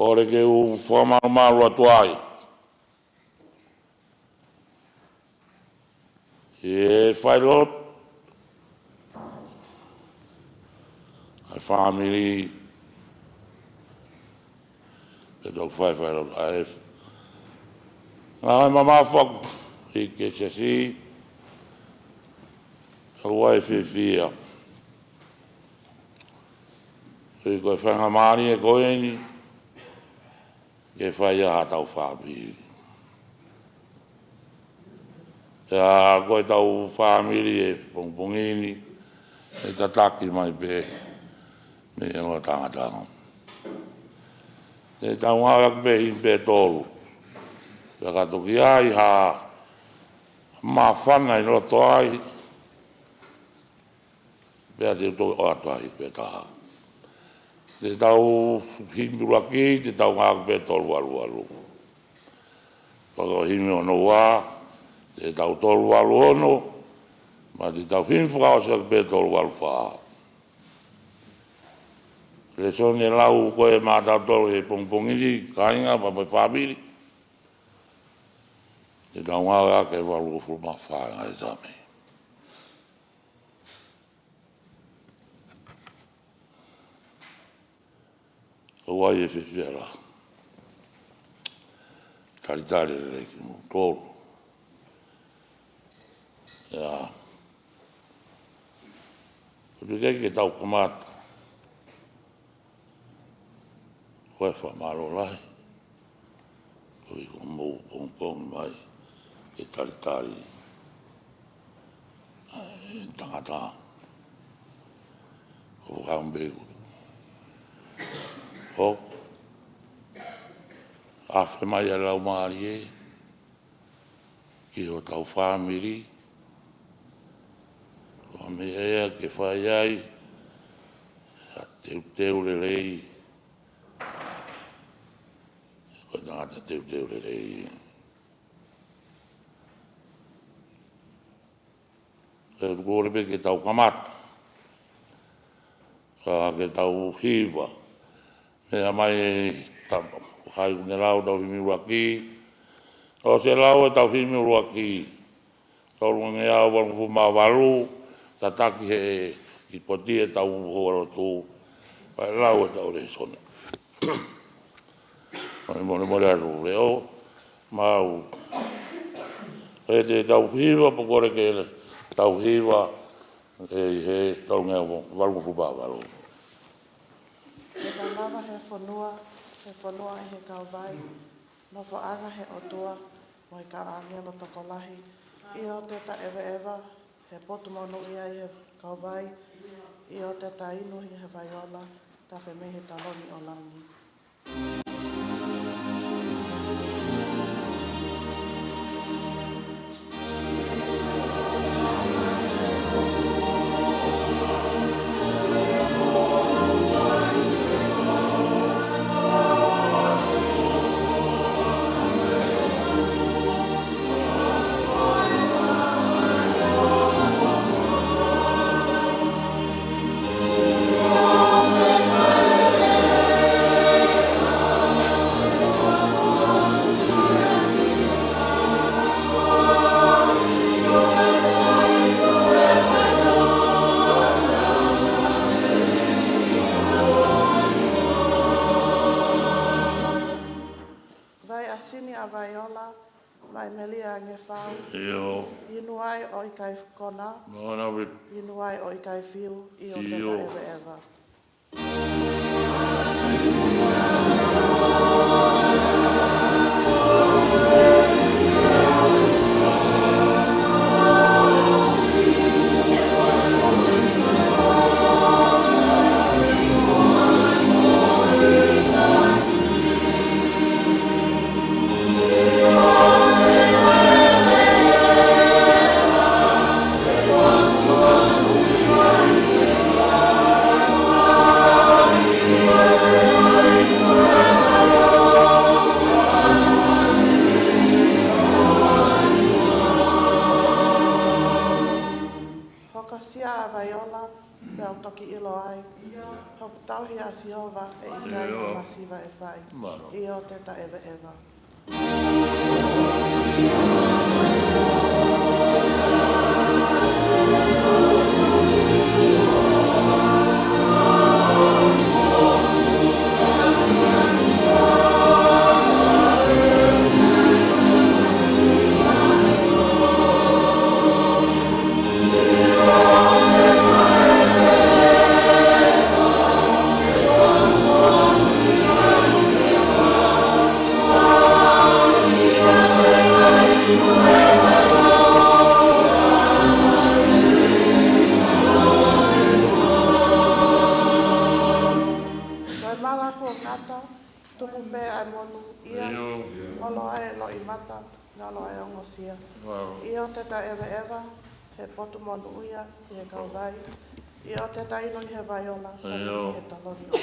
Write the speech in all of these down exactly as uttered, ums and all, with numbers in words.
ʻOku ou fakamālō atu ai ʻi he failotu ʻa e fāmili, pea toki fai failotu ʻa e ngaahi mamafa ʻi he siasi, ʻoku ou fiefia. ʻI he ko e faingamālie ko eni ke fai ai haʻatau fāmili. Pea ko ʻetau fāmili he pongipongi ni, ʻe tataki mai pē mei he ongo tangata. Te tau ngāueʻaki pē himi pē tolu. Pea ka toki ʻi ai ha māfana ʻi loto ai, pea te u toki ʻoatu ai pē taha. Te tau himi ʻuluaki, te tau ngāueʻaki pē tolu valu valu. Pea ko e himi hono ua, te tau tolu valu ono, mo e te tau himi fakaʻosi ʻaki pē tolu valu fā. Lēsoni ʻe lau ko ē maʻatautolu he pongipongi ni, kāinga, pea mo e fāmili. Te tau ngāueʻaki e valungofulu mā fā ngaahi Saame. ʻOku ou fiefia lahi. Talitali lelei kimoutolu. ʻIo. ʻOku teʻeki ke tau kamata. Ko e fakamālō lahi. Koeʻuhi ko hoʻomou pongipongi mai ke talitali ʻa e tangata. ʻOku ou kau pē ʻoku afe mai ʻa e Laumālie ki hotau fāmili. Ko e meʻa ia ke fai ai ha teuteu lelei. Ko e tangata teuteu lelei. ʻOku ou kole pē ke tau kamata. Ka ke tau hiva. Meʻa mai ta-, hai ʻoku ne lau ʻetau himi ʻuluaki. ʻOsi lau ʻetau himi ʻuluaki. Tolungeau valungofulu mā valu, tataki he ʻi poti ʻetau houalotu. Pea lau ʻetau lēsoni. Mole, mole, mole atu leʻo, mau. ʻE te tau hiva, pea kole ke tau hiva, ʻi he tolungeau valungofulu mā valu. Ke tau lava he fonua, he fonua ʻi he kauvai, nofoʻanga he ʻOtua, mo e kau ʻāngelo tokolahi, ʻi hoʻo teta ʻeveʻeva, he potu monūʻia ʻi he kauvai, ʻi hoʻo teta inu ʻi he vai ola, tafe mei he taloni ʻo langi. Vai ʻasini ʻa vai ola, vai melie ange fau. ʻIo. Inu ai ʻo ʻikai kona. Nona vi. Inu ai ʻo ʻikai fiu, ʻi hoʻo teta ʻeveʻeva. Sihova, ʻe ʻikai ha masiva ʻe fai. ʻIo, te ta ʻeveʻeva. Ko e mala kuo kata, tuku pē ʻa e monūʻia, ngalo ʻa e loʻimata, ngalo ʻa e ongosia. ʻIo, te ta ʻeveʻeva he potu monūʻia ʻi he kauvai. ʻIo, te ta inu ʻi he vai ola, ʻi he taloni ʻo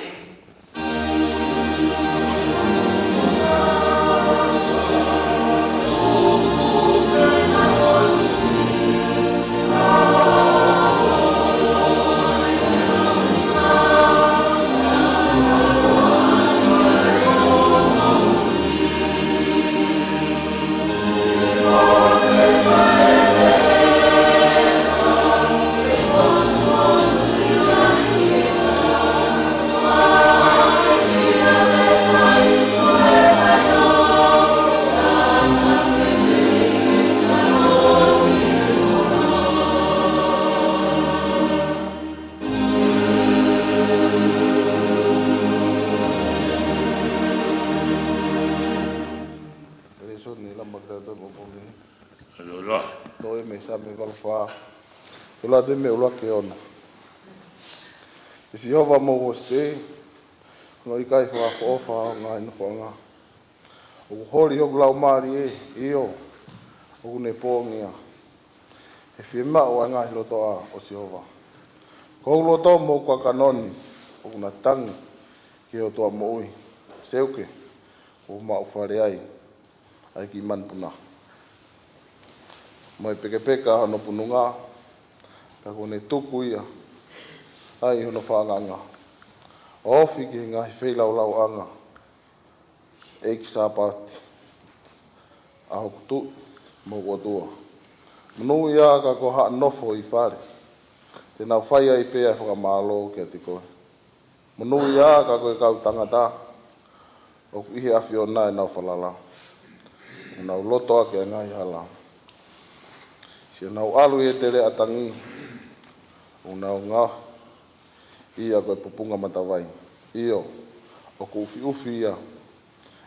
e Lēsoni lama ke tau toʻo ʻapongipongi ni. Toe mei he Saame valu fā. Ke lau atu mei he ʻuluaki ki he ono. ʻE Sihova, mou ʻosi teʻe, hono ʻikai fakaʻofoʻofa ʻa hoʻo ngaahi nofoʻanga. ʻOku holi hoku laumālie, ʻio, ʻoku ne pōngia he fiemaʻu ʻa e ngaahi lotoʻā ʻo Sihova. Ko hoku loto mo hoku kakano ni ʻoku na tangi ki he ʻOtua moʻui. Seuke, ʻoku maʻu fale ai ʻa e kiʻi manupuna, mo e pekepeka hono pununga, ka kuo ne tuku ia ai hono fakaanga, ʻo ofi ki he ngaahi feilaulauʻanga ʻo e ʻeiki Sāpaoti ʻa hoku Tuʻi mo hoku ʻOtua. Monūʻia ka ko haʻo nofo ʻi fale, te nau fai ai pē ʻa e fakamālō kiate koe. Monūʻia ka ko e kau tangata ʻoku ʻi he ʻAfiona ʻenau falala, ʻoku nau loto ʻaki ʻa e ngaahi hala. Siʻi ʻenau ʻalu ʻi he teleʻa tangi, ʻoku nau ngaohi ia ko e pupunga matavai. ʻIo, ʻoku ʻufiʻufi ia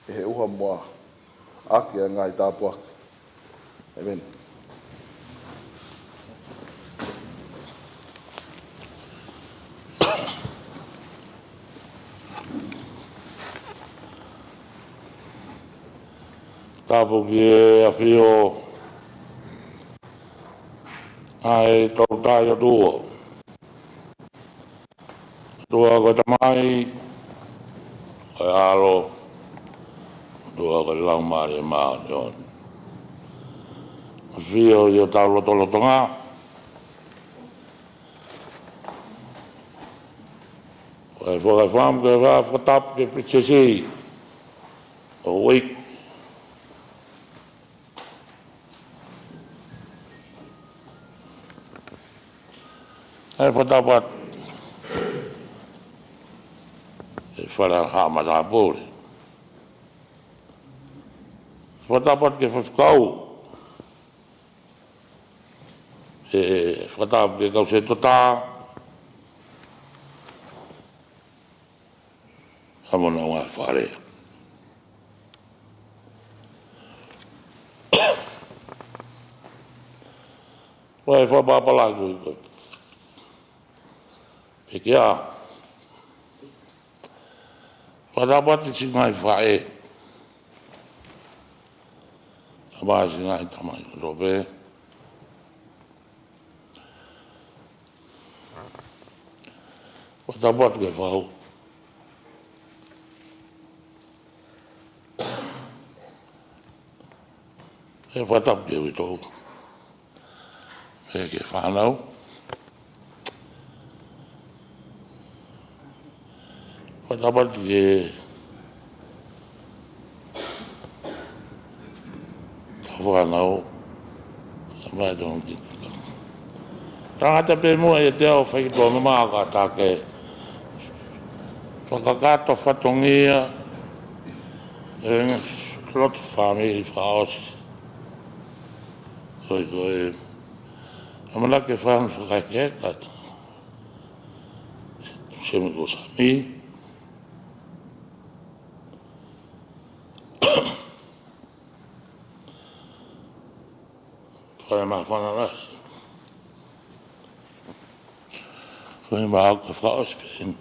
ʻe he ʻuha moa ʻaki ʻa e ngaahi tāpuaki. ʻĒmeni. Tapu ki he ʻafio ʻa e Tolu Tahaʻi ʻOtua. ʻOtua ko e Tamai, ko e ʻAlo, ʻOtua ko e Laumālie Māʻoniʻoni. ʻAfio ʻi hotau lotolotonga, ko e fakafamu ke fakatapu ki he pēsesi ʻo e uike. ʻE fakatapu atu ki he fale ʻa e haʻa matāpule. Fakatapu atu ki he faifekau. ʻE fakatapu ki he kau sētuata. ʻA mo nau ngaahi fale. Ko e fakapapālangi ko ē. Pea ke ʻa. Fakatapu atu ki siʻi ngaahi faʻē. ʻA mo siʻi ngaahi tamai kotoa pē. Fakatapu atu ki he fau. ʻE fakatapu ki he uitou. ʻE ki he fānau. Pea tāpati ke tau fānau, mai tau ki. Tangata pē mua ʻiate au fai ki tō mama ka ta ke fakakakato fatongia e lotu fāmili fakaʻosi. Ko e, ko e, ʻamanaki ke fānau fakaeke kata. Semi ko Sami. Fai ma fana la. Fai ma ka fa ospen.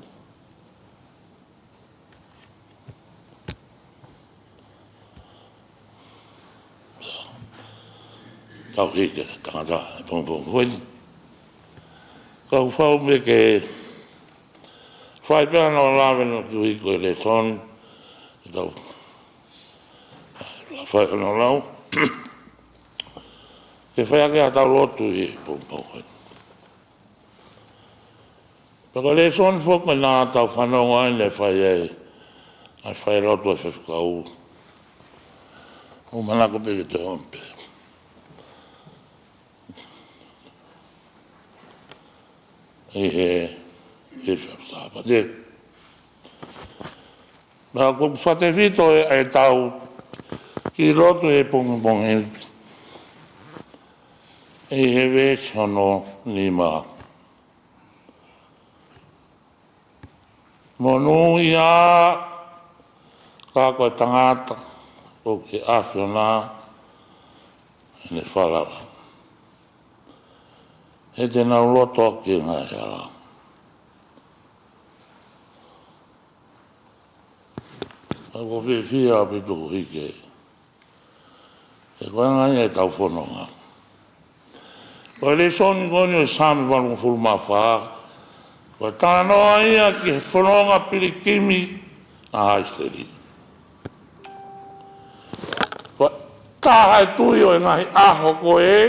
Tau hiki tangata pong pong hoi. Kau fau me ke fai pea no lave no ki ui ko e lēsoni. Tau la fai no lau. Ke fai ake ʻa tau lotu ʻi he pong pong hoi. Pea ko e lēsoni foki naʻa tau fanongo ai ne fai ai ʻa e fai lotu ʻa e fefakau. ʻO manako pē ke te hon pē. ʻI he, ʻi he fefakau Sāpate. Naʻa ko e fate fito e, e tau ki lotu he pongipongi. ʻI he veesi hono nima. Monūʻia ka ko e tangata ʻoku ke ʻafio na ʻene falala. He te nau loto ki he ngaahi hala. Ka ko e fiefia ʻaupito ʻoku hiki. He ko e ngaahi ʻetau fononga. Ko e lēsoni ko eni ʻo e Saame valungofulu mā fā. Ko e talanoa ia ki he fononga pilikimi ʻa ʻIsileli. Ko e taha e tui ʻo e ngaahi ʻaho ko ē,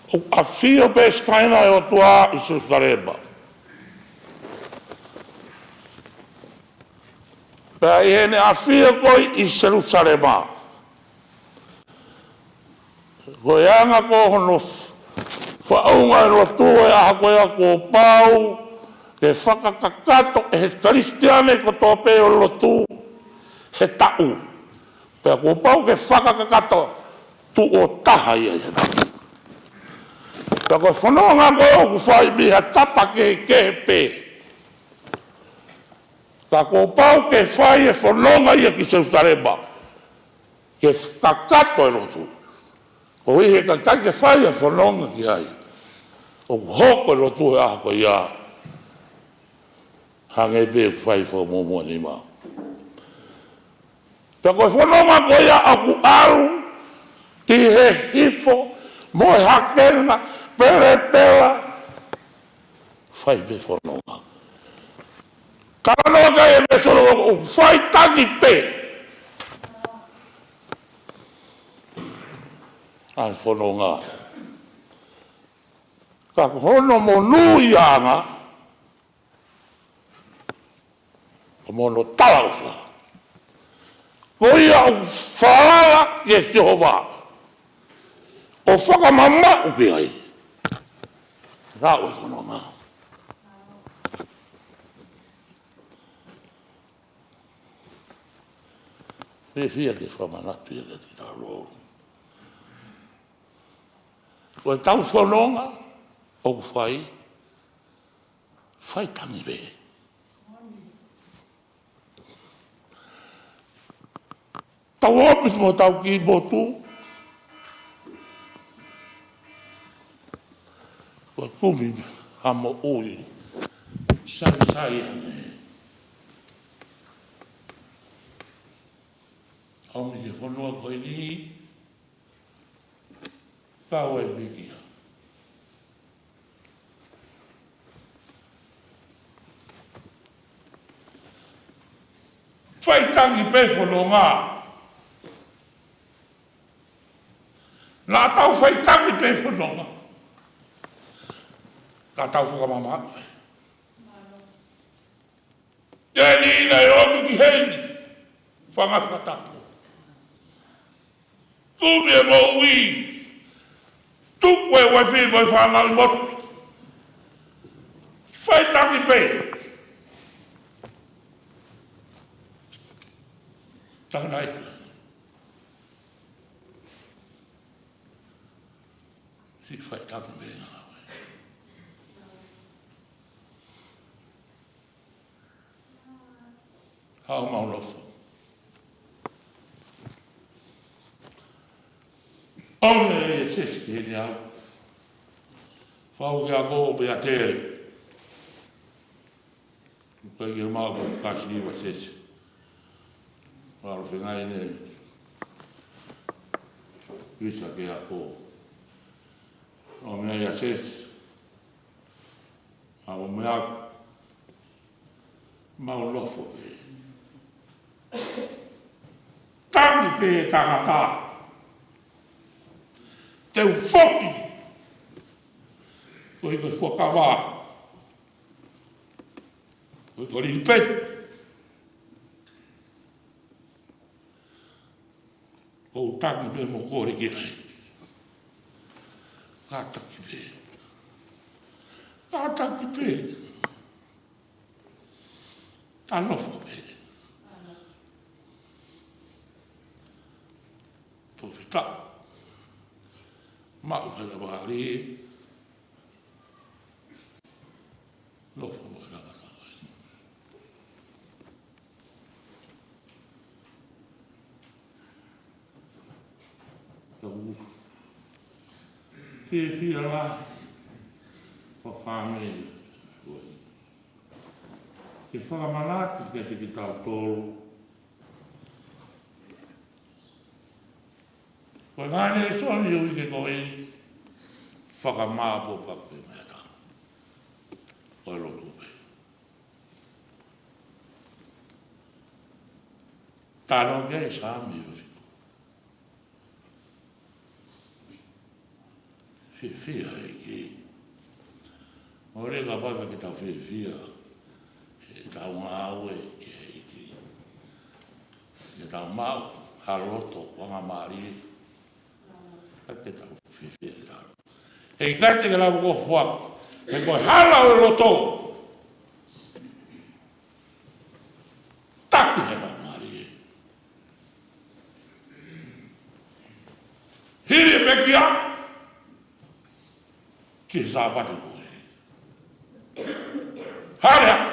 ʻoku ʻafio pē Sikaina ʻo e ʻOtua ʻi Selusalema. Pea ʻi heʻene ʻafio ko ē ʻi Selusalema. Ko e anga ko hono faʻunga e lotu e ʻaho ko ia kuo pau ke fakakakato ʻe he Kalisitiane kotoa pē ʻo lotu he taʻu. Pea kuo pau ke fakakakato tuʻo taha ia ia. Pea ko e fononga ko ē ʻoku fai mei ha tapa kehekehe pē. Ka kuo pau ke fai e fononga ia ki Selusalema. Ke kakato e lotu. Koeʻuhi he ʻikai ke fai e fononga ki ai. ʻOku hoko e lotu he ʻaho ko ia. Hangē pē ʻoku fai fakamuʻomuʻa nima. Pea ko e fononga ko ia ʻoku ʻalu ʻi he hifo mo e hakenga pelepela. Fai pē fononga. Talanoa ki ai e veesi hono ʻoku fai tangi pē ʻa e fononga. Ka ko hono monūʻiaʻanga, ko hono talaʻofa. Ko ia ʻoku falala ki he Sihova ʻo fakamamaʻu ki ai. Ka ko e fononga. Fiefia ke fakamanatu ia kiate kitautolu. Ko ʻetau fononga ʻoku fai, fai tangi pē. Tau ʻomi mo tau kiʻi motu. Ko e kumi ha moʻui. Sai, sai. ʻOmi ki he fonua ko eni. Kau ai pē kia. Fai tangi pē fononga. Naʻa tau fai tangi pē fononga. Ka tau fakamamaʻu pē. Eni naʻe ʻomi ki heni. Fanga fakatapu. Tumi e moʻui. Tuku e uaifi mo e fānau ʻi motu. Fai taki pē. Tangata ia. Siʻi fai taki pē ngāue. Haʻu mau nofo. ʻOmi e sesi ki heni au. Fau ki ako pea tele. Kai ke mau ko kasi ua sesi. Mau fengai ne. Visa ke ako. ʻOmi e sesi. ʻA o meʻa, mau nofo pē. Tangi pē tangata. Te u foki. Ko i ko fuakava. Ko i ko lilipe. Ko u taki pē mo kole ki ai. Kātaki pē. Kātaki pē. Ka nofo pē. Tofita. Maʻu fai la vali. Nofo mo e langa langa. Tau. Fiefia lahi. Fakafāmili. Ke fakamanatu kiate kitautolu. Ko e ngaahi lēsoni ʻo e uike ko eni, fakamāʻopoʻopo pē meʻa tā. Ko e lotu pē. Tano ke Saame ʻo fitu. Fiefia ʻEiki. Mole ka paka ke tau fiefia. He tau ngāue ki he ʻEiki. Ke tau maʻu ha loto ʻoku angamālie. Ka ke tau fiefia ki tau. He ʻikai te ke lau ko fuak. He ko e hala ʻo e loto. Taki he angamālie. Hili e pekia. Ki he Sāpate ko ē. Hale hake.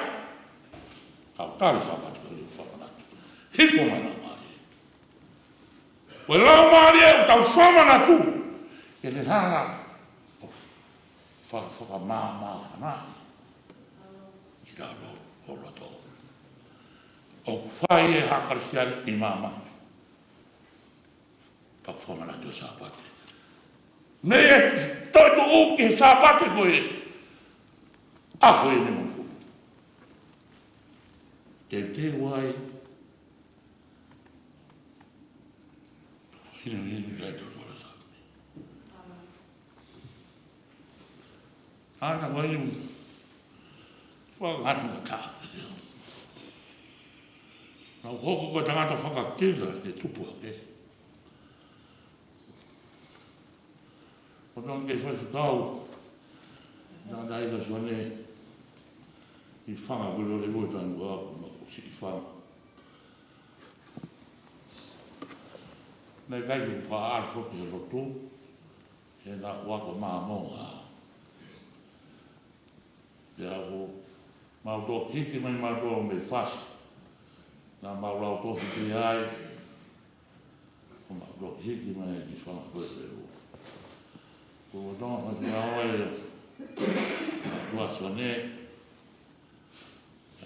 Kau tali Sāpate ko ē fakamanatu. Hifo mai laumālie. Ko e laumālie ʻoku tau fakamanatu. Ke ne hanga. Fa-, fakamāmāfanaʻi. Ki lalo ʻo loto. ʻOku fai e haʻa Kalisitiane ʻi māmani. Ka fakamanatu e Sāpate. Mei he toetuʻu ki he Sāpate ko ē. ʻAho ʻe nimangofulu. Teuteu ai. Hinohino ki ai tonu ora Sāpate. Ana ko eni. Fakangata mo tā. Nau hoko ko e tangata fakakila ke tupu ake. Ko tonu ke fai fekau. Tangata ʻi ka sone. ʻI fanga kule ole mo tanu ako ma ko siʻi fanga. Naʻe ʻikai ke faʻa foki he lotu. He naʻa ʻoku ako māmonga. Pea ko mau toki hiki mai mau toki mei fasi. Naʻa mau lau toki ki ai. Ko mau toki hiki mai ki fanga koe pē ua. Ko tonga fasi mau ai. Tua sone.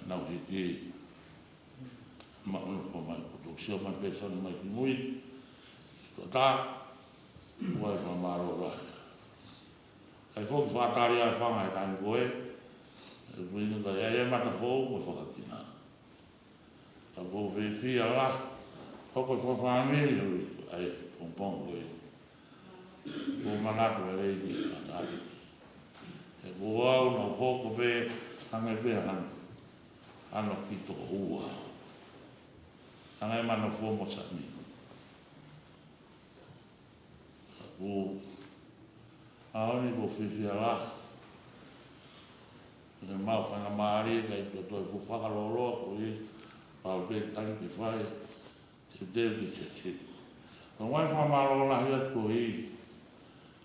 Nau hiki. Mau nofo mai ko tau sio mai pē sone mai ki mui. Ko tā. Ua e fakamālō lahi. ʻAi foki fakatali ai fanga he taimi ko ē. ʻE ui ni ka ʻe ai e mata fou mo fakakina. Ka ko fiefia lahi. Hoko e fakafāmili ʻa e pongipongi ko ē. Ko manatu e lei ni ka tali. He ko au nau hoko pē hangē pē hangē. Ano ki to ua. Anga e mano fua mo sami. Ku aoni ko fifia la. Ne mau fana mālie kai to toi fu fakaloloa ko i. Pau te tani ki fai. Te te ki te te. Ko ngai fa mālō la hia ko i.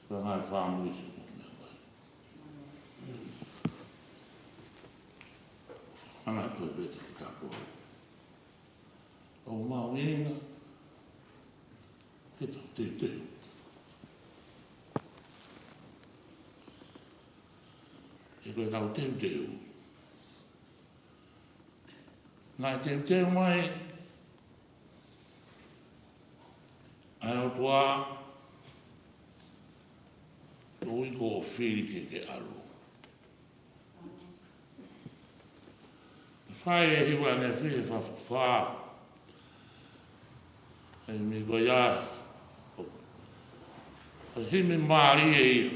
Ko ngai fa mui se ko mea mai. Ana to bete ki ta ko. O mau ina. Ke tau teuteu. E ko e tau teuteu. Naʻe teuteu mai ʻa e ʻOtua, ko ui ko ʻofili ke ke ʻalu. Fai e hiva ne fi e fa fa. E mi ko ia. Ko e himi mālie ia.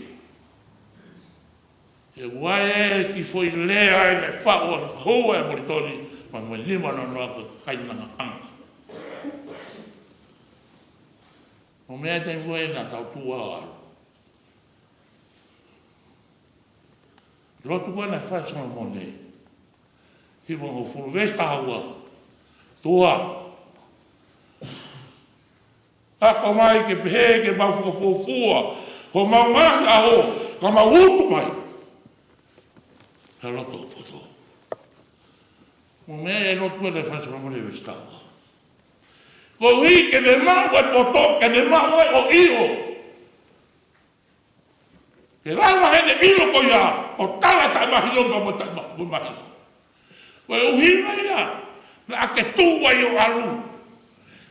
E ua e ki foʻi lea e le faʻo hoa e molitoni, ma mo ni ma no no ko kainanga anga. O mea te ua e na tau tua alo. Lotu ko na fai Solomone. Hiva ngo fulu vesi taha ua. Tua. Ako mai ke pehē ke mau fakafuafua. Ko mau ngaahi ʻaho, ka mau utu mai. He loto poto. Mo mea e lotu e le fai Solomone vesi taha ua. Ko ui ke ne mau e poto, ke ne mau e o io. Ke lava he ne ʻilo ko ia, ʻo tala taʻe mahino mo taʻe ma-, mo mahino. Ko e ʻuhinga ia, naʻa ke tuʻu ai ʻo ʻalu.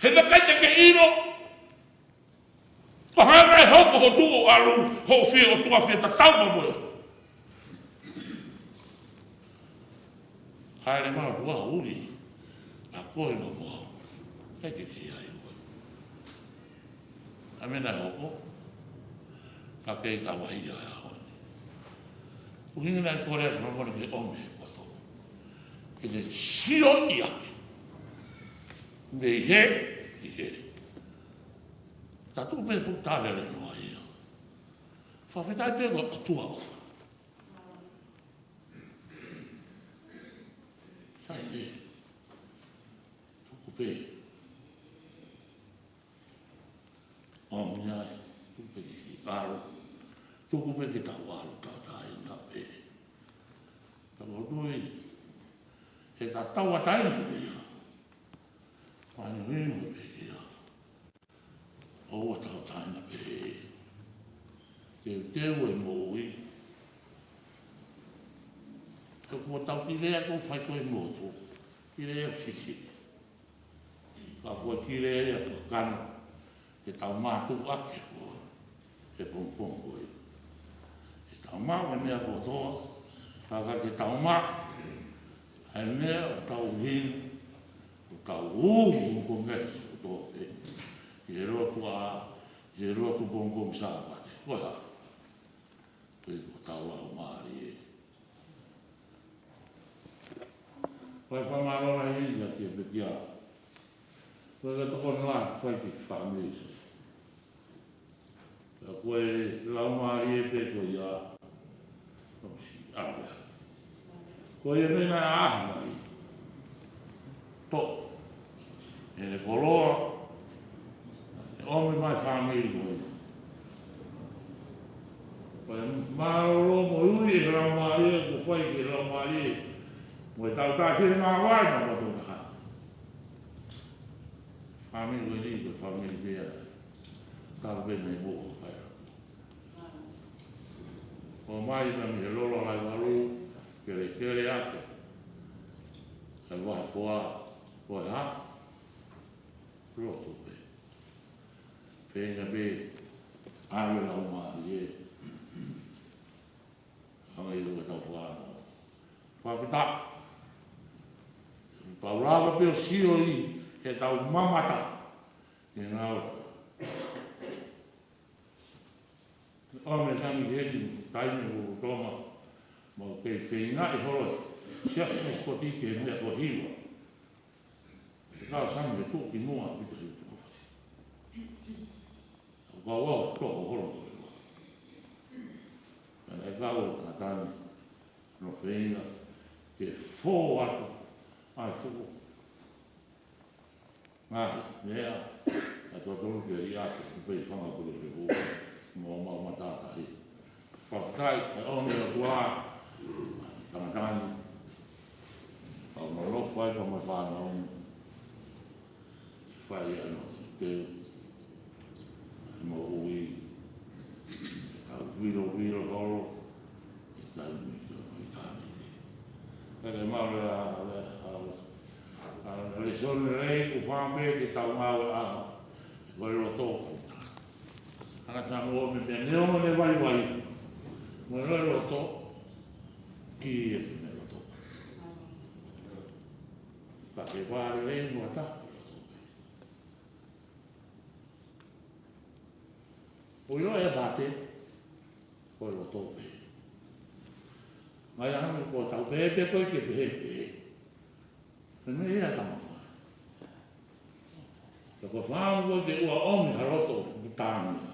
He naʻe ʻikai te ke ʻilo, ko hana e hoko ho tuʻu ʻo ʻalu, ho fie ʻOtua fie tatau mo moe. Haere mau ua uli, a koe mo mo. Hei ke ke ai ua. A mena hoko, ka kei ka wahi a honi. ʻUhinga na i kore atu mamona ke ome he koto. Ke ne sio i ake. Me i he, i he. Tatu me fu tale le noa ia. Fafetai pe ko atua ofa. Sai pē. Tuku pē. ʻO mea ai. Tuku pē ki ʻalo. Tuku pē ki tau ʻalo tau taina pē. Tau tui. He tatau a taina pē ia. Pani hinu pē ia. ʻOua tau taina pē. Teuteu e moʻui. Ka kuo tau ki lea ko fai ko e motu. Ki lea sisi. Ka kuo ki lea ia ko kano. Ke tau mātuʻaki ko. He pongipongi ko ia. Ke tau maʻu e meʻa kotoa. Ka ka ke tau maʻu. He meʻa ʻo tau hinu. Ko tau ū, ko ngai, ko tō pē. Ke lotu a, ke lotu pongipongi Sāpate. Ko e hā? Ko e ko tau lau mālie. Ko e fakamālō lahi ia ki he pekia. Ko e ka tokoni lahi fai ki he fāmili. Ka ko e lau mālie pē ko ia. Ko si, ʻave. Ko ia mena a mai. To. E le koloa. E ome mai fāmili ko ia. Ko e mālōlō mo ui e lau mālie, ko fai ke lau mālie. Mo e tau tā ki he ngāue, ma ma tō taha. Fāmili ko eni, ko fāmili pē ia. Tau pē nei mo, fai. ʻO mai ka mi he lolo lai walu, kele kele ake. Kai waha foa, ko e hā? Lotu pē. Pēnga pē, ʻave lau mālie. Hanga i lua tau fano. Fakafita. Pau lava pē ʻo sio i, he tau mamata. Ke ngau. ʻO me sami heni, taimi ʻo toma, mau kei feinga e holo. Siasi Mīsikotihi ki he meʻa ko e hiva. He kau Sami he tuʻu ki muʻa ʻaupito he tuʻu fasi. Ka ua ua toko holo ko e ua. Ka naʻe kau e tangata ni, hono feinga ke fō atu ʻa e fuʻu ngaahi meʻa, ʻa e totonu ke liʻaki, ʻoku pehē fanga pule ke hū, mo mau matātahi. Fakafetaʻi, ʻa e ʻomi ʻe he ʻOtua, tangata ni, ʻa e mau nofo ai pea mo e fānau ni, fai ʻa e teuteu, ʻa e moʻui, ʻe tau vilovilo holo, ʻi he taimi ko eni. Pea ke mau lea, lea, ʻa, ʻa, lēsoni lelei ʻoku fai pē ke tau ngāueʻaki, ko e loto. ʻA e tangata mo e meʻa neongo ʻene vaivai, mo e loto, ki he meʻa loto. Ka ke vale lelei mo ta. ʻOku ʻilo ʻe Pate, ko e loto pē. Mai ʻa e meʻa ko e tau pehē pē ko e ke pehē pē. He meʻa ia tama. Ka ko e fānau ko e ke ʻoua ʻomi ha loto, ʻoku tāngia.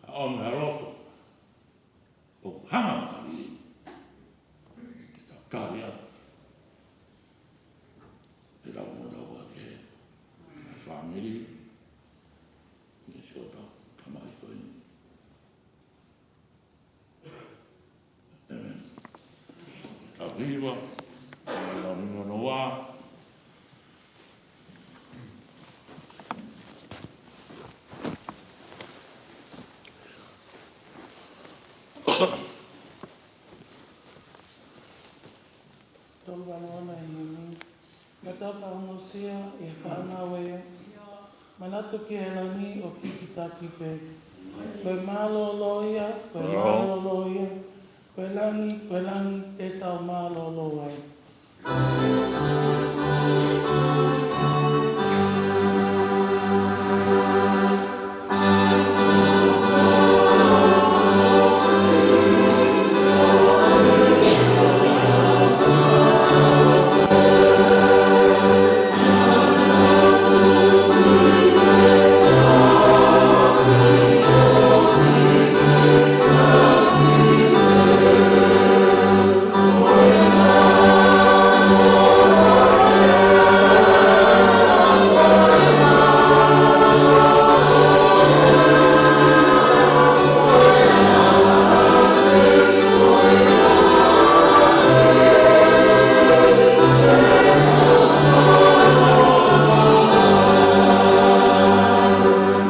ʻA e ʻomi ha loto ʻoku hanga mai ke tau kali ʻa e lau mo tau ake fāmili, ʻi he siʻotau tamai ko eni. ʻĒmeni. Tau hiva, lau nima noa. Tolu vale ono ʻi he moni. Naʻa tau ka ongosia ʻi he fānau ē. Manatu ki he langi ʻoku kikitaki pē. Ko e mālōlō ia, ko e mālōlō ia. Ko e langi, ko e langi, te tau mālōlō ai.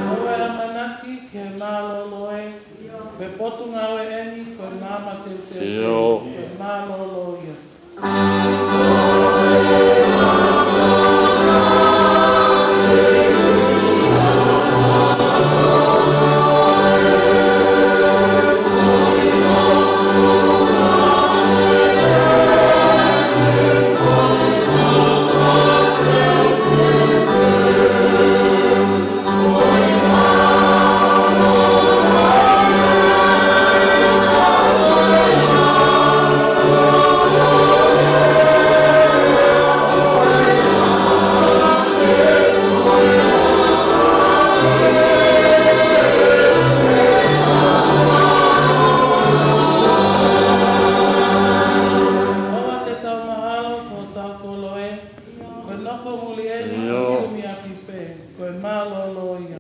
ʻOua ʻe ʻamanaki ki he mālōlō ē, ko e potungāue eni, ko e maama teuteu, ʻio, ko e mālōlō ia. ʻOua te tau mahalo ko hotau kolo ē, ko e nofo muli eni, ʻio, ʻi he ʻapi pē, ko e mālōlō ia.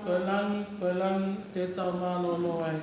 Ko e langi, ko e langi, te tau mālōlō ai.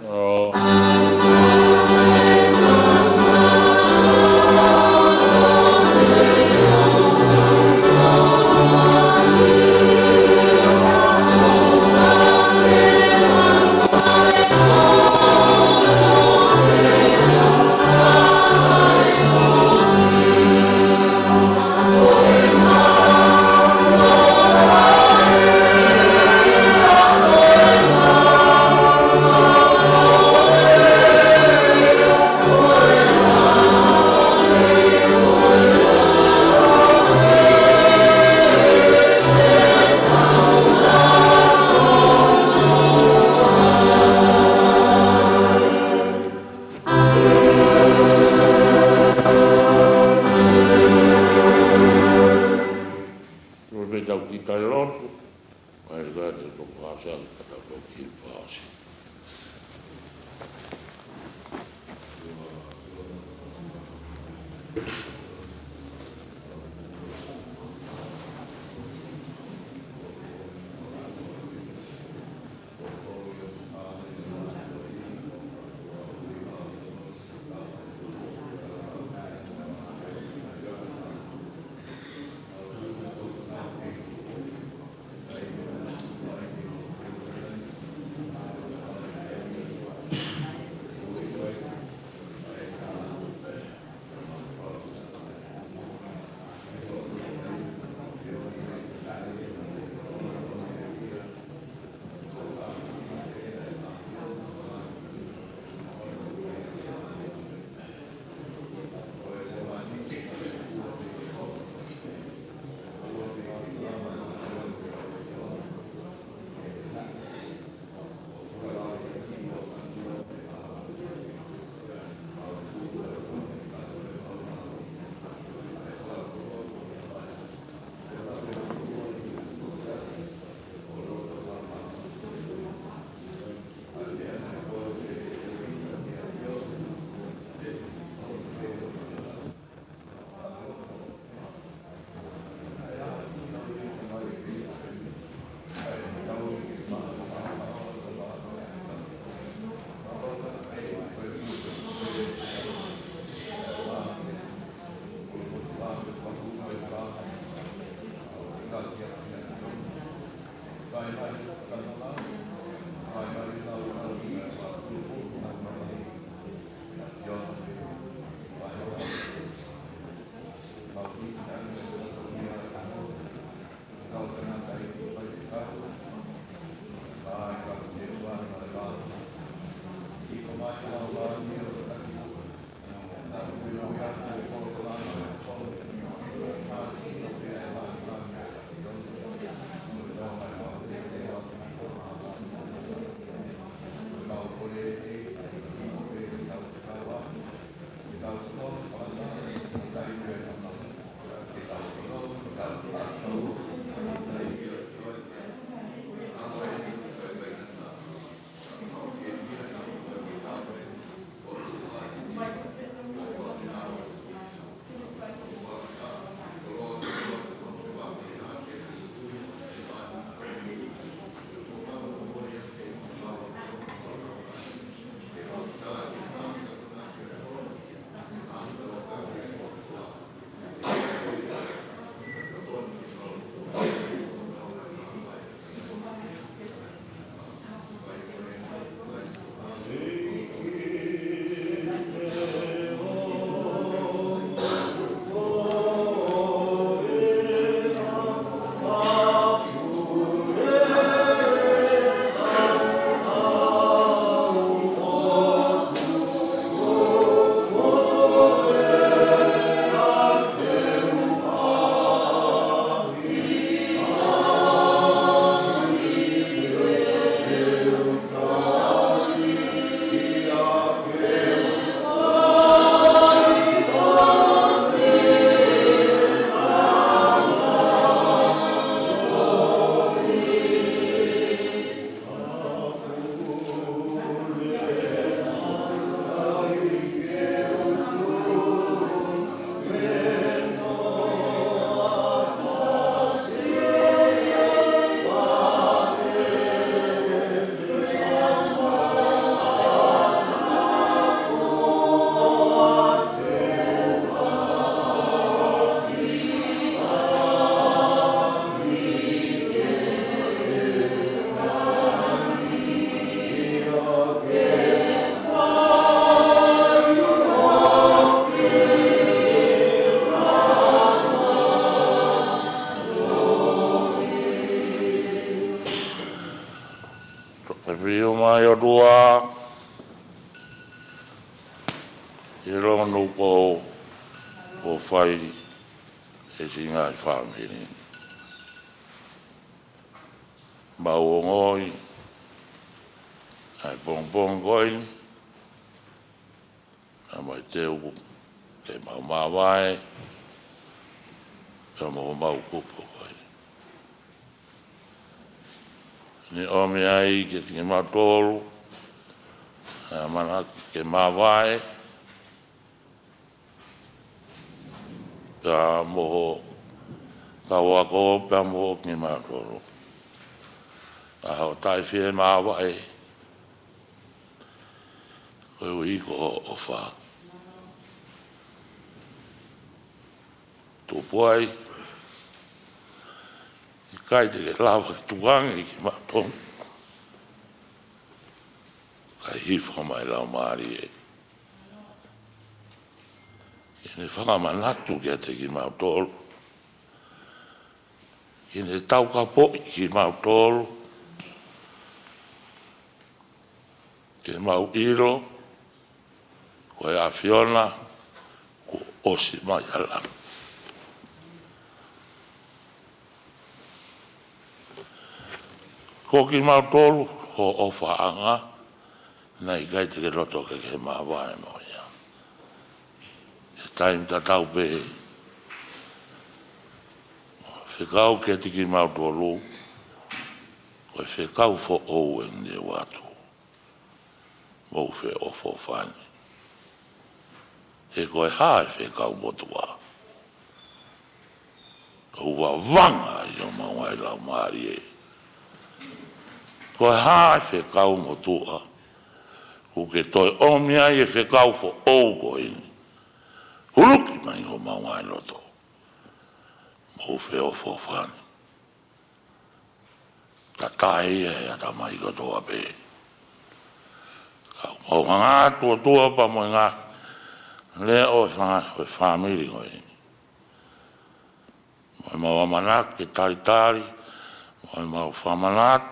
Ko e pē tau kiʻi tali lotu, ʻa ia ko e ʻa e toko fāsiʻi, ka tau toki fāsiʻi. ʻAfio mai ʻOtua, ʻi he longonuku kuo fai ʻe he ngaahi fāmili. Mau ongoʻi ʻa e pongipongi ko eni, naʻa mau teu ke mau māvae, pea mo homau kupu ko eni. Ne ʻomi ai kiate kimautolu ʻa e ʻamanaki ke māvae, pea mo hotau ako, pea mo kimautolu. ʻA hoʻo taʻefiemāvae, koeʻuhi ko hoʻo ʻofa. Tupu ai, ʻikai te ke lava ke tukuange kimautolu, kae hifo mai Laumālie ke ne fakamanatu kiate kimautolu, ke ne taukapoʻi kimautolu, ke mau ʻilo ko e ʻAfiona kuo ʻosi mai ʻa langi. Ko kimautolu ho ʻofaʻanga, naʻe ʻikai te ke loto ke ke māvae mo ia. ʻI he taimi tatau pē, fekau kiate kimautolu, ko e fekau foʻou eni ʻoku ʻoatu. Mou feʻofoʻofani. He ko e hā e fekau motuʻa ʻoku vavanga ai homau ngaahi laumālie? Ko e hā e fekau motuʻa ʻoku ke toe ʻomi ai e fekau foʻou ko eni? Huluki mai homau ngaahi loto. Mou feʻofoʻofani. Tatae ia ʻe he ʻatamai kotoa pē. Ka mau hanga atu ʻOtua pea mo e ngaahi leʻo ʻo e fanga-, ʻo e fāmili ko eni. Mo ʻemau ʻamanaki ke talitali, mo ʻemau fakamanatu,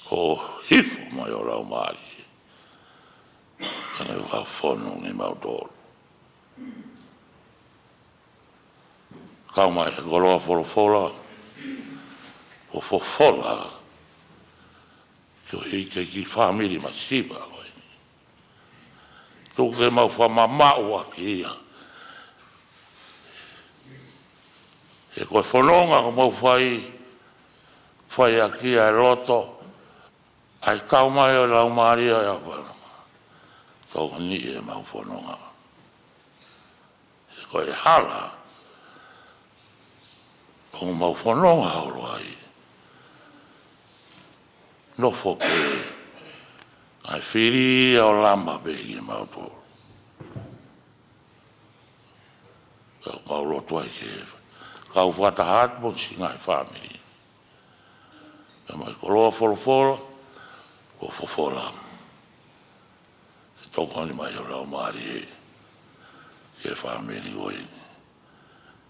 ʻo hifo mai ho Laumālie ke ne fakafononga kimautolu. Kau mai he koloa folofola, ʻo fofola ki he kiʻi fāmili masiva ko eni. Tuku ke mau fakamamaʻu ʻaki ia. He ko e fononga ʻoku mau fai, fai ʻaki ia e loto, ʻa e kau mai ʻo e Laumālie ʻo e ʻAfiona. Tokoni ʻemau fononga. He ko e hala ʻoku mau fononga holo ai, nofo pē ʻa e fili ia ʻo lama pē kimautolu. Ka ʻoku mau lotu ai ke kau fakataha atu mo siʻi ngaahi fāmili. Pea mo e koloa folofola, ʻo fofola. Ke tokoni mai ho Laumālie ki he fāmili ko eni.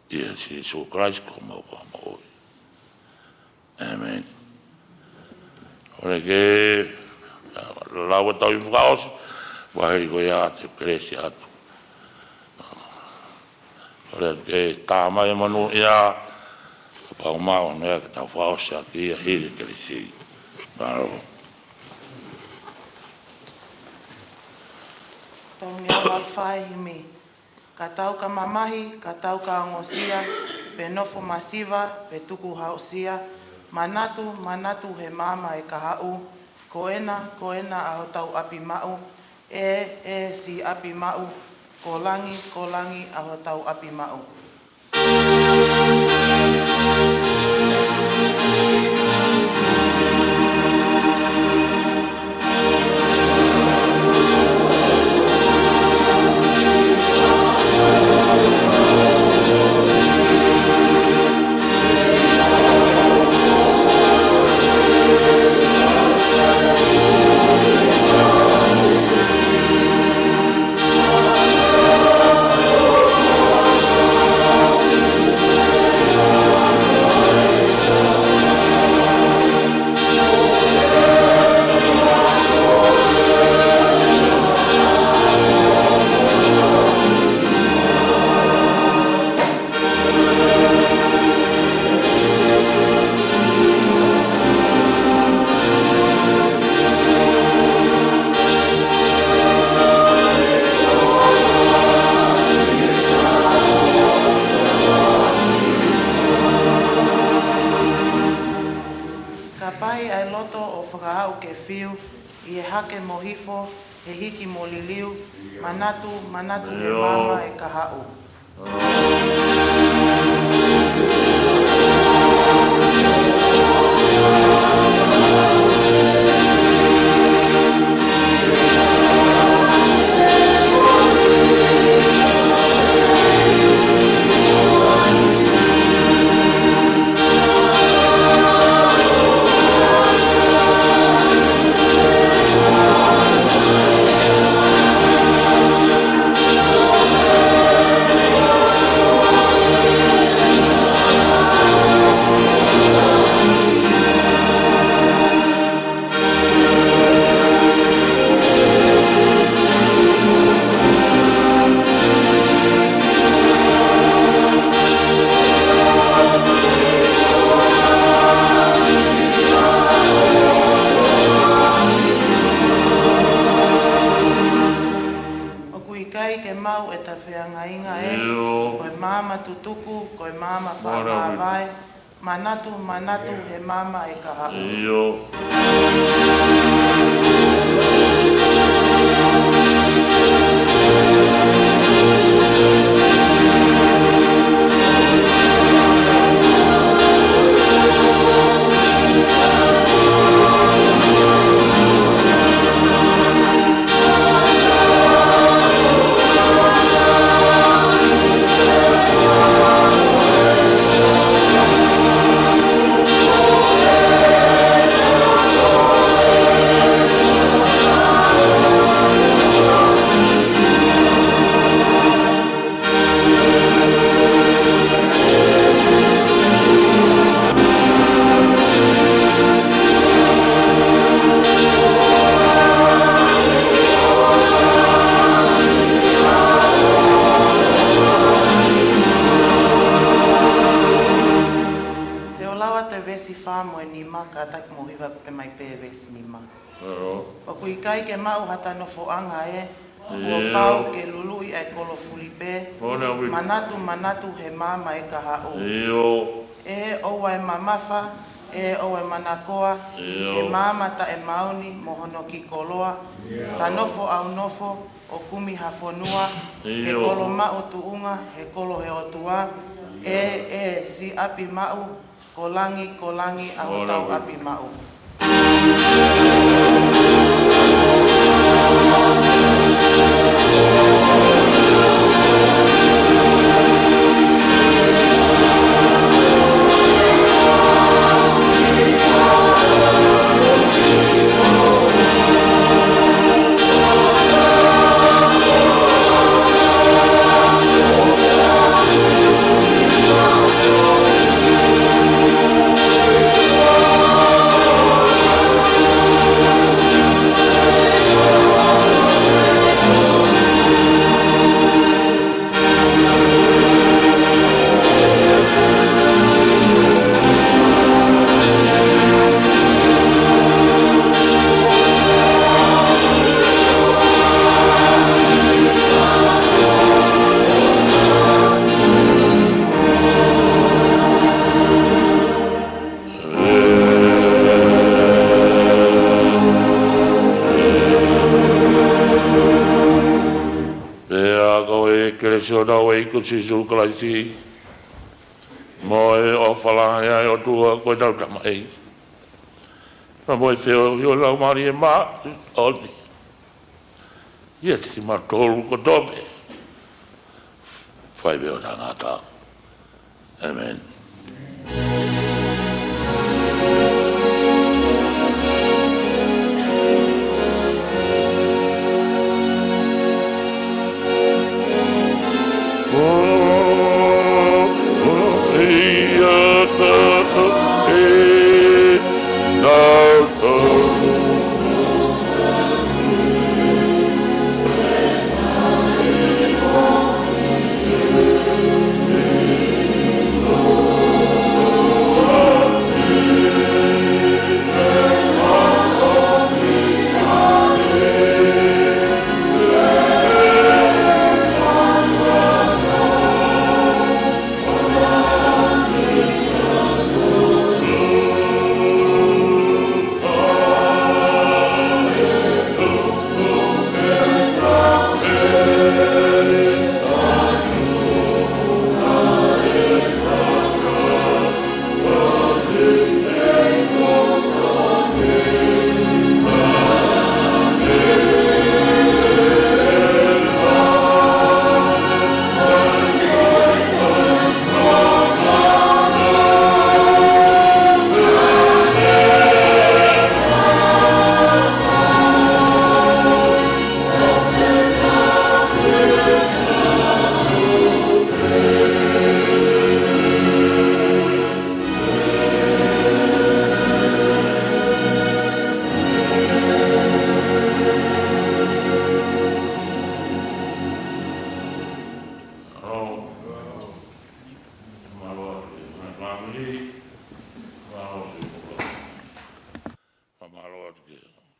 ʻIa Sīsū Kalaisi ko homau Fakamoʻui. ʻĒmeni. ʻOku ou kole ke lau ʻetau himi fakaʻosi, vahe ko ia te u kelesi atu. ʻOku ou kole ke tā mai e monū ia, kapau ʻoku maʻu ha meʻa ke tau fakaʻosi ʻaki ia hili e kelesi. Mālō. Tau ne au al fai himi. Ka tau ka mamahi, ka tau ka ongosia, pe nofo masiva, pe tuku hausia, manatu, manatu he maama ʻe kahaʻu, ko ena, ko ena ʻa hotau ʻapi maʻu, ʻe, ʻe siʻi ʻapi maʻu, ko langi, ko langi ʻa hotau ʻapi maʻu. ke fiu, ʻi he hake mo hifo, he hiki mo liliu, manatu, manatu he maama ʻe kahaʻu. ʻOku ʻikai ke maʻu ʻeta feangainga ē, ko e maama tutuku, ko e maama fakamāvae, manatu, manatu he maama ʻe kahaʻu. Te u lau atu e veesi fā mo e nima, kātaki mo hiva pē mai pē veesi nima. ʻOku ʻikai ke maʻu hata nofoʻanga ē, kuo pau ke luluʻi ʻa e kolo fulipē, manatu, manatu he maama ʻe kahaʻu. ʻE ʻoua ʻe mamafa, ʻe ʻoua ʻe manakoa, ʻe maama taʻemaoni mo hono kiʻi koloa, ta nofo ʻaunofo, ʻo kumi ha fonua, he kolo maʻu tuʻunga, he kolo he ʻOtua, ʻe, ʻe siʻi ʻapi maʻu, ko langi, ko langi ʻa hotau ʻapi maʻu. Pea ko e kelesi ʻa hotau ʻEiki ko Sīsū Kalaisi, mo e ʻofa lahi ʻa e ʻOtua ko ʻetau Tamai, pea mo e feohi ʻo e Laumālie Māʻoniʻoni, ʻiate kimautolu kotoa pē, fai pē ʻo taʻengata. ʻĒmeni.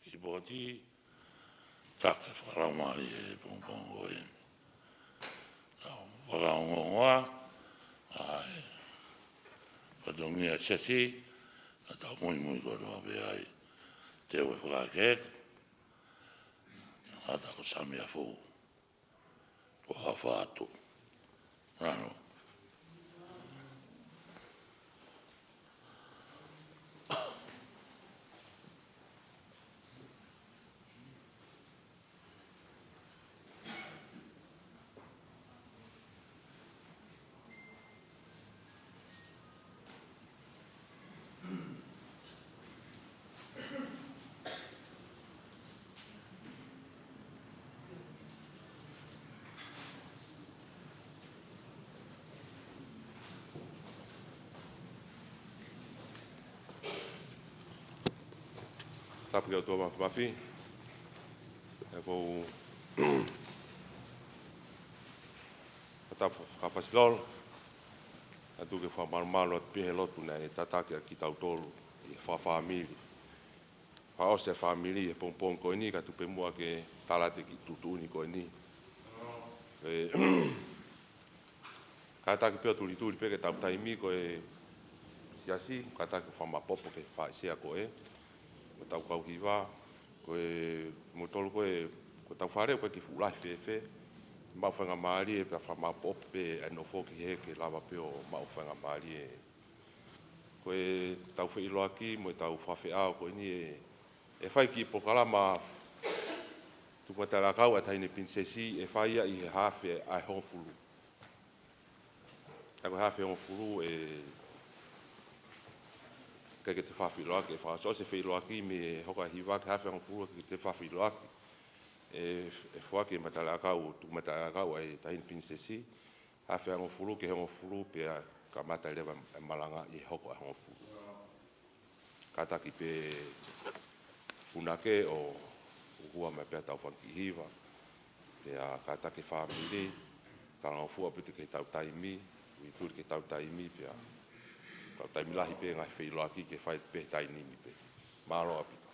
Tipoti, taki fakalaumālie he pongipongi ko eni. Tau fakaongoongoa ʻa e fatongia siasi, ʻa tau muimui kotoa pē ai. Te u fakakeke, ʻa ta ko Sami Afou. Ko Hafa atu. Nano. Tapu ki he ʻOtua Māfimafi. ʻOku ou tapu fakafasilolo atu ke fakamalumalu atu pē he lotu naʻe tataki ʻaki kitautolu ʻi he fakafāmili. Fakaʻosi e fāmili he pongipongi ko eni, kae tuku pē muʻa ke tala atu e kiʻi tuʻutuʻuni ko eni. ʻE, kātaki pē ʻo tulituli pē ke tau taimi ko e siasi, kātaki ʻo fakamaopoopo ki he faʻahi sea ko ē, mo ʻetau kau hiva, ko e, mo tolu ko e, ko ʻetau fale, ko e kiʻi fuʻu lahi fēfē, maʻu faingamālie pea fakamaopoopo pē ʻa e nofo ki hē ke lava pē ʻo maʻu faingamālie. Ko ʻetau feʻiloaki mo ʻetau fakafeʻao ko eni ʻe, ʻe fai kiʻi polokalama tuku matalaʻiʻakau ʻa e Taʻahine Pilinisesi, ʻe fai ia ʻi he hafe ʻa e hongofulu. ʻA ia ko e hafe hongofulu ʻe, ʻikai ke toe fakafeʻiloaki, ʻe fakaʻosiʻosi e feʻiloaki mei he hoko ʻa e hiva ki he hafe hongofulu ʻikai ke toe fakafeʻiloaki. ʻE, ʻe foaki e matalaʻiʻakau, tuku matalaʻiʻakau ʻa e Taʻahine Pilinisesi, hafe hongofulu ki he hongofulu pea kamata leva e malanga ʻi he hoko ʻa e hongofulu. Kātaki pē punake ʻo ʻuhua mai pē ʻetau fanga kiʻi hiva. Pea kātaki e fāmili, talangofua ʻaupito ki heʻetau taimi, tulituli ki heʻetau taimi, pea ʻetau taimi lahi pē ngaahi feʻiloaki ke fai pē he taimi ni pē. Mālō ʻaupito.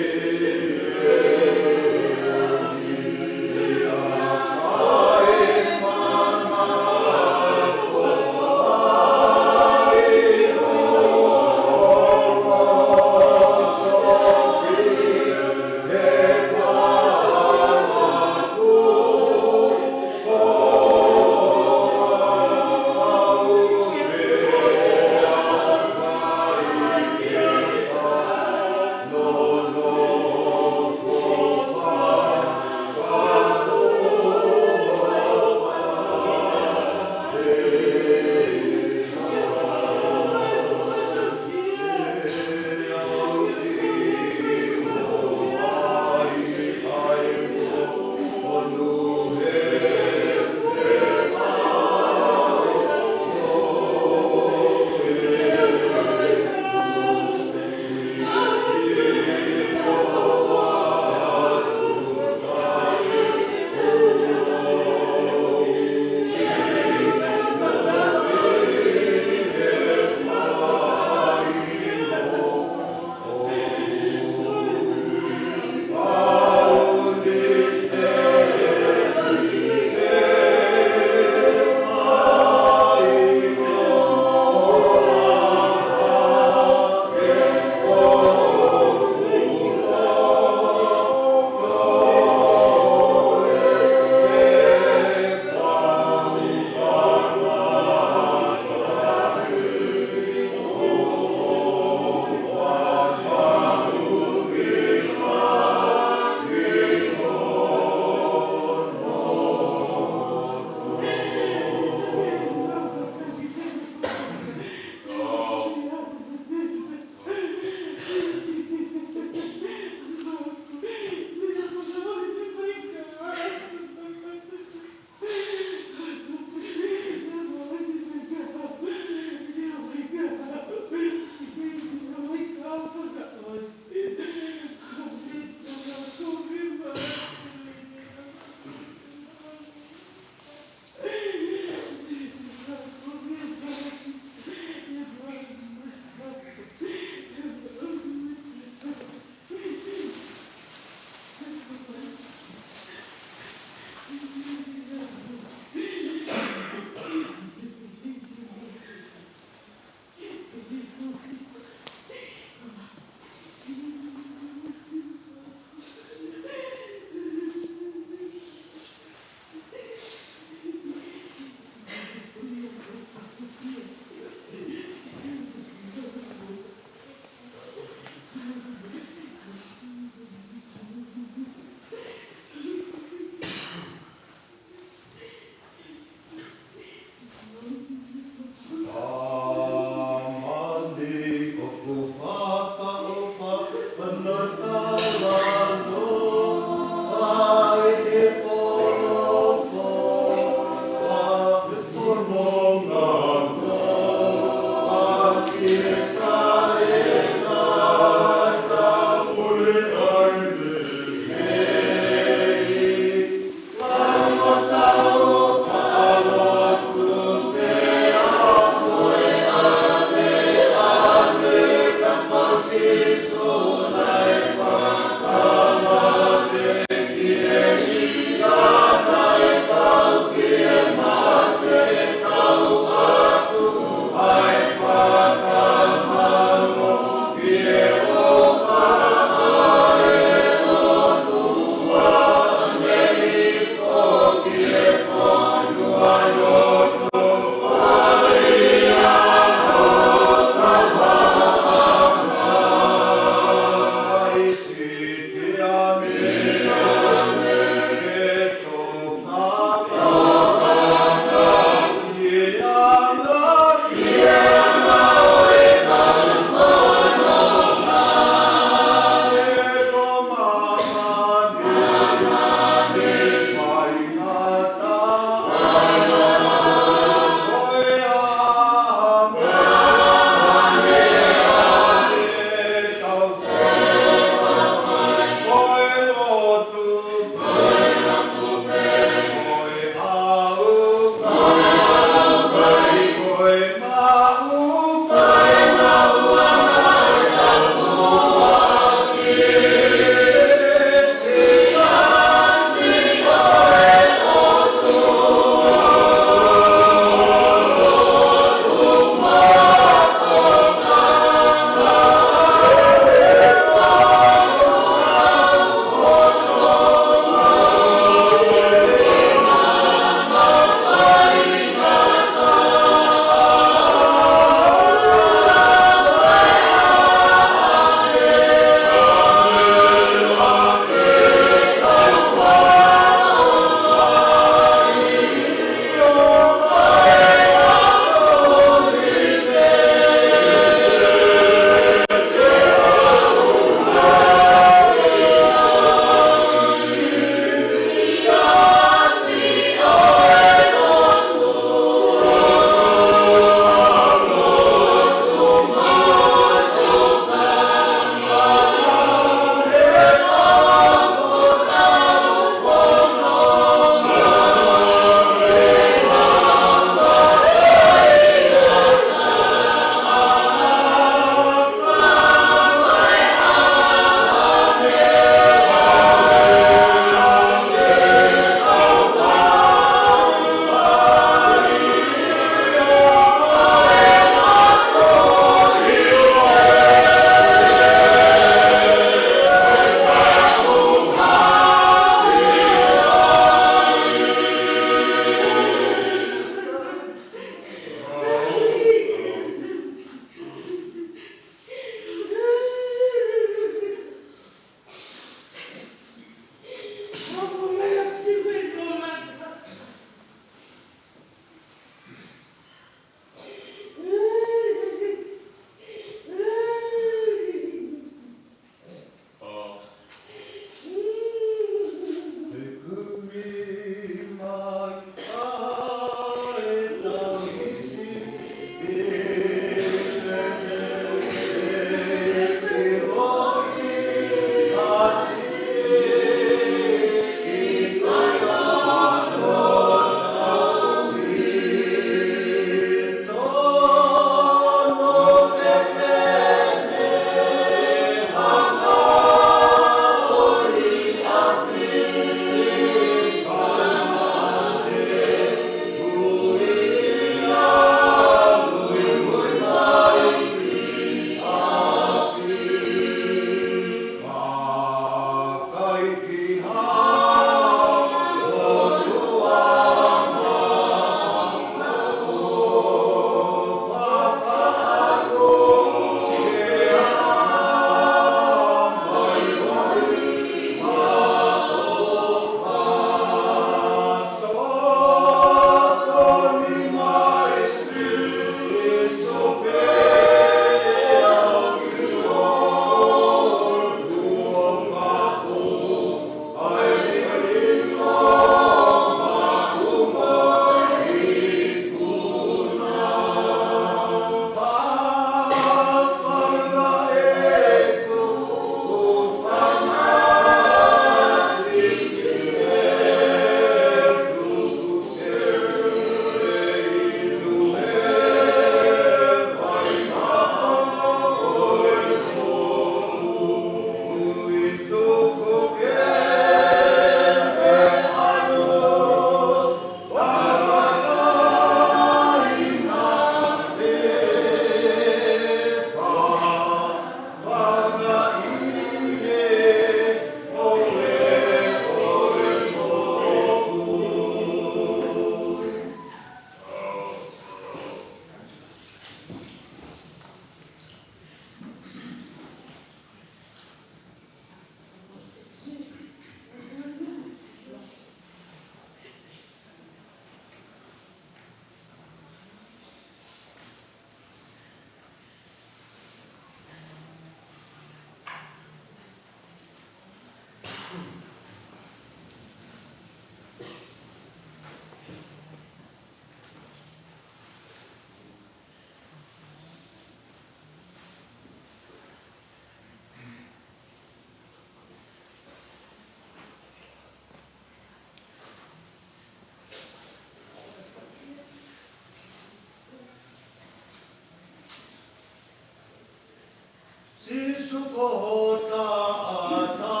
Sīsū ko ho taʻataʻa,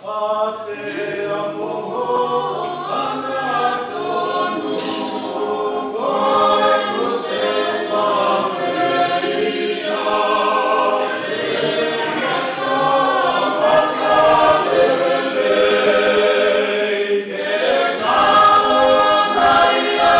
ʻa pea mo ho angatonu, ko e kute maveia, e mata makalele, e kalona ia.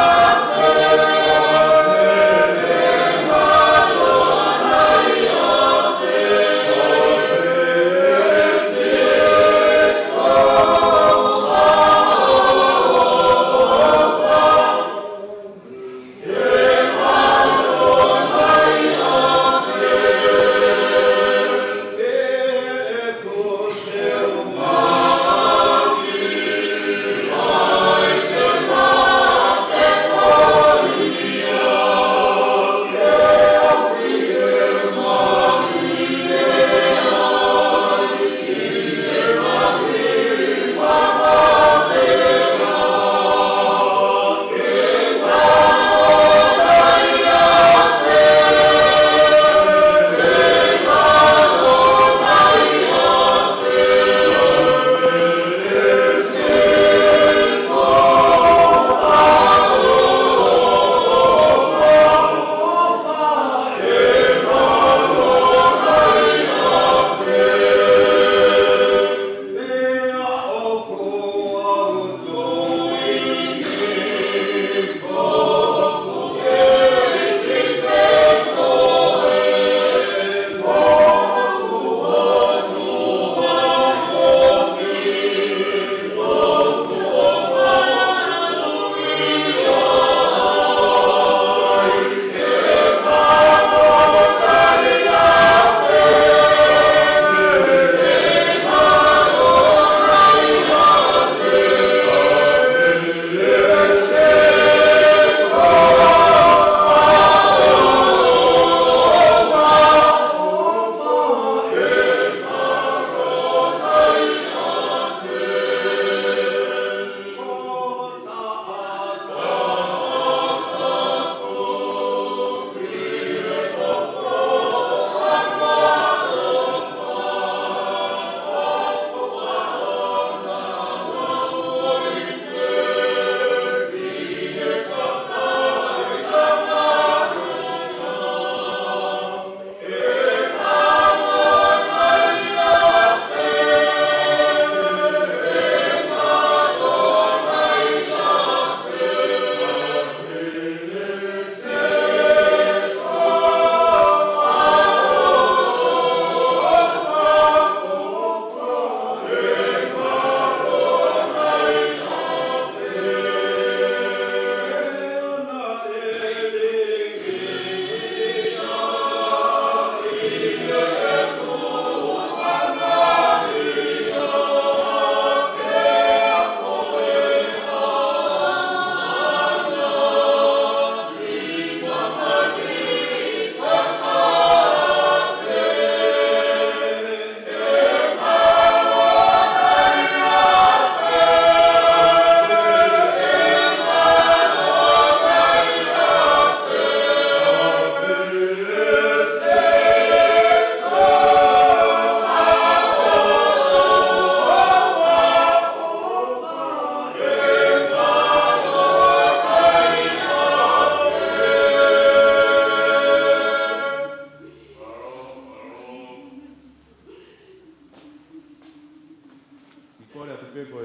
ʻI kole atu pē ko e,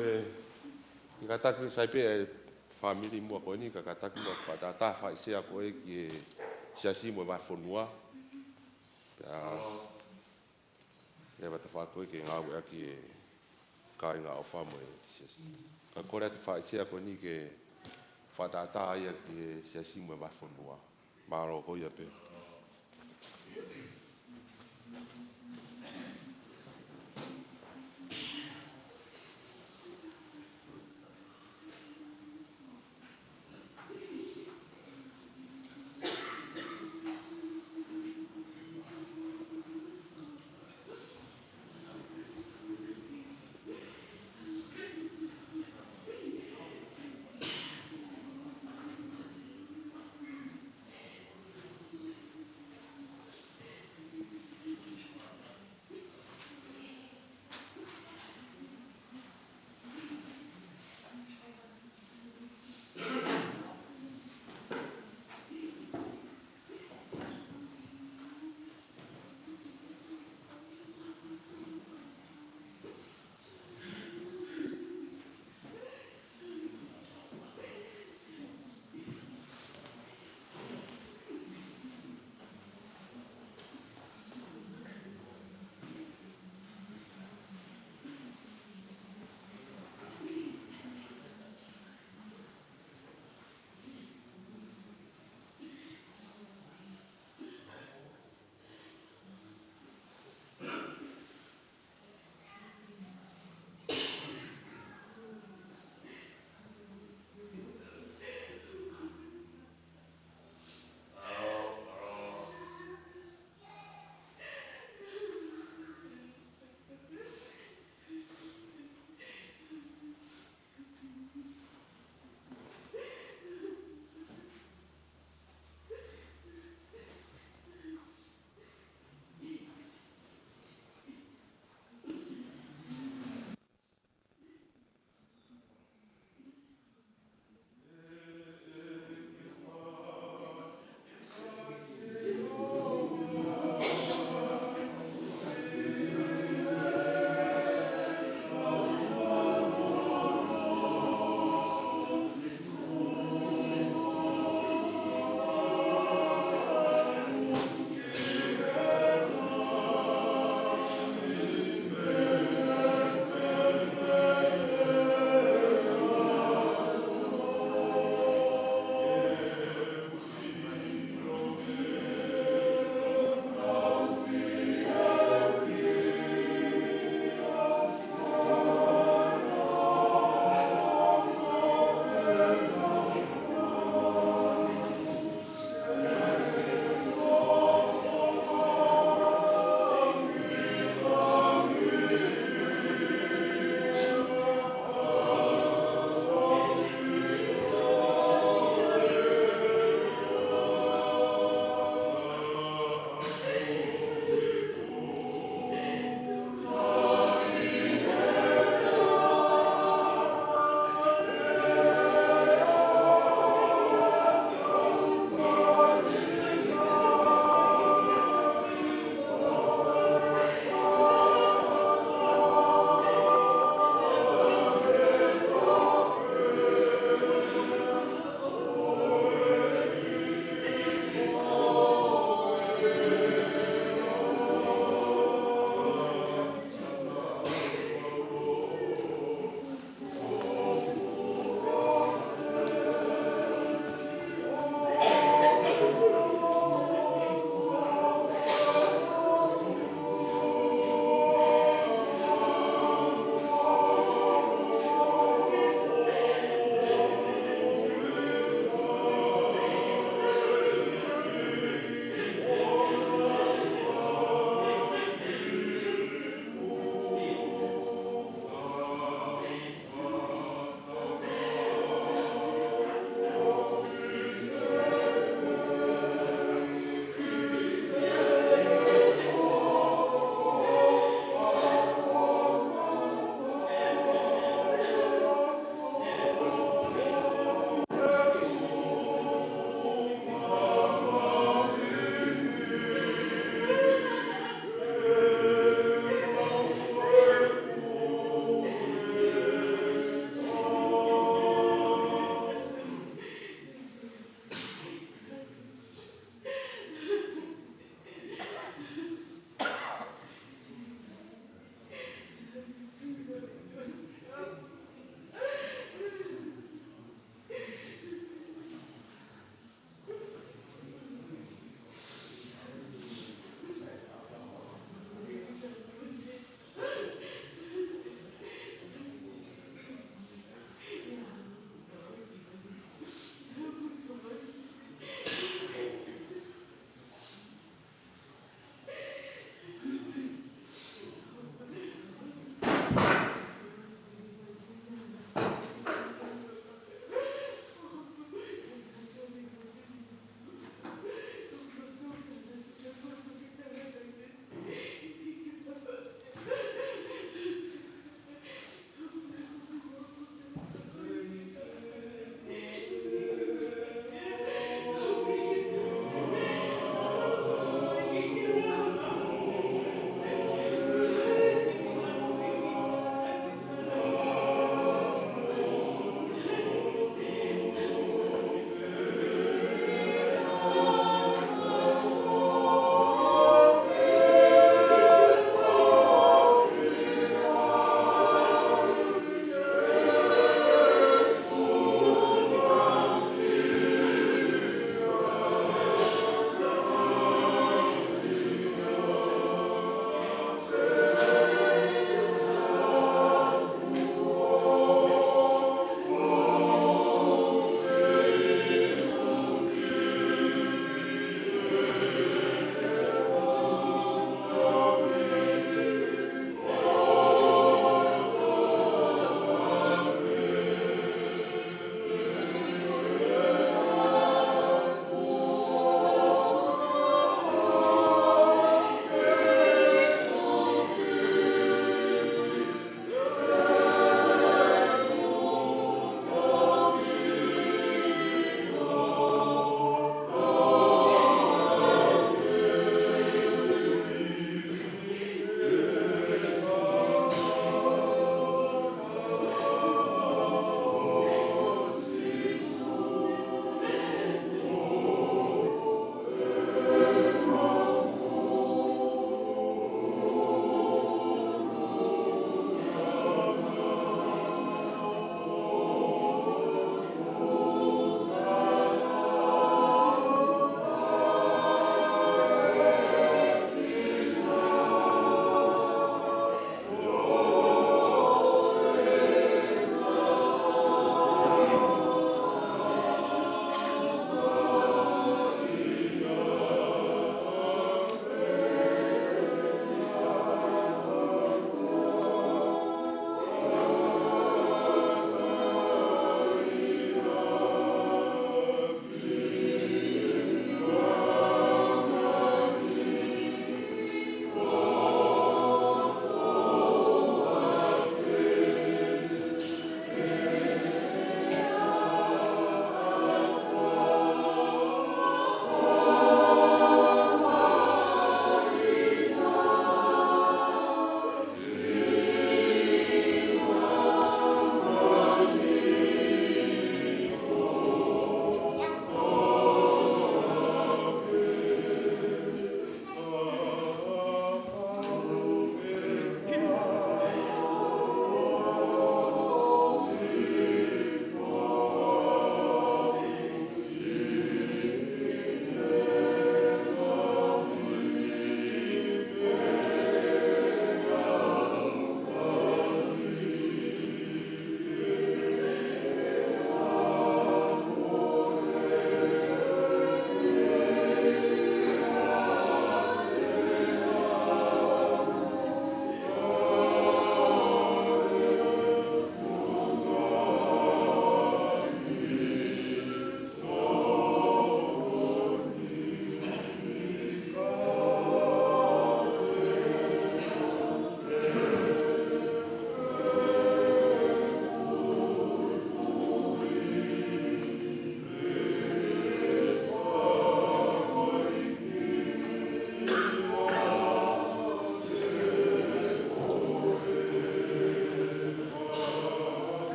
ʻi kātaki sai pē e fāmili muʻa ko eni, ka kātaki muʻa fakatātā fai sea ko e ki he siasi mo e vahefonua. Pea, ʻe vata fā ko e ke ngāueʻaki e kāinga ʻofa mo e siasi. Ka kole atu fai sea ko eni ke fakatātā ia ki he siasi mo e vahefonua. Mālō ko ia pē.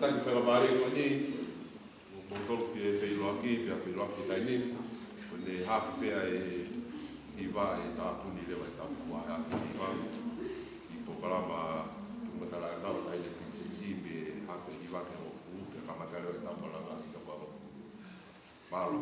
Tani fela mare ko ni, mo moutolu fie feʻiloaki, pea feʻiloaki taimi ni, ko ʻene hafe pea ʻe hiva ʻe tāpuni leva ʻe tapu ua ʻe hafe hiva. ʻI he polokalama tuʻu matala ʻa e tau taʻahine P C C, pea hafe hiva ki he hongofulu, pea kamata leva ʻe tapu ʻa langa ki he hongofulu. Mālō.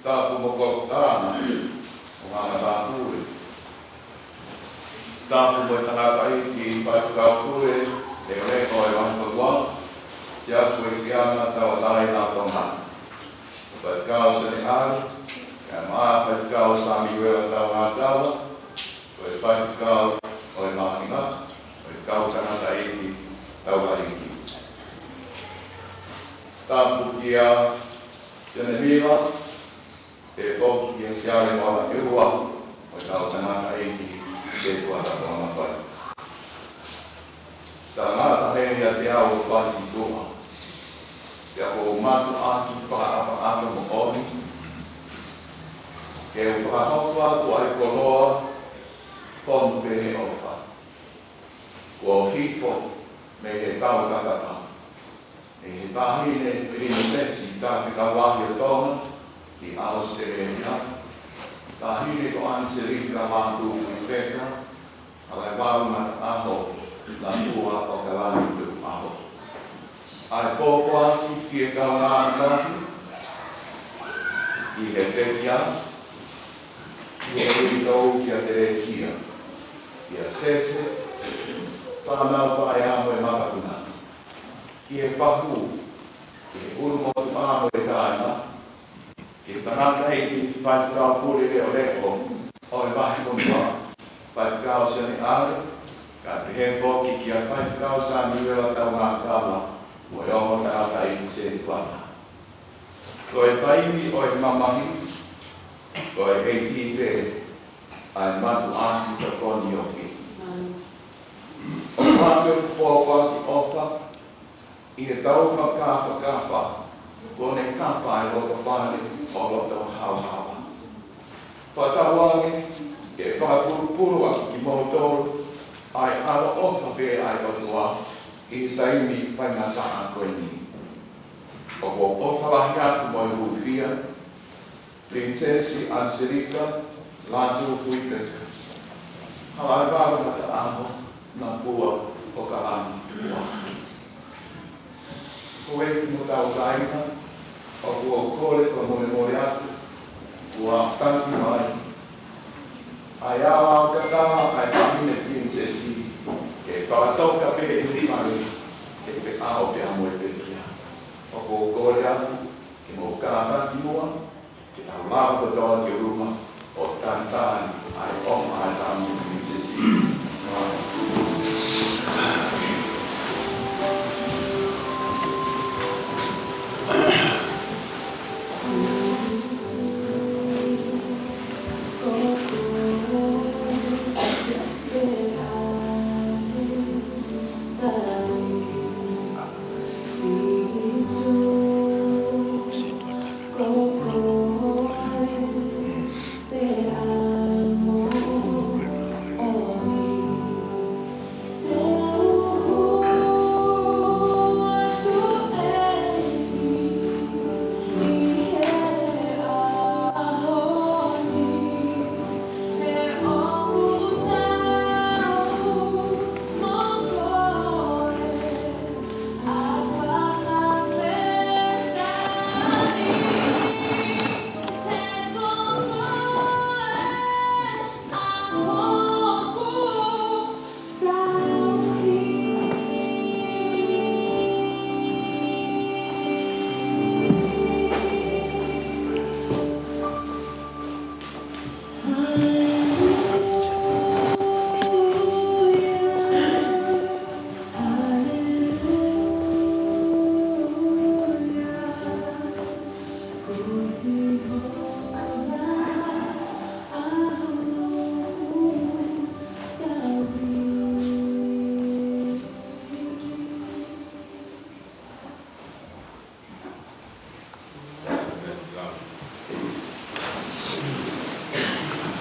Tapu mo Kofuʻanga, mo Hanga Tāpule. Tapu mo e tangataʻeiki Faifekau Pule Leʻoleko ʻo e Vahefonua, Siasi Uēsiliana Tauʻatāina ʻo Tonga. Faifekau Sione ʻAle, kae ʻumaʻā Faifekau Samiuela Taungākava, ko e faifekau ʻo e māhina, ko e kau tangataʻeiki Tauʻatāina. Tapu kia Sione Mila, pehē foki kia Siale Moana ʻEua, mo e kau tangataʻeiki ʻi he tuʻa tapu ʻa Mafai. Tangata heni ʻiate au ʻo fai ki tuʻa. Pea ʻoku ou mātuʻaki fakaʻapaʻapa moʻoni ke u fakahoko atu ʻa e koloa fonu pē ʻofa kuo hifo mei he tau kakapa, mei he Taʻahine Pilinisesi Tafika Vahi ʻo Tonga ʻi ʻAositelēlia, Taʻahine ko ʻAniselika Lātūfuipeka Halaevalu Mataʻaho Natua ʻo Kalani Tukuʻaho. ʻA e pōpoaki ki he kaungāmeʻa ʻi he pekia, ki he ui tou kia Telesia, kia Sese, fānau paea mo e makapuna, ki he fahu, ki he ʻulumotuʻa mo e taima, ki he tangataʻeiki Faifekau Pule Leʻoleko ʻo e Vahefonua, Faifekau Sione ʻAle, kae pehē foki kia Faifekau Samiuela Taungākava mo e ongo tangataʻeiki Setuata. Ko e taimi ʻo e mamahi, ko e ʻEiki pē ʻa e mātuʻaki tokoni ʻoku ʻi ai. ʻOku ou pōpoaki ʻofa ʻi he tau fakafakafa, kuo ne kapa e loto fale ʻo loto haohaoa. Fakatauange ke fakapulupulu ʻaki kimoutolu ʻa e ʻaloʻofa pē ʻa e ʻOtua ʻi he taimi faingataʻa ko eni. ʻOku ou ʻofa lahi atu mo e hūfia, Pilinisesi ʻAniselika Lātūfuipeka Halaevalu Mataʻaho Natua ʻo Kalani Tukuʻaho. Houʻeiki mo Tauʻatāina, ʻoku ou kole fakamolemole atu, kuo tangutu mai ʻa e ʻaoʻao kakapa ʻa e Taʻahine Pilinisesi ke fakatoka pē ʻi he fale, ke feʻao pea mo e pekia. ʻOku ou kole atu ke mou kātaki muʻa, ke tau lava kotoa ki ʻolunga ʻo talitali ʻa e ʻofa ʻa e Taʻahine Pilinisesi.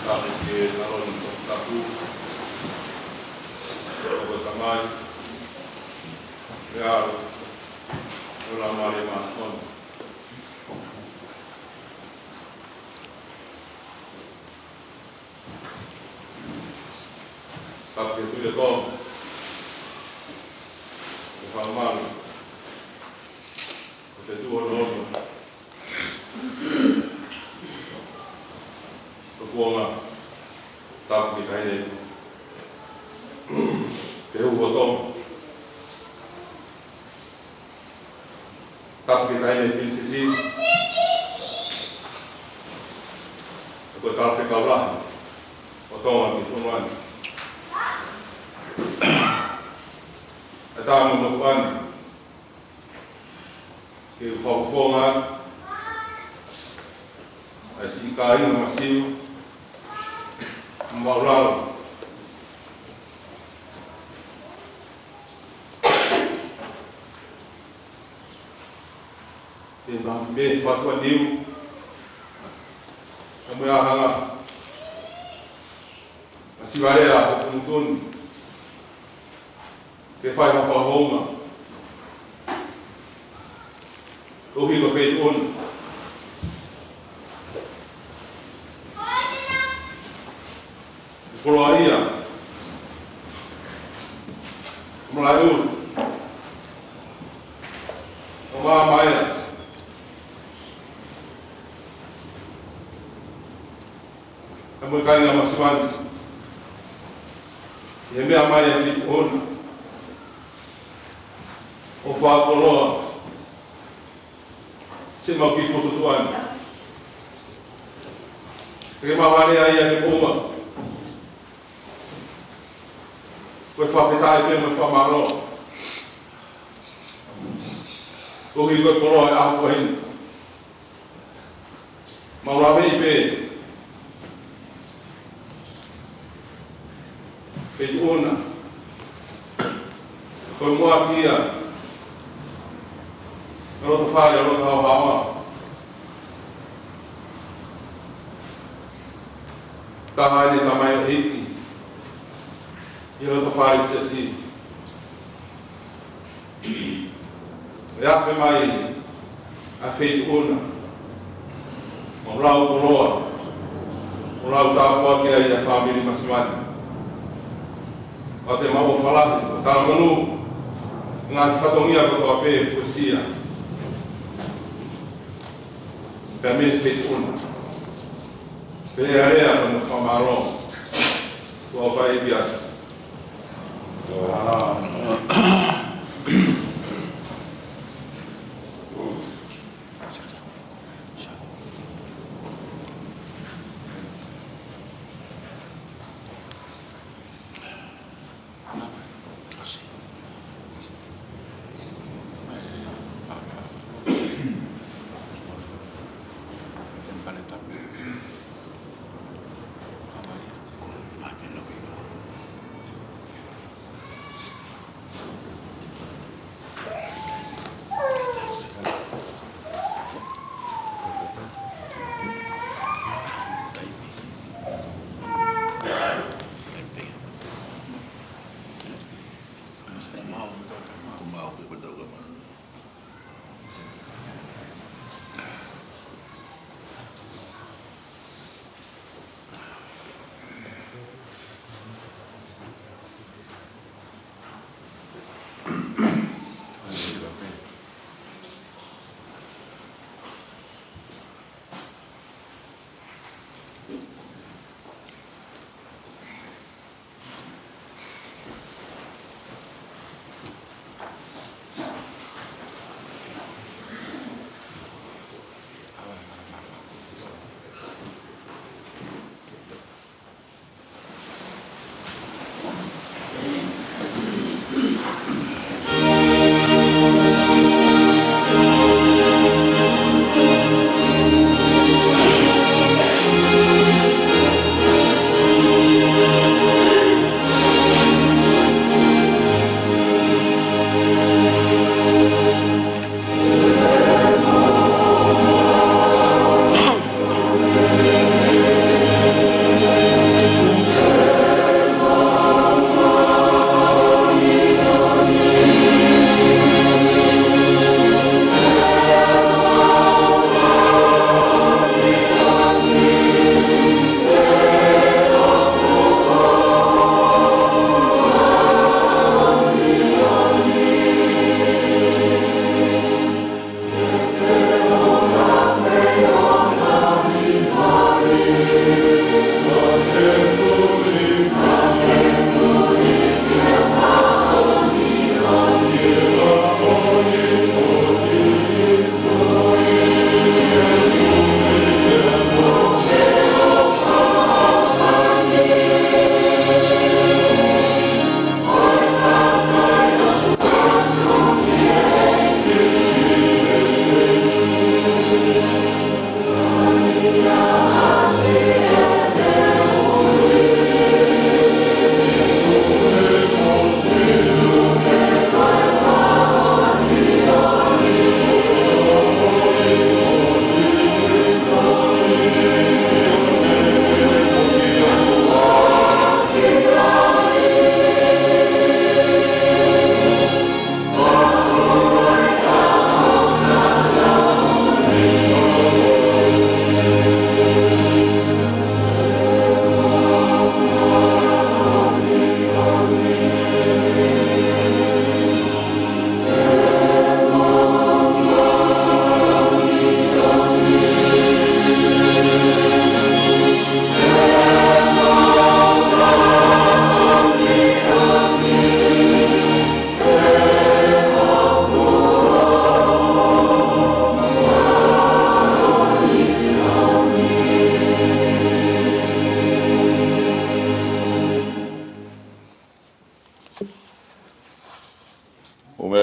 Tapu ki he ʻAlo Toputapu, ʻa e Tamai, ʻa e ʻAlo, ʻa e Laumālie Māʻoniʻoni. Tapu ki he Tuʻi ʻo Tonga, ʻo e Fale Malu, ʻo e Fetuʻu Onoono, Ko e Talafekau Lahi ʻo Tonga ki he fonua ni. ʻA e Tama mo e Tuʻa ni, ke u fakafofonga ʻa e siʻi kāinga masiva māʻulalo. Ke ma me fakua niu. Ka mo e ʻāhanga. Masiva lea ʻo Tumutumu. Ke fai ha fakahounga. Koeʻuhi ko e feituʻu na. Koloaʻia. Malaʻe ʻulu. ʻO māmaia. Ka mo e kāinga masiva ni. ʻI he meʻa mai ʻa e feituʻu na. ʻO fakakoloa. Siʻemau kiʻi potu tuʻa ni. Ke mau vale ai ʻa e moʻunga. Ko e fakafetaʻi pē mo e fakamālō. Koeʻuhi ko e koloa ʻa e ʻaho ko eni. Mau laveʻi pē. Feituʻu na. Ko e muʻaki ia. Ko e loto fale, ko e loto haohaoa. Taha ʻene tamaioʻeiki. ʻI he loto fale siasi. ʻE afe mai ʻa e feituʻu na. ʻO lau koloa. ʻO lau tāpuaki ai ʻa e fāmili masiva ni. ʻOku te mau ʻofa lahi, ʻo talamonū. Ngaahi fatongia kotoa pē fuesia. Pea mei he feituʻu na. Pea lea mo e fakamālō. Kuo fai pia.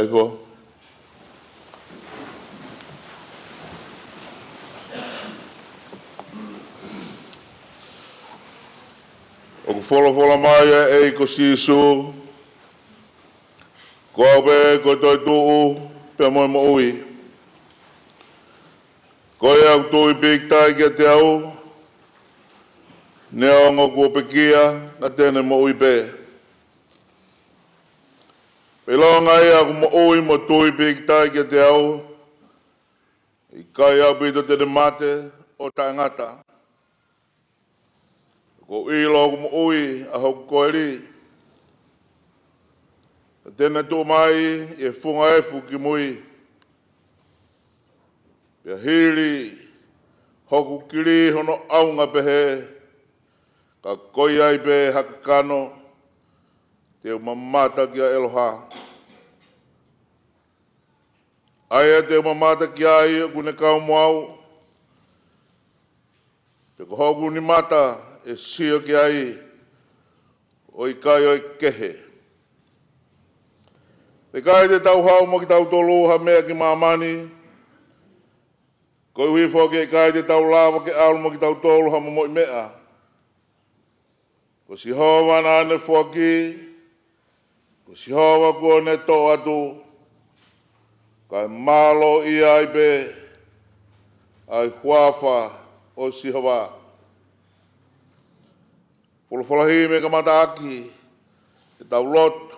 Kaifo. ʻOku folofola mai ʻa e ʻEiki ko Sīsū, ko au pē ko e toetuʻu pea mo e moʻui. Ko ia ʻoku tui pīkitai kiate au, neongo kuo pekia, ka te ne moʻui pē. Pea ʻilonga ia ʻoku moʻui mo tui pīkitai kiate au, ʻe ʻikai ʻaupito te ne mate ʻo taʻengata. Kuo u ʻilo ʻoku moʻui ʻa hoku koeli, ka te ne tuʻu mai ʻi he funga efu ki mui. Pea hili hoku kili hono ʻaunga pehē, ka ko ia ai pē ha kakano, te u mamata kia ʻEloha. ʻA ia te u mamata ki ai ʻoku ne kau mo au, pea ko hoku nimata ʻe sio ki ai, ʻo ʻikai ʻo e kehe. ʻE ʻikai te tau haʻu mo kitautolu ha meʻa ki māmani, koeʻuhi foki ʻe ʻikai te tau lava ke ʻalu mo kitautolu ha momoʻi meʻa. Ko Sihova naʻa ne foaki, ko Sihova kuo ne toʻo atu, kae mālō ia ai pē ʻa e huafa ʻo Sihova. Folofola himi ke kamata ʻaki ʻetau lotu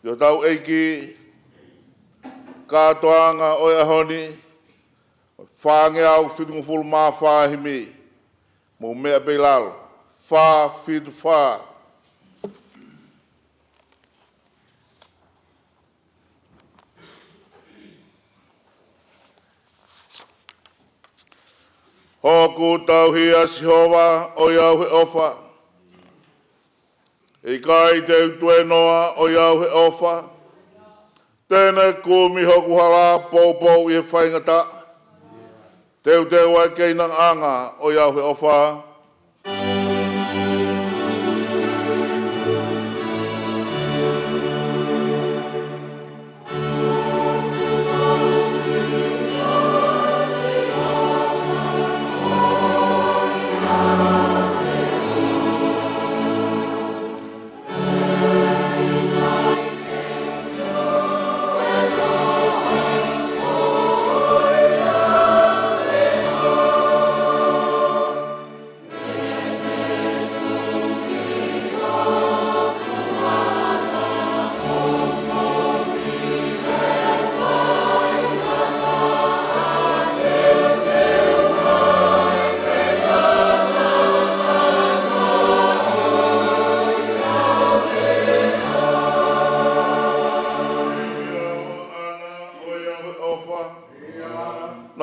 ki hotau ʻEiki, kātoanga ʻo e ʻaho ni, fāngeau fitungofulu mā fā himi, mou meʻa pē ʻi lalo, fā fitu fā. Hoku tauhi ʻa Sihova ʻoiauē he ʻofa, ʻe ʻikai te u tuēnoa ʻoiauē he ʻofa, te ne kumi hoku hala poupou ʻi he faingataʻa, teuteu ʻa e keinangaʻanga ʻoiauē he ʻofa.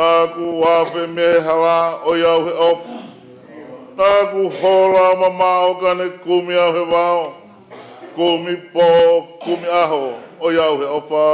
Naʻa ku afe mei he hala ʻoiauē he ʻofa. Naʻa ku hola mamaʻo ka ne kumi au he vao. Kumi pō, kumi ʻaho, ʻoiauē he ʻofa.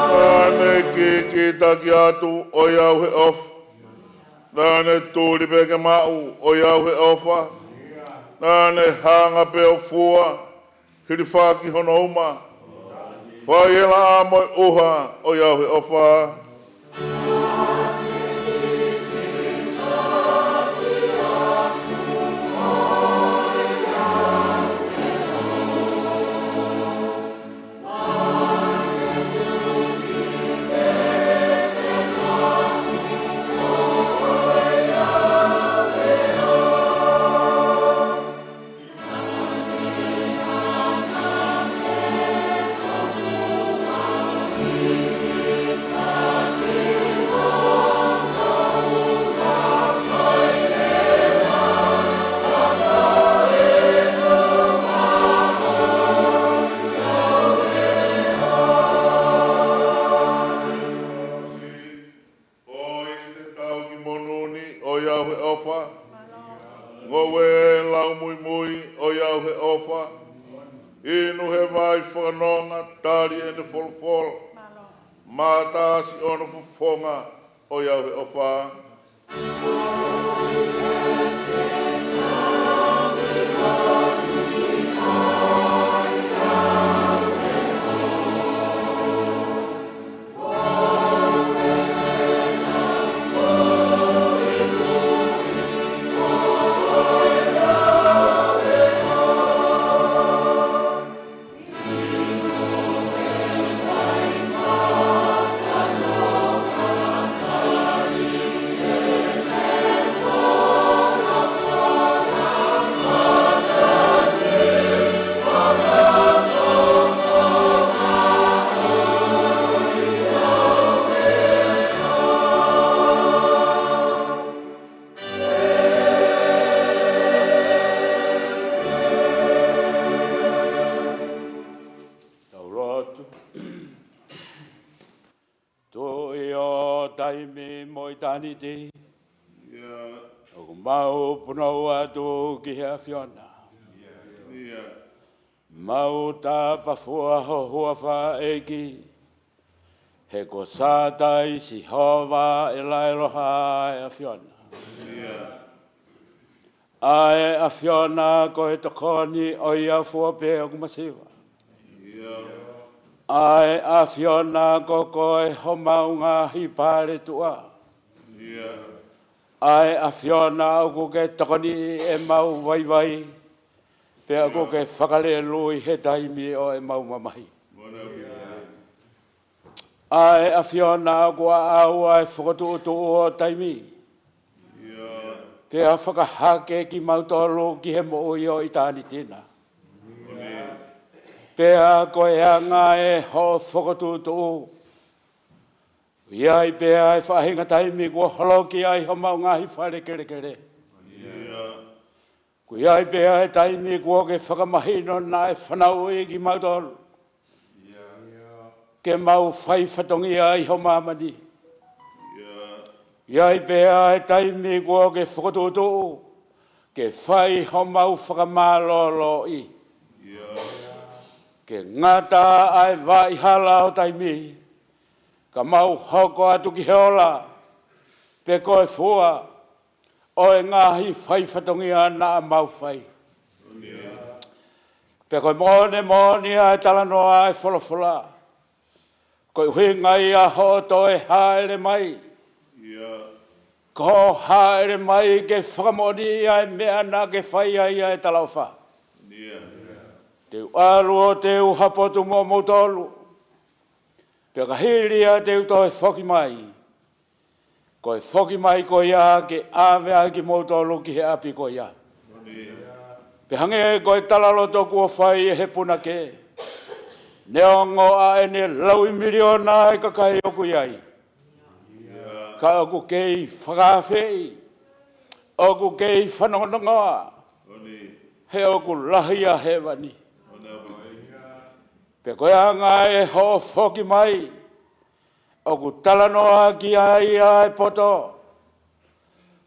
Naʻa ne kikitaki atu ʻoiauē he ʻofa. Naʻa ne tuli pē ke maʻu ʻoiauē he ʻofa. Naʻa ne hanga pē ʻo fua, hilifaki hono uma. Fai e laʻā mo e ʻuha ʻoiauē he ʻofa. he ʻofa. Ngoue lau muimui ʻo e au he ʻofa. Inu he vai fakanonga tali ʻene folofola. Mātā siʻono fofonga ʻo e au he ʻofa. Tau lotu. Tuʻi ʻo taimi mo ʻitāniti. ʻIo. ʻOku mau punou atu ki he ʻAfiona. ʻIo. Mau tapafua ho huafa ʻEiki. He ko Sātai Sihova ʻElaeloha ʻa e ʻAfiona. ʻIo. ʻA e ʻAfiona ko e tokoni ʻo ia fua pē ʻoku masiva. ʻIo. ʻA e ʻAfiona ko koe homau ngaahi paletuʻa. ʻIo. ʻA e ʻAfiona ʻoku ke tokoniʻi ʻemau vaivai. Pea ʻoku ke fakalelui he taimi ʻo ʻemau mamahi. ʻA e ʻAfiona ʻoku ʻaʻau ʻa e fokotuʻutuʻu ʻo taimi. ʻIo. Pea fakahake kimautolu ki he moʻui ʻo ʻitāniti na. Pea ko e anga ʻe hoʻo fokotuʻutuʻu. ʻI ai pē ʻa e faʻahinga taimi kuo holoki ai homau ngaahi fale kelekele. ʻIo. Ko ia ai pē ʻa e taimi kuo ke fakamahino naʻe fanauʻi kimautolu. Ke mau fai fatongia ʻi ho māmani. Ko ia ai pē ʻa e taimi kuo ke fokotuʻutuʻu. Ke fai homau fakamālōlōʻi. Ke ngata ʻa e vaʻa hala ʻo taimi. Ka mau hoko atu ki he ola. Pe ko e fua. ʻO e ngaahi fai fatongia naʻa mau fai. Pea ko e moʻoni moʻoni ʻa e talanoa ʻa e folofola. Ko e ʻuhinga ia hoʻo toe hāʻele mai. Ko hoʻo hāʻele mai ke fakamoʻoniʻi ʻa e meʻa naʻa ke fai ai ʻa e talaʻofa. Te u ʻalu ʻo te u hapotu mo moutolu. Pea ka hili ia te u toe foki mai. Ko e foki mai ko ia ke ʻave ai kimoutolu ki he ʻapi ko ia. Pea hangē ko e talaloto kuo fai ʻe he punake. Neongo ʻa ʻene laui miliona ʻa e kakai ʻoku ʻi ai. Ka ʻoku kei fakaafeʻi. ʻOku kei fanongonongoa. He ʻoku lahi ʻa hēvani. Pea ko e anga ʻe hoʻo foki mai. ʻOku talanoa ki ai ʻa e poto.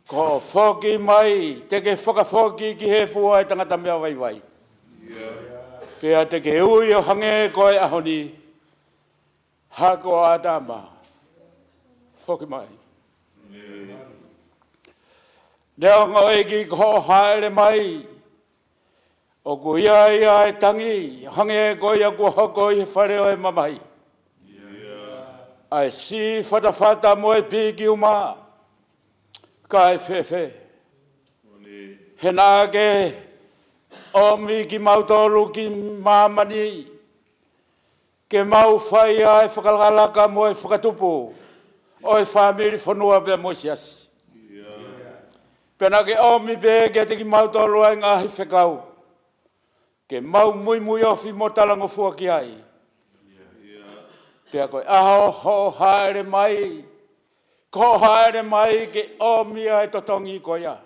Ko hoʻo foki mai, te ke fakafoki ki he fua ʻa e tangata meʻa vaivai. Pea te ke ui ʻo hangē ko e ʻaho ni. Hako ʻa ʻĀtama. Foki mai. Neongo ʻEiki ko hoʻo hāʻele mai. ʻOku ʻi ai ʻa e tangi, hangē ko ia kuo hoko ʻi he fale ʻo e mamahi. ʻA e sī fatafata mo e piki uma. Kae fēfē. He naʻa ke ʻomi kimautolu ki māmani. Ke mau fai ʻa e fakalakalaka mo e fakatupu ʻo e fāmili fonua pea mo e siasi. Pea naʻa ke ʻomi pē kiate kimautolu ʻa e ngaahi fekau. Ke mau muimui ofi mo talangofua ki ai. Pea ko e ʻaho hoʻo hāʻele mai. Ko hoʻo hāʻele mai ke ʻomi ʻa e totongi ko ia.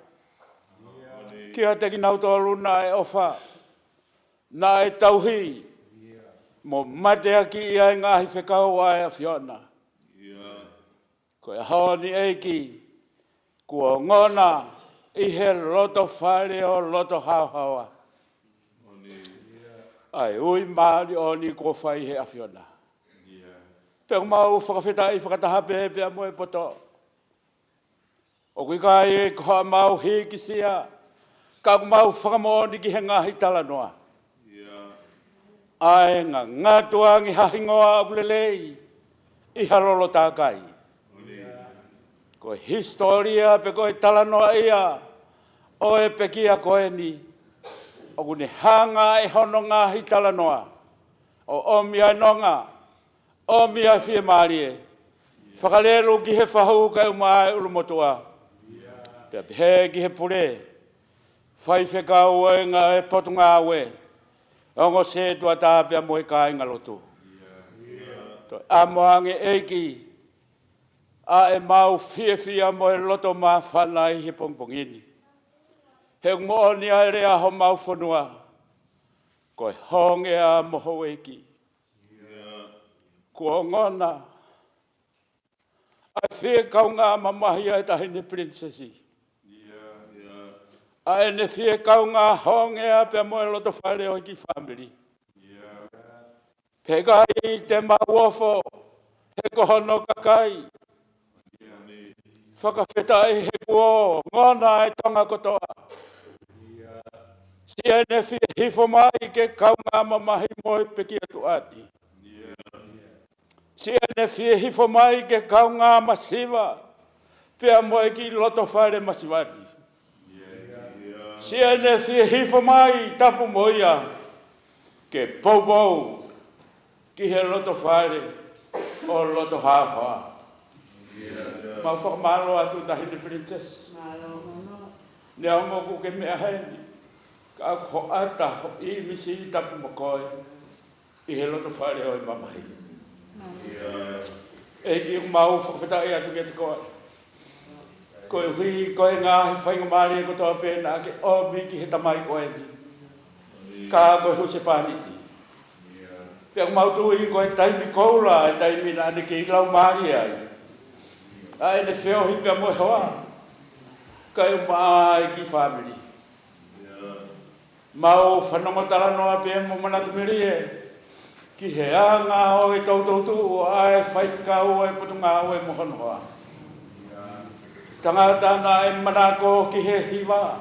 Kiate kinautolu naʻe ʻofa. Naʻe tauhi mo mateakiʻi ʻa e ngaahi fekau ʻa e ʻAfiona. Ko e ʻaho ni ʻEiki, Kuo ongona ʻi he loto fale ʻo loto haohaoa ʻa e ui māʻoniʻoni kuo fai he ʻAfiona. Pea ʻoku mau fakafetaʻi fakataha pē pea mo e poto. ʻOku ʻikai ko haʻamau hīkisia, ka ʻoku mau fakamoʻoni ki he ngaahi talanoa ʻa e ngangatu ange ha hingoa ʻoku lelei ʻi ha lolo takai. Ko e hisitōlia pe ko e talanoa ia ʻo e pekia ko eni, ʻoku ne hanga ʻe hono ngaahi talanoa ʻo ʻomi ʻa e nonga, ʻomi ʻa e fiemālie, fakalelu ki he fahu kae ʻumaʻā e ʻulumotuʻa, pea pehē ki he pule, faifekau ʻo e ngaahi potungāue, ongo sētuata pea mo e kāingalotu. Toe ʻamu ange ʻEiki ʻa ʻemau fiefia mo e loto māfana ʻi he pongipongi ni. He ʻoku moʻoni ʻa e lea homau fonua, ko e hongea mo houʻeiki. Kuo ongona ʻa e fie kaungā mamahi ʻa e Taʻahine Pilinisesi, ʻa ʻene fie kaungā hongea pea mo e loto fale ʻo e kiʻi fāmili. Pea ʻikai te mau ofo he ko hono kakai. Fakafetaʻi he kuo ongona e Tonga kotoa. Siʻene fie hifo mai ke kaungā mamahi mo e pekia tuʻa ni. Siʻene fie hifo mai ke kaungā masiva pea mo e kiʻi loto fale masiva ni. Siʻene fie hifo mai tapu mo ia ke poupou ki he loto fale ʻo loto haohaoa. Mau fakamālō atu Taʻahine Pilinisesi. Neongo ʻoku ke meʻa heni, ka ʻoku hoʻata ho ʻīmisi tapu mo koe ʻi he loto fale ʻo e mamahi. ʻEiki, ʻoku mau fakafetaʻi atu kiate koe koeʻuhi ko e ngaahi faingamālie kotoa pē naʻa ke ʻomi ki he tamai ko eni, ka ko e husepāniti. Pea ʻoku mau tui ko e taimi koula e taimi naʻa ne kei laumālie ai ʻa ʻene feohi pea mo e hoa kae ʻumaʻā e kiʻi fāmili. Mau fanongo talanoa pē mo manatu melie ki he anga ʻo e toutou tuʻu ʻa e faifekau ʻo e potungāue mo hono hoa. Tangata naʻe manako ki he hiva.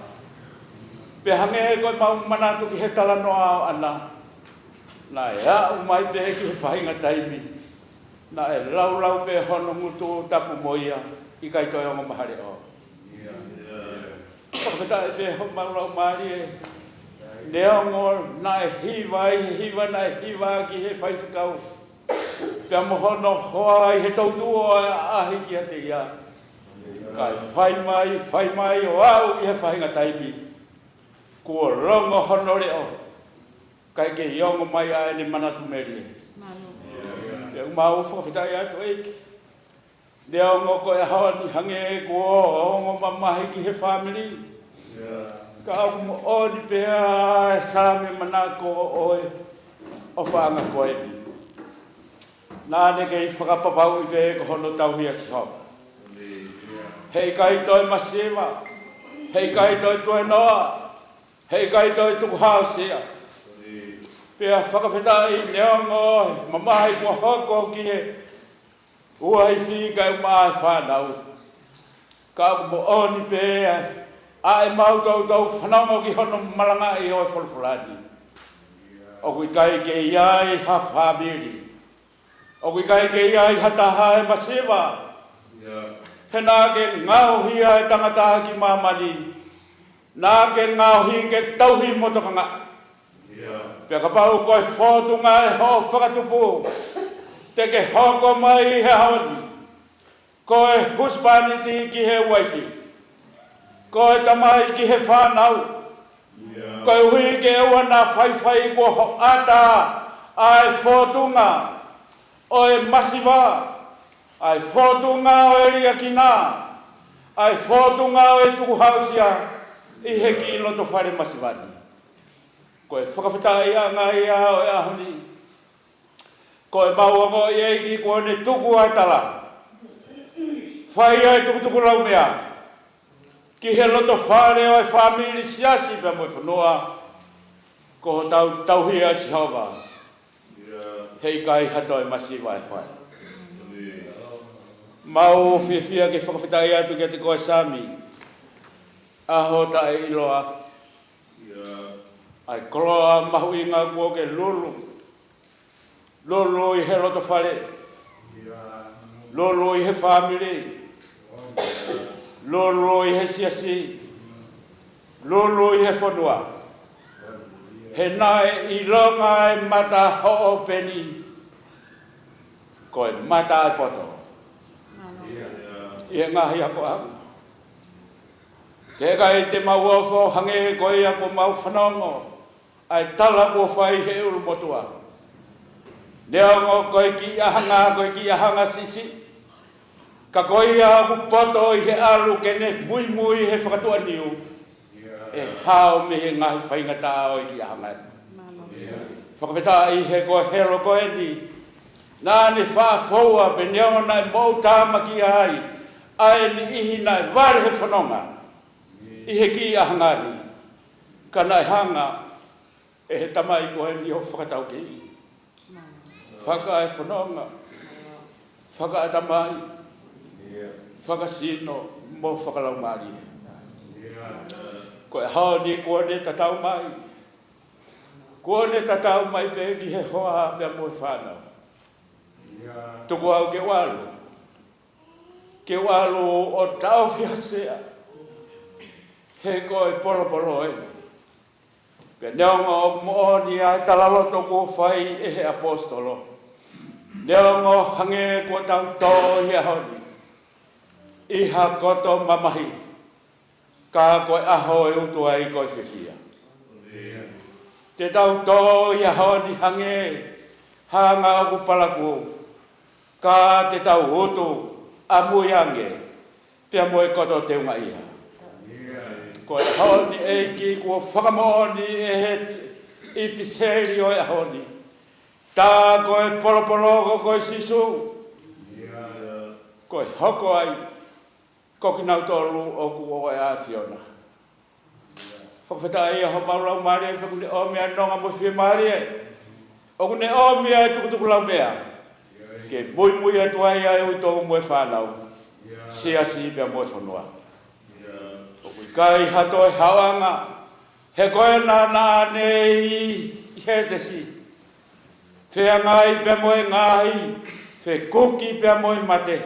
Pea hangē ko ʻemau manatu ki he talanoa ʻo ʻAna, naʻe aʻu mai pē ki he faʻahinga taimi naʻe laulau pē hono ngutu tapu mo ia, ʻikai toe ongo mahalo. Fakafetaʻi pē homau laumālie, neongo naʻe hiva ai he hiva naʻe hiva ki he faifekau pea mo hono hoa ʻi he toutou ʻaʻahi kiate ia. Kae fai mai, fai mai ʻo aʻu ʻi he faʻahinga taimi kuo longo hono leʻo, kae kei ongo mai ʻa ʻene manatu melie. Pea ʻoku mau fakafetaʻi atu ʻEiki, neongo ko e ʻaho ni hangē kuo ongo mamahi ki he fāmili, ka ʻoku moʻoni pē ʻa e Saame manako ʻo e ʻofaʻanga ko eni. Naʻa ne kei fakapapauʻi pē ko hono tauhi ʻa Sihova. Heʻikai toe masiva, heʻikai toe tuēnoa, heʻikai toe tukuhāusia. Pea fakafetaʻi neongo mamahi kuo hoko ki he uaifi kae ʻumaʻā e fānau, ka ʻoku moʻoni pē ʻa ʻemau toutou fanongo ki hono malangaʻi ʻo e folofola ni, ʻoku ʻikai ke ʻi ai ha fāmili, ʻoku ʻikai ke ʻi ai ha taha ʻe masiva. He naʻa ke ngaohi ʻa e tangata ki māmani, naʻa ke ngaohi ke tauhi mo tokangaʻi. Pea kapau ko e fōtunga ʻe hoʻo fakatupu, te ke hoko mai he ʻaho ni ko e husepāniti ki he uaifi, ko e tamai ki he fānau. Koeʻuhi ke ʻoua naʻa faifai kuo hoʻata ʻa e fōtunga ʻo e masiva, ʻa e fōtunga ʻo e liʻaki na, ʻa e fōtunga ʻo e tukuhāusia ʻi he kiʻi loto fale masiva ni. Ko e fakafetaʻiʻanga ia ʻo e ʻaho ni. Ko ʻemau ongoʻi ʻEiki kuo ne tuku ʻa e tala, fai ʻa e tukutukulaumea, ki he loto fale ʻo e fāmili, siasi pea mo e fonua, ko hotau tauhi ʻa Sihova. Heʻikai ha toe masiva ʻe fai. Mau fiefia ke fakafetaʻi atu kiate koe Sami, ʻaho taʻeʻiloa. ʻA e koloa mahuʻinga kuo ke lulu. Lulu ʻi he loto fale. Lulu ʻi he fāmili. Lulu ʻi he siasi. Lulu ʻi he fonua. He naʻe ʻilonga e mata hoʻo peni, ko e mata ʻa e poto, ʻi he ngaahi akoʻanga. He ʻikai te mau ofo hangē ko ia kuo mau fanongo ʻa e tala kuo fai he ʻulumotuʻa. Neongo ko e kiʻi ʻahanga, ko e kiʻi ʻahanga siʻisiʻi, ka ko ia ʻoku poto ʻi he ʻalu ke ne muimui he fakatuʻaniu, ʻe hao mei he ngaahi faingataʻa ʻo e kiʻi ʻahanga. Fakafetaʻi he ko e helo ko eni naʻa ne faʻafoua pē, neongo naʻe moʻutāmaki ai ʻa e niʻihi naʻe vale he fononga ʻi he kiʻi ʻahanga ni, ka naʻe hanga ʻe he tamai ko eni ʻo fakataukei, fakaefononga, fakaʻatamai, fakasino mo fakalaumālie. Ko e ʻaho ni kuo ne tatau mai, kuo ne tatau mai pē ki he hoa pea mo e fānau. Tuku au ke u ʻalu, ke u ʻalu ʻo taʻofi ha sea, he ko e polopolo eni. Pea neongo ʻoku moʻoni ʻa e talaloto kuo fai ʻe he ʻaposetolo, neongo hangē kuo tau tō ʻi he ʻaho ni ʻi ha koto mamahi, ka ko e ʻaho ʻe utu ai ko e fiefia. Te tau tō ʻi he ʻaho ni hangē ha anga ʻoku palakū, ka te tau utu ʻamui ange pea mo e koto teungaʻia. Ko e ʻaho ni ʻEiki kuo fakamoʻoni ʻe he ʻipiseli ʻo e ʻaho ni, tā ko e polopolo ko koe Sīsū, ko e hoko ai ko kinautolu ʻoku ʻo e ʻAfiona. Fakafetaʻi ʻa homau laumālie pea ʻoku ne ʻomi ʻa e nonga mo e fiemālie, ʻoku ne ʻomi ʻa e tukutukulaumea ke muimui atu ai ʻa e utu mo e fānau, siasi pea mo e fonua. ʻOku ʻikai ha toe haoʻanga, he ko e naʻa ne ʻi Hētesi, feangai pea mo e ngaahi fekuki pea mo e mate.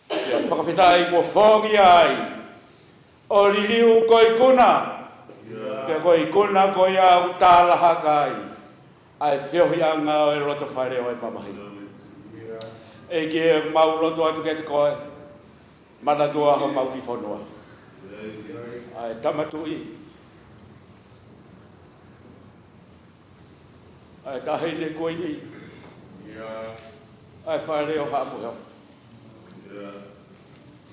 Pea fakafetaʻi kuo fōngia ai ʻo liliu ko e ikuna, pea ko e ikuna ko ia ʻoku tālahaka ai ʻa e feohiʻanga ʻo e loto fale ʻo e mamahi. ʻEiki, ʻoku mau lotu atu kiate koe, manatua homau kiʻi fonua, ʻa e Tama Tuʻi, ʻa e Taʻahine Kuini, ʻa e Faʻē ʻo Haʻa Moheofo.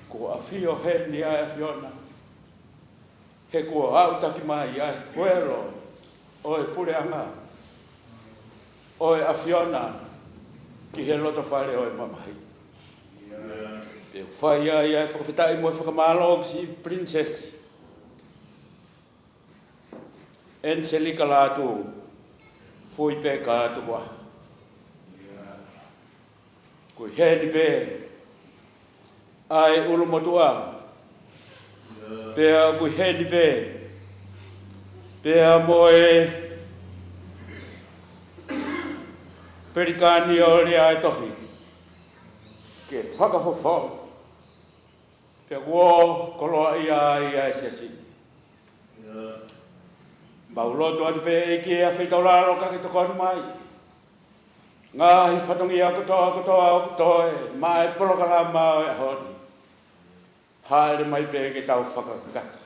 Kuo ʻafio heni ʻa e ʻAfiona, he kuo aʻutaki mai ʻa e kuelo ʻo e puleʻanga ʻo e ʻAfiona ki he loto fale ʻo e mamahi. Pea ʻoku fai ai ʻa e fakafetaʻi mo e fakamālō ki siʻi Pilinisesi ʻEniselika Lātū Fuipeka Tukuʻaho. ʻOku ʻi heni pē ʻa e ʻulumotuʻa, pea ʻoku ʻi heni pē, pea mo e pelikani ʻo e lea ʻa e tohi, ke fakafofonga, pea kuo koloaʻia ai ʻa e siasi. Mau lotu atu pē ʻEiki ʻa e feitaulalo ka ke tokoni mai. Ngaahi fatongia kotoa kotoa ʻoku toe maʻa e polokalama ʻo e ʻaho ni, hāʻele mai pē ke tau fakakakato.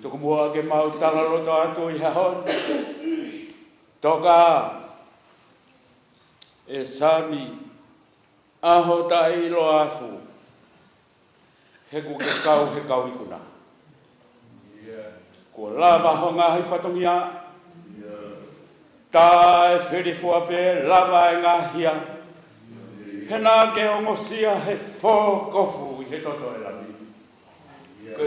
Tuku muʻa ke mau talaloto atu ʻi he ʻaho ni. Toka ʻe Sami, ʻaho taʻeʻiloa afu, he kuo ke kau he kau ikuna. Kuo lava ho ngaahi fatongia, tā e filifua pē lava e ngaahi hia, he naʻa ke ongosia he fō kofu ʻi he toto ʻo e Lami. Ko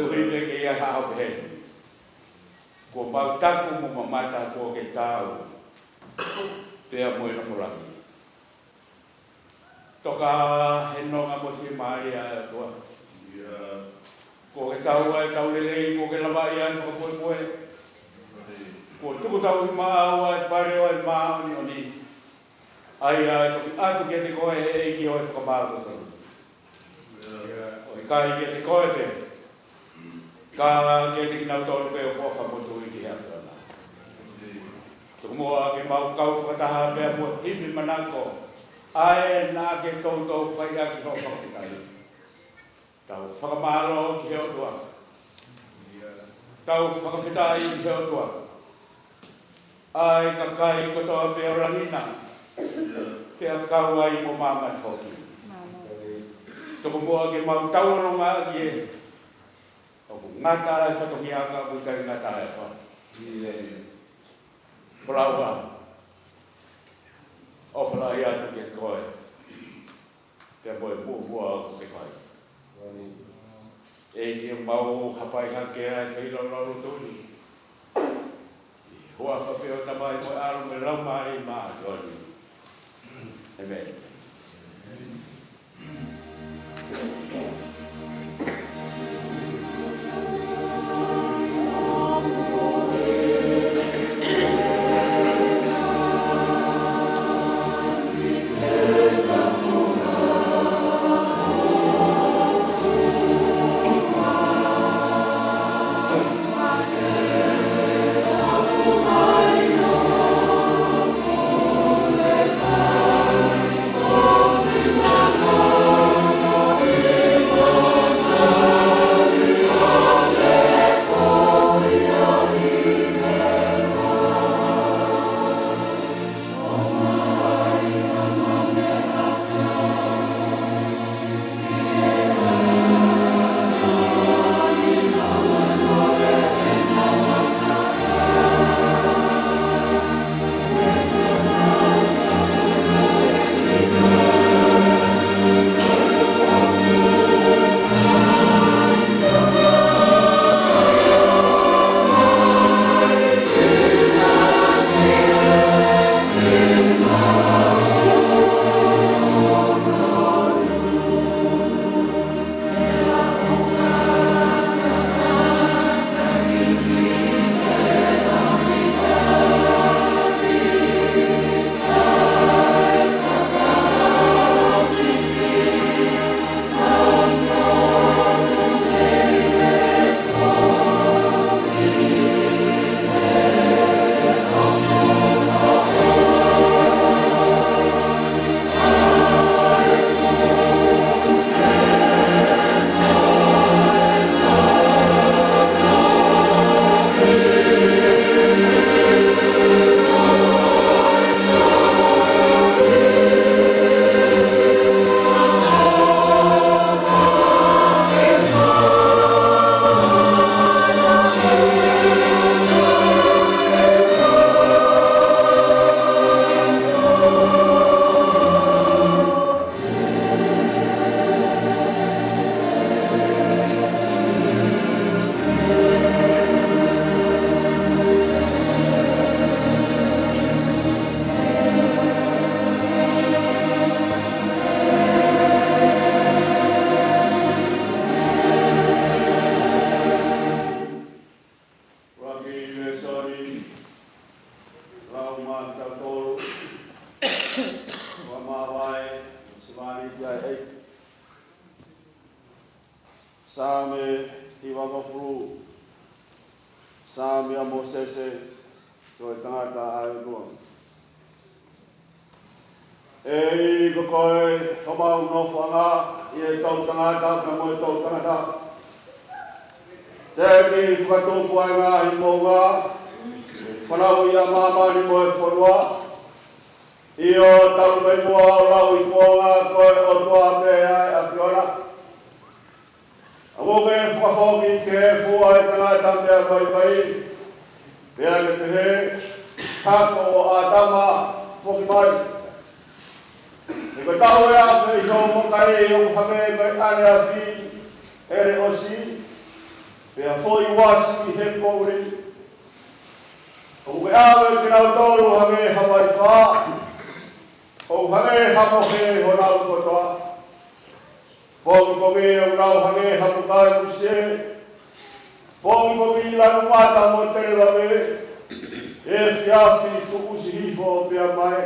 mau taku mo mamata kuo ke taau pea mo e nofo langi. Toka he nonga mo e fiemālie ʻa e ʻOtua. Kuo ke taau ʻa e tau lelei, kuo ke lavaʻi ʻa e fakapoʻupoʻu. Kuo tuku tauhi maʻau ʻa e pale ʻo e māʻoniʻoni. ʻA ia ʻe toki ʻatu kiate koe ʻe ʻEiki ʻo e fakamālō tonu. ʻO ʻikai kiate koe pē, ka kiate kinautolu pē ʻoku ʻofa mo tui ki he ʻAfiona. Tomuʻa ke mau kau fakataha pea mo e himi manako, ʻa ē naʻa ke toutou fai ʻaki hoʻo fakafetaʻi. Tau fakamālō ki he ʻOtua. Tau fakafetaʻi ki he ʻOtua. ʻA e kakai kotoa pē ʻo langi na, pea kau ai mo māmani foki. Tomuʻa ke mau tauʻolunga ki he ʻoku ngata ʻa e fatongia ka ʻoku ʻikai ngata ʻa e ʻofa. Folau ā, ʻofa lahi atu kiate koe. Pea mo e muʻomuʻa ʻoku ke fai. ʻEiki, mau hapai hake ʻa e feilaulau lotu ni. ʻI he huafa pē ʻo e Tamai mo e ʻAlo mo e Laumālie Māʻoniʻoni. ʻĒmeni. Laki Uesoni, lau maʻatautolu, ua mavae, Sivani Jai Hei. Saame hivangofulu, Saame ʻa Mōsese, ko e tangata ʻa e ʻOtua. ʻEiki, ko koe homau nofoʻanga ʻi he toʻutangata pea mo e toʻutangata. Teʻeki fakatupu ʻa e ngaahi moʻunga, fanauʻi ʻa māmani mo e fonua. ʻIo, talu mei muʻa ʻo lauikuonga, ko e ʻOtua pē ʻa e ʻAfiona. ʻA mo ke fakafoki ke fua e tangata mei he vaivai, pea ke pehē, hako ʻo ʻĀtama, foki mai. He ko e tau e afe ʻi hoʻo maka ʻoku hangē ko e ʻaneafi ʻe ʻosi, pea foʻi uasi he kouli. ʻOku ke ʻave kinautolu hangē ha vaifā, ʻo hangē ha mohe honau kotoa. Pongipongi ʻoku nau hangē ha puka ʻi musie. Pongipongi lanu mata mo televave, efiafi tuʻusi hifo pea mae.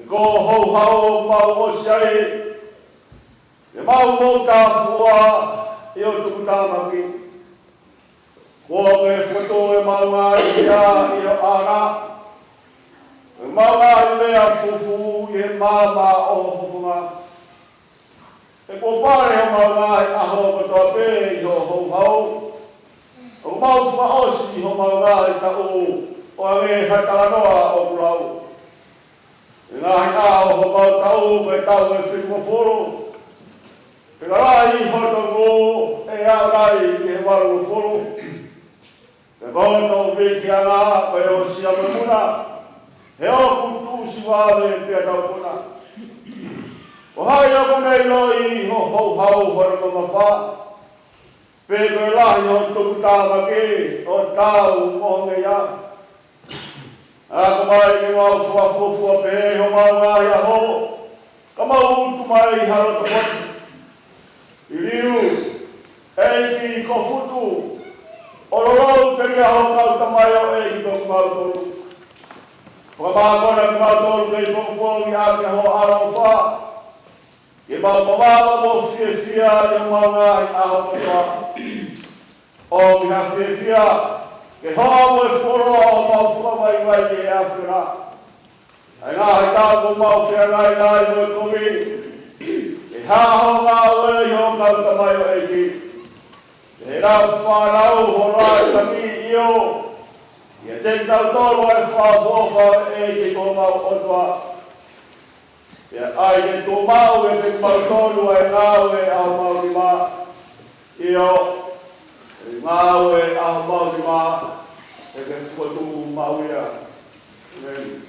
Ko e houhau ʻoku mau ʻosi ai, ʻemau moʻui taʻefua ʻi ho tuputāmaki. Kuo ke fokotuʻu ʻemau ngaahi hia ʻi ho ʻaʻana, ʻemau ngaahi lea fufū ʻi he maama ʻo ho fofonga. He kuo pale homau ngaahi ʻaho kotoa pē ʻi ho houhau. ʻOku mau fakaʻosi homau ngaahi taʻu ʻo hangē ha talanoa ʻoku lau. ʻI he ngaahi ʻaho homau taʻu ko e taʻu ʻe fitungofulu. Pea ka lahi hoto ngū, ʻe aʻu nai ki he valungofulu. Pea ko hoto vīkiʻanga ko e ʻosi ʻa e muna, he ʻoku tuʻusi vave pea taupuna. Ko hai ʻoku ne ʻiloʻi ho houhau hono mamafa, pe ko e lahi ho tuputāmaki ʻo taau mo ho ngeia? Akoʻi mai ke mau fakafuofua pehē ʻi homau ngaahi ʻaho, ka mau utu mai ha loto fotu. ʻIliu, ʻEiki, ko futu, ʻo lolou telia ho kau tamaioʻeiki ko kimautolu. Fakamākona kimautolu mei pongipongi ʻaki ho ʻaloʻofa, ke mau mamafa mo fiefia ʻi homau ngaahi ʻaho kotoa. ʻOmi ha fiefia ke hoa mo e fuoloa ʻo homau fakavaivai ʻi he ʻAfiona. ʻA e ngaahi taʻu kuo mau feangaingai mo e kovi, ke hā ho ngāue ʻi ho kau tamaioʻeiki. Ke nau fānau ho laʻi taki, ʻio, ʻiate kitautolu ʻa e fakaʻofoʻofa ʻo e ʻEiki ko homau ʻOtua. Pea ʻai ke tuʻu maʻu ʻiate kimautolu ʻa e ngāue ʻa homau nima. ʻIo, ʻa e ngāue ʻa homau nima, ʻe ke fokotuʻu maʻu ia. ʻĒmeni.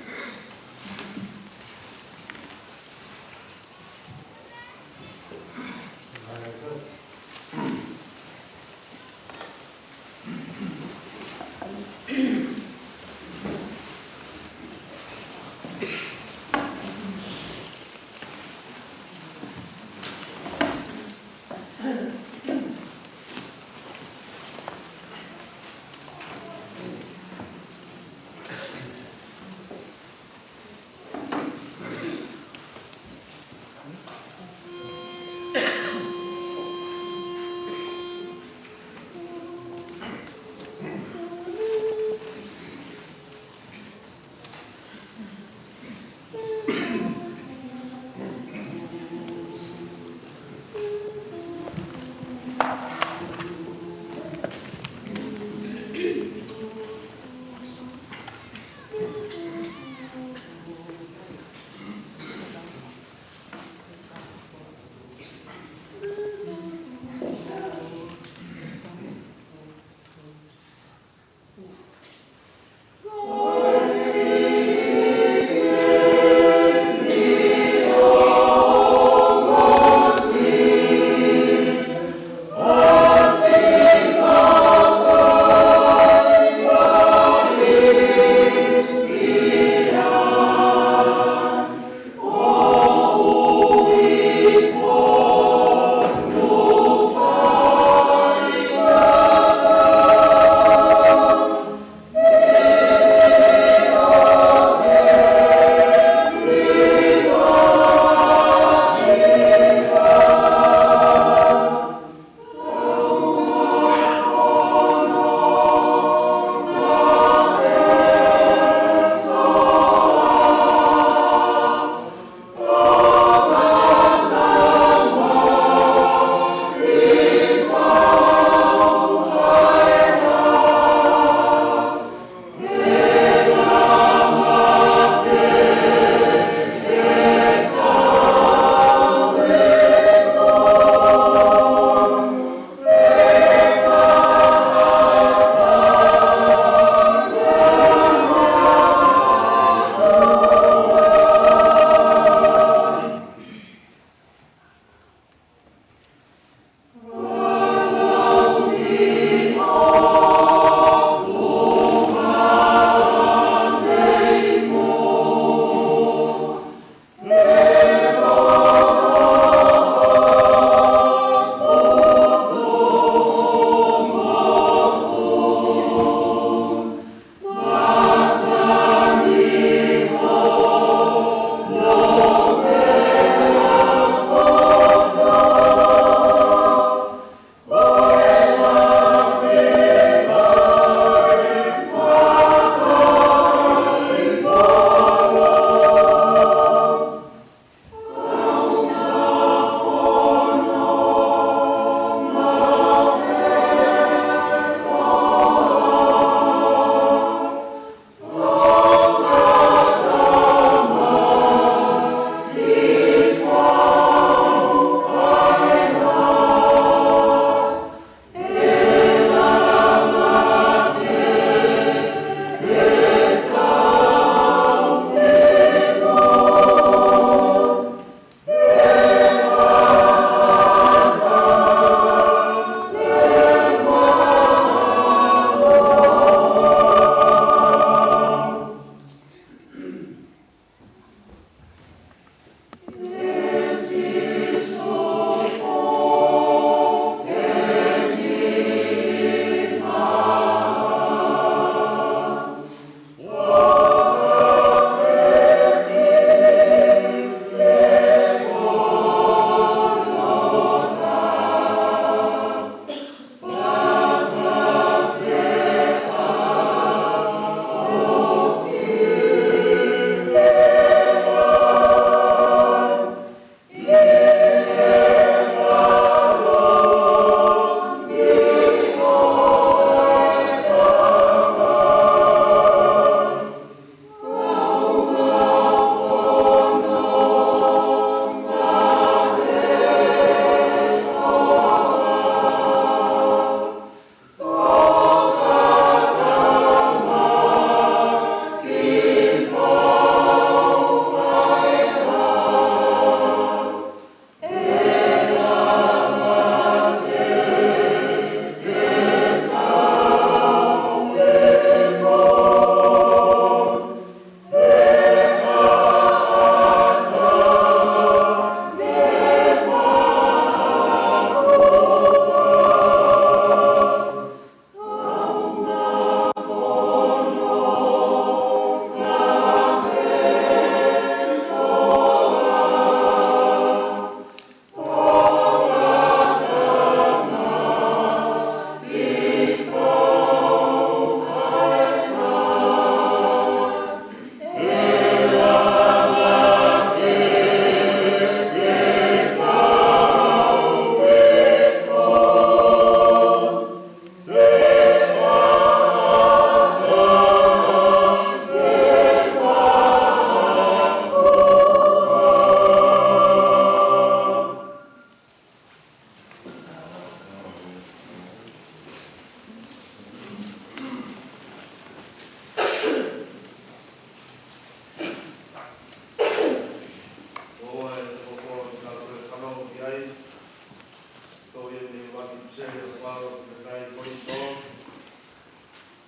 Sēlia Palo, Pekai Koito,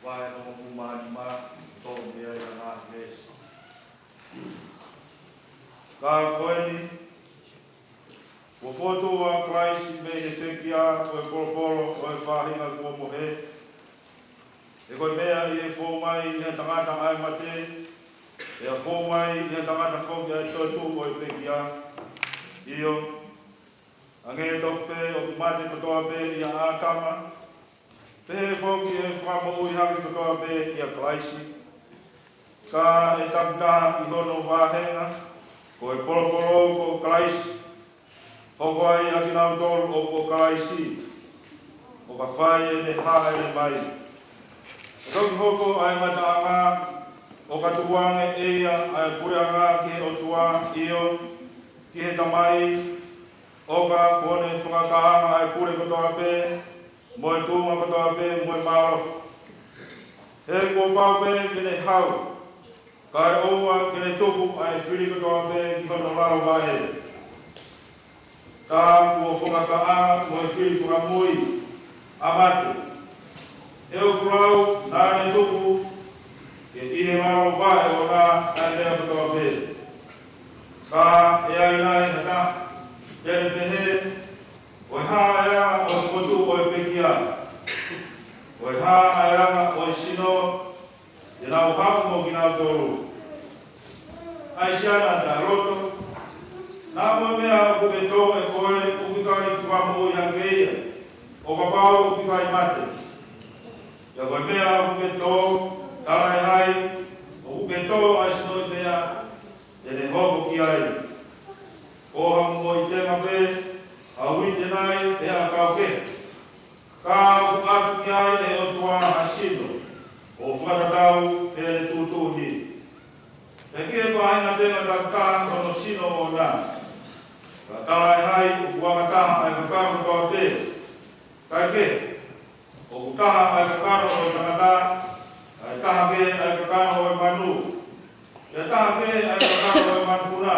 vahe hongofulu mā nima, tō mei ai ʻa e ngaahi veesi. Ka ko eni, kuo fokotuʻu ʻa Kalaisi mei he pekia ko e polopolo ʻo e faʻahinga kuo mohe, he ko e meʻa ʻi he fou mai ʻe he tangata ʻa e mate, pea fou mai ʻe he tangata foki ʻa e toetuʻu ʻo e pekia. ʻIo, hangē tofu pē ʻoku mate kotoa pē ʻia ʻĀtama, pehē foki ʻe fakamoʻui hake kotoa pē ʻia Kalaisi. Ka ʻe takitaha ʻi hono vāhenga, ko e polopolo ko Kalaisi, hoko ai ʻa kinautolu ʻoku ʻo Kalaisi, ʻo ka fai ʻene hāʻele mai. ʻE toki hoko ʻa e ngataʻanga, ʻo ka tukuange ʻe ia ʻa e puleʻanga ki he ʻOtua, ʻio, ki he Tamai, ʻo ka kuo ne fakakahanga ʻa e pule kotoa pē, mo e tuʻunga kotoa pē, mo e mālohi. He kuo pau pē ke ne hau, kae ʻoua ke ne tuku ʻa e fili kotoa pē ki hono lalo vaʻe. Ka kuo fakakahanga mo e fili fakamui ʻa mate, he ʻoku lau naʻa ne tuku ke ʻi he lalo vaʻe ʻoʻona ʻa e meʻa kotoa pē. Ka ʻe ʻi ai nai ha taha te ne pehē, ko e hā ʻa e anga ʻo e fokotuʻu ʻo e pekia? Ko e hā ʻa e anga ʻo e sino te nau haʻu mo kinautolu? ʻAi siana taʻeloto, naʻa mo e meʻa ʻoku ke tō ʻe koe ʻoku ʻikai fakamoʻui hake ia, ʻo kapau ʻoku ʻikai mate. Pea ko e meʻa ʻoku ke tō, talaʻehai ʻoku ke tō ʻa e sino ʻi he meʻa te ne hoko ki ai. Ko ha momoʻi tenga pē ʻa e uite nai pe ʻakau kehe? Ka ʻoku ʻatu ki ai ʻe he ʻOtua ha sino ʻo fakatatau pea ne tuʻutuʻuni. Pea ki he faʻahinga tenga takitaha hono sino ʻoʻona. Ka talaʻehai ʻoku angataha ʻa e kakano kotoa pē. Kae kehe, ʻoku taha ʻa e kakano ʻo e tangata, kae taha kehe ʻa e kakano ʻo e manu, pea taha kehe ʻa e kakano ʻo e manupuna,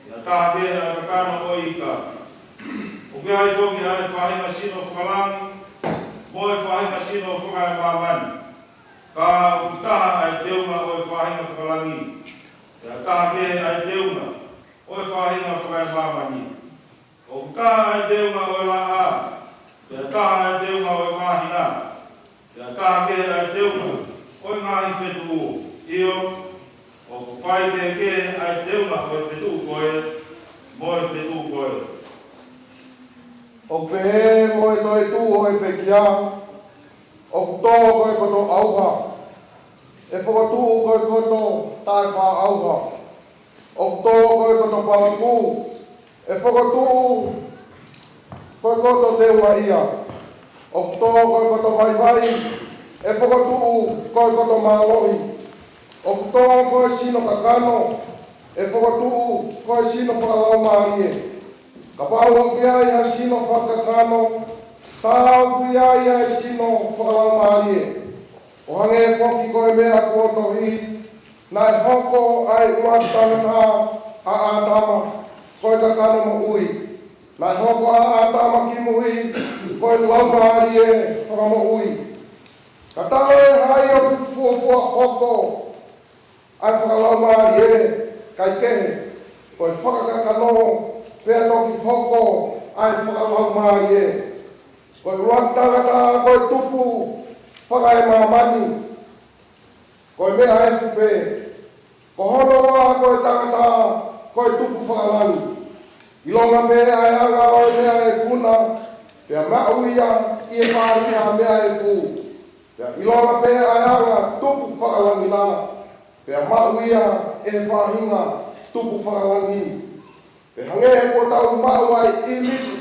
pea taha kehe ʻa e kakano ʻo e ika. ʻOku ʻi ai foki ʻa e faʻahinga sino fakalangi, mo e faʻahinga sino fakaemāmani. Ka ʻoku taha ʻa e teunga ʻo e faʻahinga fakalangi, pea taha kehe ʻa e teunga ʻo e faʻahinga fakaemāmani. ʻOku taha ʻa e teunga ʻo e laʻā, pea taha ʻa e teunga ʻo e māhina, pea taha kehe ʻa e teunga ʻo e ngaahi fetuʻu. ʻIo, ʻoku faikehekehe ʻa e teunga ʻo e fetuʻu ko ē mo e fetuʻu ko ē. ʻOku pehē mo e toetuʻu ʻo e pekia, ʻoku tō ko e koto ʻauha, ʻe fokotuʻu ko e koto taʻefaʻaʻauha. ʻOku tō ko e koto palakū, ʻe fokotuʻu ko e koto teuaʻia. ʻOku tō ko e koto vaivai, ʻe fokotuʻu ko e koto mālohi. ʻOku tō ko e sino kakano, ʻe fokotuʻu ko e sino fakalaumālie. Kapau ʻoku ʻi ai ha sino fakakakano, tā ʻoku ʻi ai ʻa e sino fakalaumālie. ʻO hangē foki ko e meʻa kuo tohi, naʻe hoko ʻa e ʻuluaki tangata ʻa ʻĀtama ko e kakano moʻui. Naʻe hoko ʻa ʻĀtama kimui ko e laumālie fakamoʻui. Ka talaʻehai ʻoku fuofua hoko ʻa e fakalaumālie, kae kehe, ko e fakakakano pea toki hoko ʻa e fakalaumālie. Ko e ʻuluaki tangata ko e tupu fakaemāmani, ko e meʻa efu pē. Ko hono ua ko e tangata ko e tupu fakalangi. ʻIlonga pē ʻa e anga ʻo e meʻa efu na, pea maʻu ia ʻi he faʻahinga meʻa efu. Pea ʻilonga pē ʻa e anga tupu fakalangi na, pea maʻu ia ʻe he faʻahinga tupu fakalangi. Pea hangē kuo tau maʻu ʻa e ʻīmisi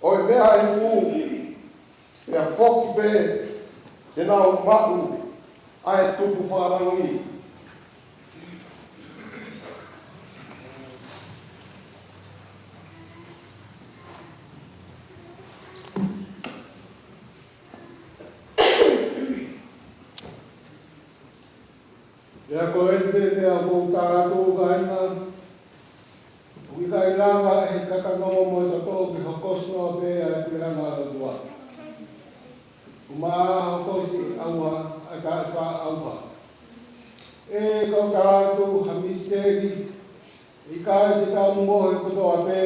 ʻo e meʻa efu, pea foki pē te nau maʻu ʻa e tupu fakalangi. Pea ko eni pē meʻa ʻoku ou tala atu, kāinga, ʻoku ʻikai lava ʻe he kakano mo e toto ke hokosi noa pē ʻa e puleʻanga ʻo e ʻOtua. Ko e māhina ko eni ʻa e ʻauha, ʻa e taʻefaʻaʻauha. ʻE kau tala atu ha misiteli, ʻikai te tau mohe kotoa pē,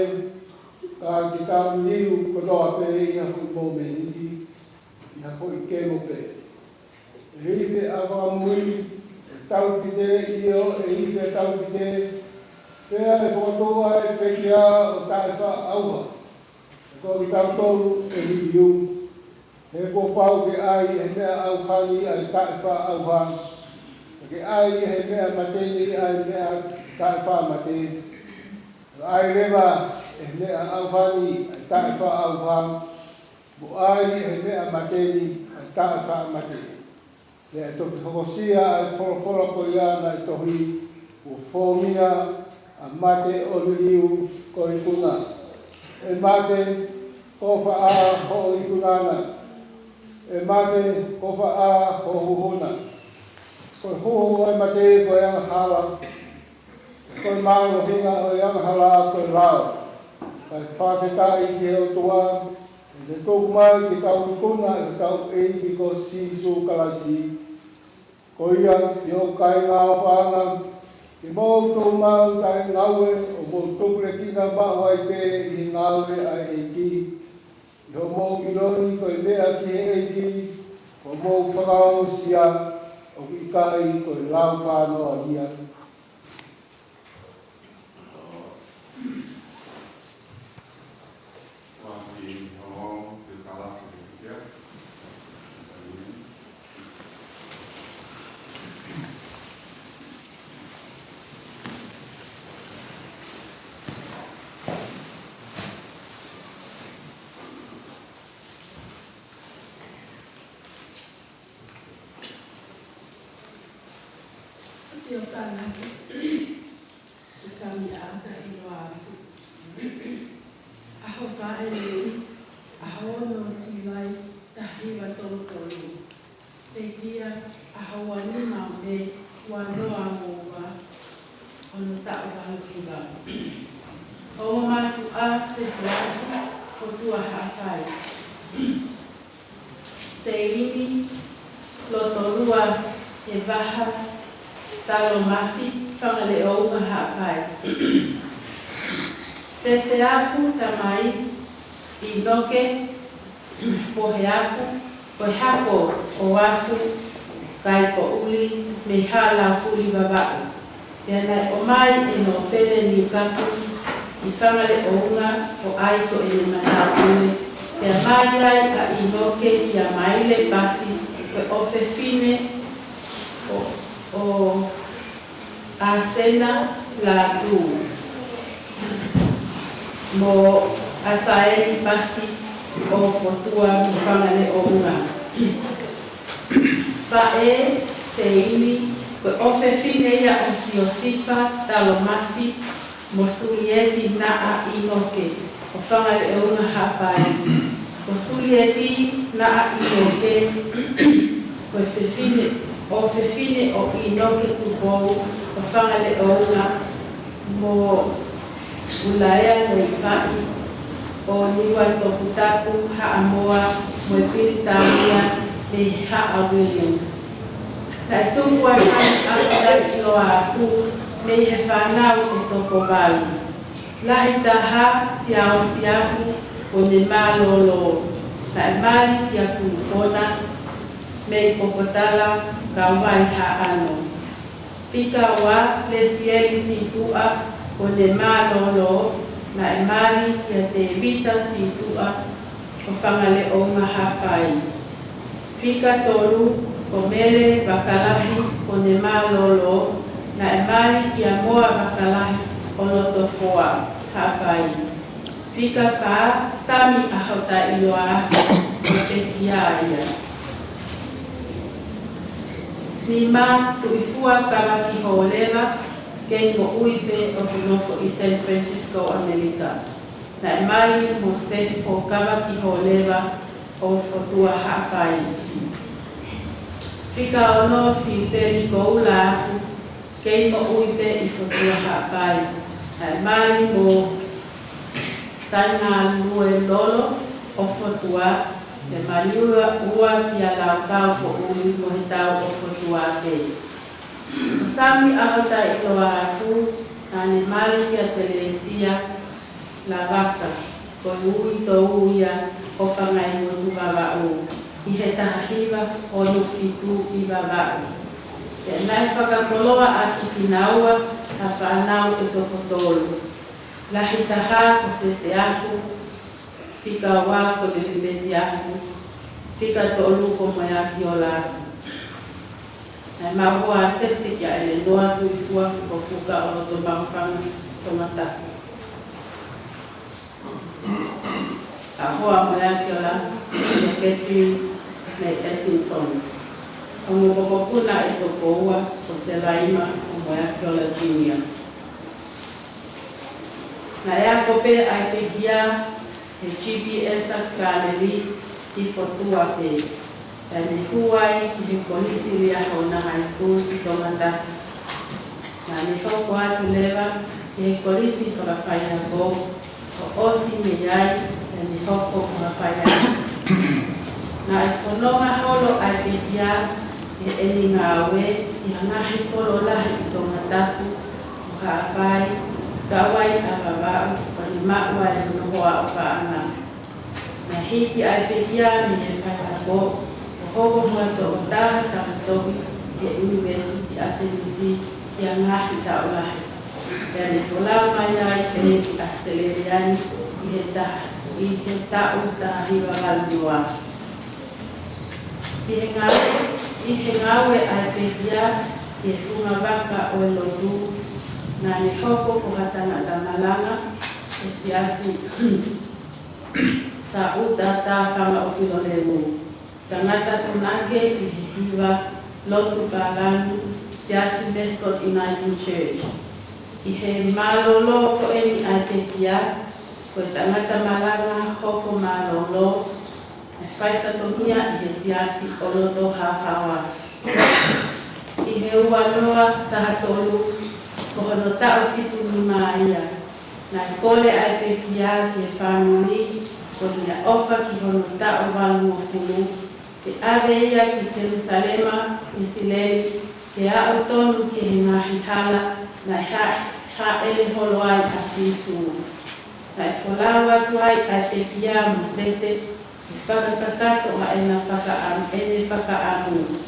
ka te tau liliu kotoa pē ʻi ha foʻi momeniti, ʻi ha foʻi kemo pē. ʻE ifi ʻa e fakamuimui, ʻe taupite ʻio, ʻe ifi ʻa e taupite, pea ʻe fokotuʻu ʻa e pekia ʻo e taʻefaʻaʻauha. Ko kitautolu ʻe liliu. He kuo pau ke ʻai ʻe he meʻa ʻauha ni ʻa e taʻefaʻaʻauha. Ke ʻai ʻe he meʻa mate ni ʻa e meʻa taʻefaʻamate. ʻAi leva ʻe he meʻa ʻauha ni ʻa e taʻefaʻaʻauha. Mo ʻai ʻe he meʻa mate ni ʻa e taʻefaʻamate. Pea ʻe toki hokosia ʻa e folofola ko ia naʻe tohi, kuo fōmia ʻa e mate ʻo liliu ko e ikuna. ʻE mate, ko fē hoʻo ikuna na? ʻE mate, ko fē hoʻo huhu na? Ko e huhu ʻo e mate ko e angahala. Ko e mālohinga ʻo e angahala ko e lao. Kae fakafetaʻi ki he ʻOtua, ʻi heʻene tuku mai ke tau ikuna ʻi hotau ʻEiki ko Sīsū Kalaisi. Ko ia, siʻoku kāinga ʻofaʻanga, ke mou tuʻu maʻu taʻengaue, ʻo mou tukulekina maʻu ai pē ʻi he ngāue ʻa e ʻEiki. ʻI hoʻomou ʻilo ni ko e meʻa ki he ʻEiki, ko hoʻomou fakaongosia, ʻoku ʻikai ko e lau fānoa ia. ʻIo, tala. Ko e Sami ʻa e ʻAho Taʻeʻiloa Afu. ʻAho vaʻe lelei, ʻaho ono ʻo Sīlai, taha hiva tolu tolu. Pekia, ʻaho ua nima ʻo Mē, ua noa ua ua, ʻo e taʻu valu hiva. Ongo mātuʻa, Sefilafu, ʻOtua Haʻapai. Seini, Lotolua, Hevaha, Talomafi, Fangaleʻounga Haʻapai. Seseafu, Tamai, ʻInoke, Poheafu, ko e hako ʻo Afu, Kaikoʻuli, mei Haʻalaufuli Vavaʻu. Pea naʻe ʻomai ʻe Nōpele Niukapu ʻi Fangaleʻounga ʻo ʻai ko ʻene mataʻu pule. Pea mai ai ʻa ʻInoke kia Maile Pasi, ko e ʻofefine ʻo, ʻo ʻAsena Lātū, mo ʻAsaeli Pasi ʻo Fotua mo Fangaleʻounga. Faʻē Seini, ko e ʻofefine ia ʻo Siosifa Talomafi mo Sulieti Naʻa ʻInoke ʻo Fangaleʻounga Haʻapai. Ko Sulieti Naʻa ʻInoke, ko e fefine, ʻofefine ʻo ʻInoke Tupou ʻo Fangaleʻounga mo ʻUlaea Leifaʻi ʻo Niuatoputapu Haʻamoa mo e Pilitānia mei Haʻa Williams. Naʻe tuku ʻa e Sami ʻa e ʻAho Taʻeʻiloa Afu mei he fānau ʻe toko valu. Lahi taha, Siaosi Afu, ko ʻene mālōlō. Naʻe mali kia Kulukona mei Popotala, Kauvai Haʻano. Fika ua, Lesieli Situʻa, ko ʻene mālōlō, naʻe mali kia Tēvita Situʻa ʻo Fangaleʻounga Haʻapai. Fika tolu, ko Mele Vakalahi, ko ʻene mālōlō, naʻe mali kia Moa Vakalahi ʻo Lotofoa, Haʻapai. Fika fā, Sami ʻAho Taʻeʻiloa Afu, ko e pekia ia. Nima, Tuʻifua Kavakihōleva, kei moʻui pē ʻoku nofo ʻi San Francisco, ʻAmelika. Naʻe mali mo Sefo Kavakihōleva ʻo Fotua Haʻapai. Fika ono, Siupeli Koula Afu, kei moʻui pē ʻi Fotua Haʻapai. Naʻe mali mo Saingalue Lolo ʻo Fotua, Ke mali ua, ua kia Laukau ko ʻUi ko he tau ʻo Fotua pē. Ko Sami ʻAhotaʻiloa Aku, naʻa ne mali kia Telesia Lavaka, ko e uitou ia ʻo Pangaimotu Vavaʻu, ʻi he taha hiva ono fitu ʻi Vavaʻu. Pea naʻe fakakoloa ʻaki kinaua ha fānau ʻe toko tolu. Lahi taha ko Sese Aku, fika ua ko Lilibeti Aku, fika tolu ko Moeakiola Aku. Naʻe maʻu hoa ʻa Sese kia ʻElenoa Tuʻifua Fukofuka ʻo Lotomaʻufanga, Tongatapu. ʻA hoa ʻo Moeakiola kia Catherine May Essington. Ongo mokopuna ʻe toko ua ko Selaima ʻo Moeakiola Junior. Naʻe ako pē ʻa e pekia he G P S Gallery ʻi Fotua pē, pea ne hū ai ki he Kolisi Liahona High School ʻi Tongatapu. Naʻa ne hoko atu leva ki he Kolisi Fakafaiako, ʻo ʻosi mei ai, pea ne hoko ko ha faiako. Naʻe fononga holo ʻa e pekia ʻi heʻene ngāue ʻi ha ngaahi kolo lahi ʻi Tongatapu, ʻo Haʻapai, kau ai ʻa Vavaʻu, pea ne maʻu ai hono hoa ʻo Paʻanga. Naʻe hiki ʻa e pekia mei he faiako, ʻo hoko mo ha tokotaha tangata tohi ʻi he ʻUnivēsiti ʻAtenisi ʻi ha ngaahi taʻu lahi. Pea ne folau mai ai pē ki ʻAositelēlia ni ʻi he taha, ʻi he taʻu taha hiva valu noa. ʻI he ngāue, ʻi he ngāue ʻa e pekia ʻi he funga vaka ʻo e lotu, naʻa ne hoko ko ha tangata malanga ʻi he siasi Saʻuta Tāfanga ʻo Filolemu, tangata punake ʻi he hiva lotu pālangi, Siasi Mascot Uniting Church. ʻI he mālōlō ko eni ʻa e pekia, ko e tangata malanga hoko mālōlō, ʻa e fai fatongia ʻi he siasi ʻo loto haohaoa. ʻI he ua noa taha tolu, ko hono taʻu fitu nima ia, naʻe kole ʻa e pekia ki he fāmili ko ʻene ʻofa ki hono taʻu valungofulu, ke ʻave ia ki Selusalema ʻi ʻIsileli, ke aʻu tonu ki he ngaahi hala naʻe ha-, hāʻele holo ai ʻa Sīsū. Naʻe folau atu ai ʻa e pekia mo Sese, ke fakakakato ʻa ʻena fakaʻam-, ʻene fakaʻamu.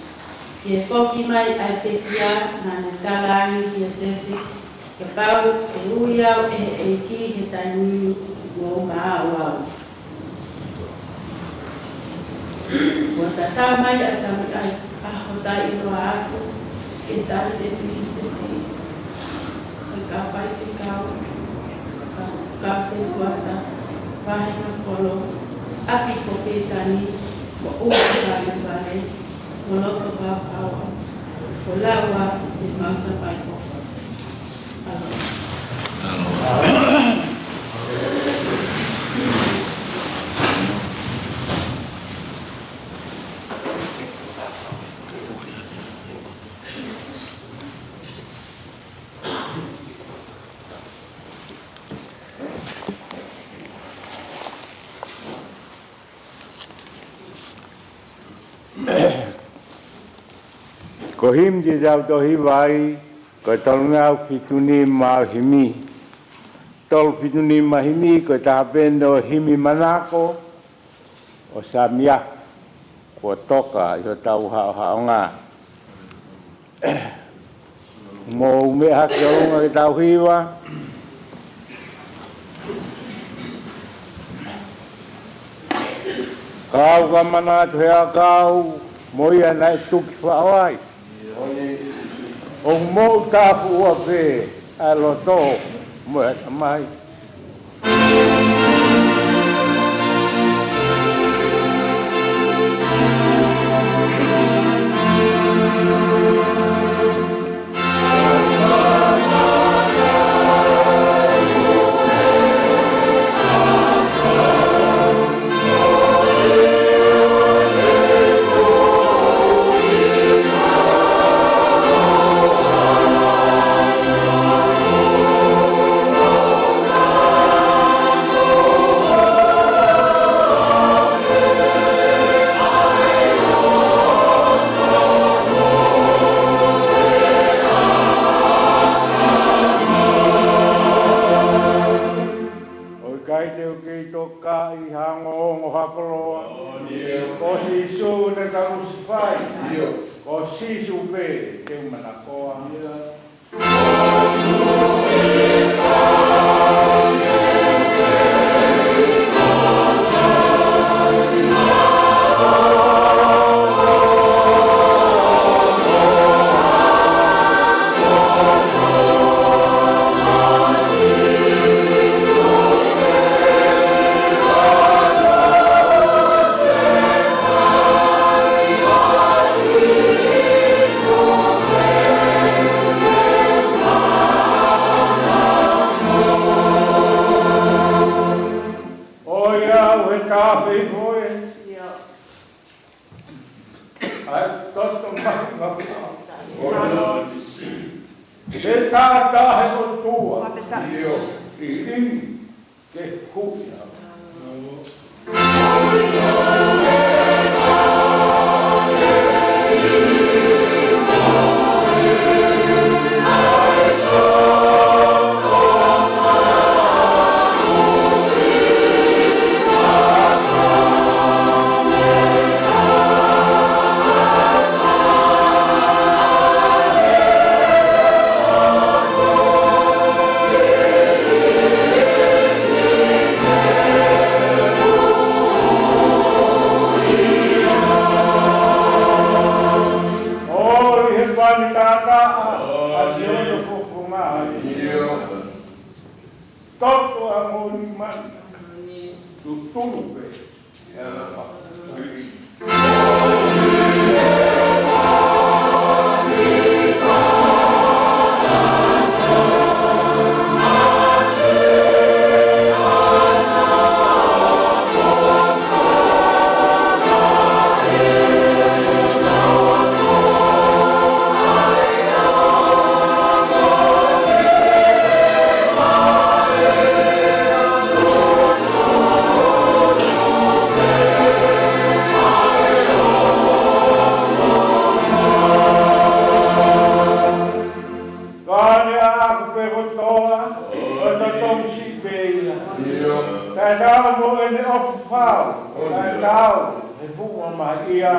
Ke foki mai ʻa e pekia, naʻa ne talaange kia Sese, kapau ʻe ui au ʻe he ʻEiki he taimi ni, mou maʻu au. Kuo tatau mai ʻa Sami ʻAhotaʻiloa Aku ke tali e pilinisi ʻi he kau faifekau, kau, kau setuata, vahenga kolo, ʻapi ko Pētani, mo ʻUi Valevale, mo Loto Papua, ko Laua se mau tapai ko Ko e himi te tau tohi ai, ko e tolungeau fitu nima himi. Tolu fitu nima himi, ko e taha pē ʻo e himi manako ʻo Sami Aku, kuo toka ʻi hotau haʻohaʻonga. Mou meʻa hake ʻo ʻolunga ke tau hiva. Kau ka manatu he ʻakau, mo ia naʻe tuki faʻo ai. ʻOku mou tapu ua pē, ʻa e loto mo e ʻatamai. Ko Sīsū naʻe kalusefai. ʻIo. Ko Sīsū pē te u manakoa. ʻIo. ʻOiauē, he tafe foe. ʻIo. ʻAi, toto mai ngā pua. ʻOiauē. He tafe ʻa e ʻOtua. ʻIo. ʻIlingi ke huʻi au. ʻOi he pani tata, ʻa Sione fofonga ai. ʻIo. Toto ʻa e moʻoni mani. Tutulu pē. Ka ne ʻaku pē kotoa, ʻo totongi siʻi pē ia. ʻIo. Taʻetaau mo ʻene ʻofa fau, taʻetaau he fuʻu mamahi ia.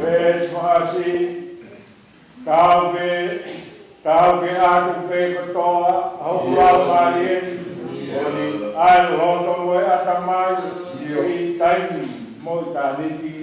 Veesi fasi, tau ke, tau ke ʻatu pē kotoa, ʻa hoku laumālie, ʻa e loto mo e ʻatamai, ʻi taimi mo ʻitāniti.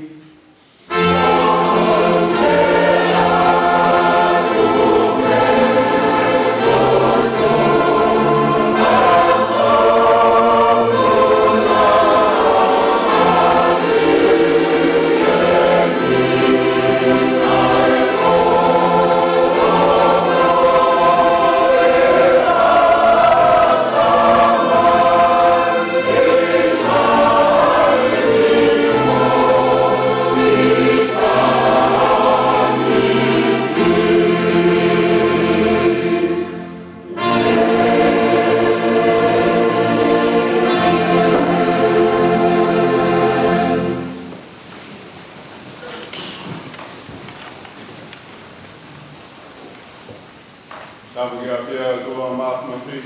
Tapu ki he ʻafio ʻa e ʻOtua Māfimafi,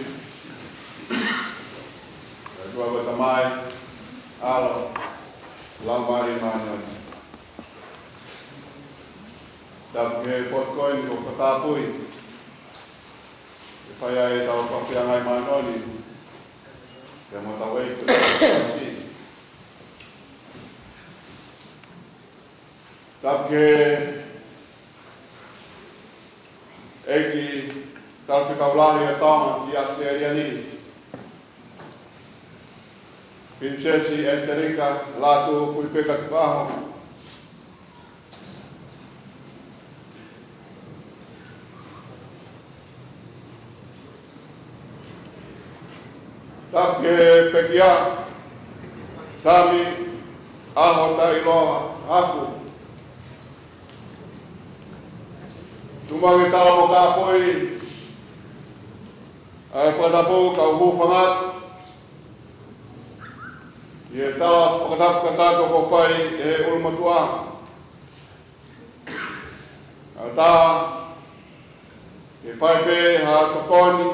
ʻa e ʻOtua ko e Tamai, ʻAlo, Laumālie Māʻoniʻoni. Tapu ki he potu ko eni kuo fakatapui, ke fai ai ʻetau fakafiangai māʻoniʻoni, pea mo hotau ʻEiki ko Sīsū Kalaisi. Tapu ki he ʻEiki Talafekau Lahi ʻo Tonga ʻi ʻAositelēlia ni, Pilinisesi ʻAnitelika Lātū Kuihipe Tukuʻaho. Tapu ki he pekia, Sami, ʻAho Taʻeʻiloa Haʻaku. Tuku muʻa ke tala mo kāpui ʻa e fakatapu, kau hūfanga atu ʻi he tala fakatapu kakato kuo fai ʻe he ʻulumotuʻa. Kae ʻatā ke fai pē ha tokoni ʻo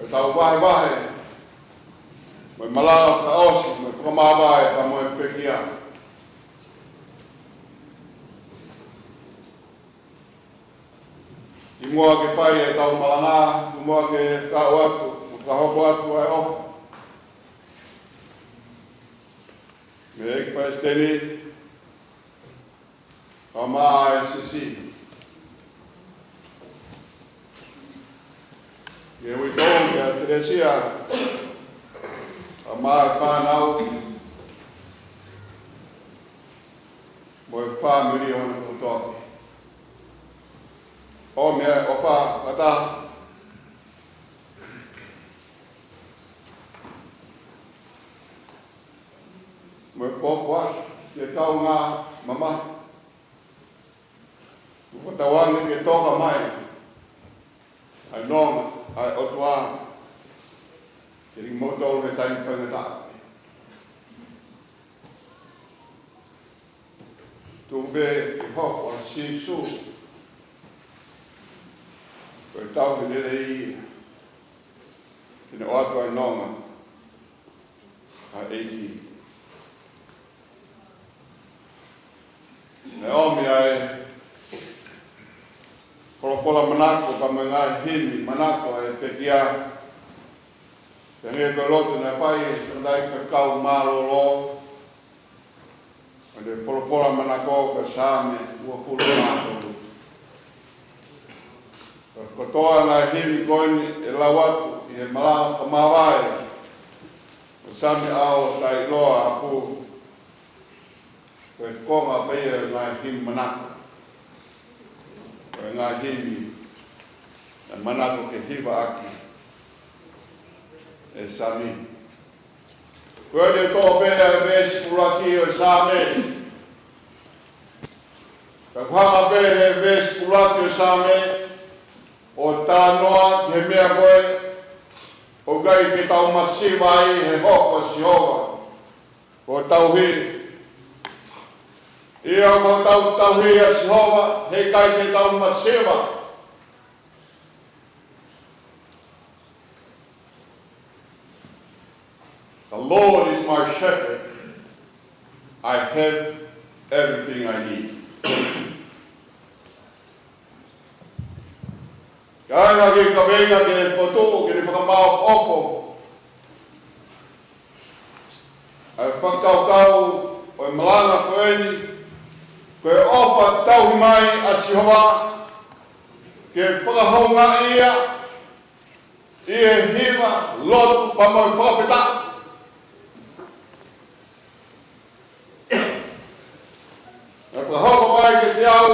ʻetau vahevahe mo e malanga fakaʻosi mo e fakamāvae pea mo e pekia. Kimuʻa ke fai ʻetau malanga, kimuʻa ke fakahoko atu, fakahoko atu ʻa e ʻofa mei he ʻEiki Palesiteni, ʻa e Maʻa ʻa e Siasi, ki he uitou, ki he ʻEkelesia, ʻa e Maʻa ʻa e fānau, mo e fāmili ʻo hona kotoa pē. ʻOmi ʻa e ʻofa fakataha mo e pōpoaki ki he kaungā mamahi. Kuo tauange ke toka mai ʻa e nonga ʻa e ʻOtua kiate kimoutolu he taimi faingataʻa. Tuku pē ke hoko ʻa Sīsū ko e tauhi lelei ia, ke ne ʻoatu ʻa e nonga ʻa e ʻEiki. Naʻe ʻomi ʻa e folofola manako pea mo e ngaahi himi manako ʻa e pekia. Pea hangē ko e lotu naʻe fai ʻe he tangataʻeiki faifekau mālōlō, ʻa e folofola manako ko e Saame uofulu mā tolu. Ko e kotoa ngaahi himi ko eni ʻe lau atu ʻi he malanga fakamāvae ʻo e Saame ʻAho Taʻeʻiloa Haʻaku, ko e konga pē ia ʻo e ngaahi himi manako, ʻo e ngaahi himi naʻe manako ke hiva ʻaki ʻe Sami. Ko eni ʻoku toʻo pē ʻa e veesi ʻuluaki ʻo e Saame. Ka ʻoku hanga pē ʻe he veesi ʻuluaki ʻo e Saame ʻo talanoa ki he meʻa ko ē ʻoku ʻikai ke tau masiva ai he hoko ʻa Sihova ko e tauhi. ʻIo, ko e tau-, tauhi ʻa Sihova, heʻikai ke tau masiva. The Lord is my shepherd. I have everything I need. Ka ʻi ai ha kiʻi kaveinga ke fokotuʻu ke ne fakamaʻopoʻopo ʻa e fakakaukau ʻo e malanga ko eni, ko e ʻofa tauhi mai ʻa Sihova ke fakahoungaʻi ia ʻi he hiva, lotu pea mo e fakafetaʻi. Naʻe fakahoko mai kiate au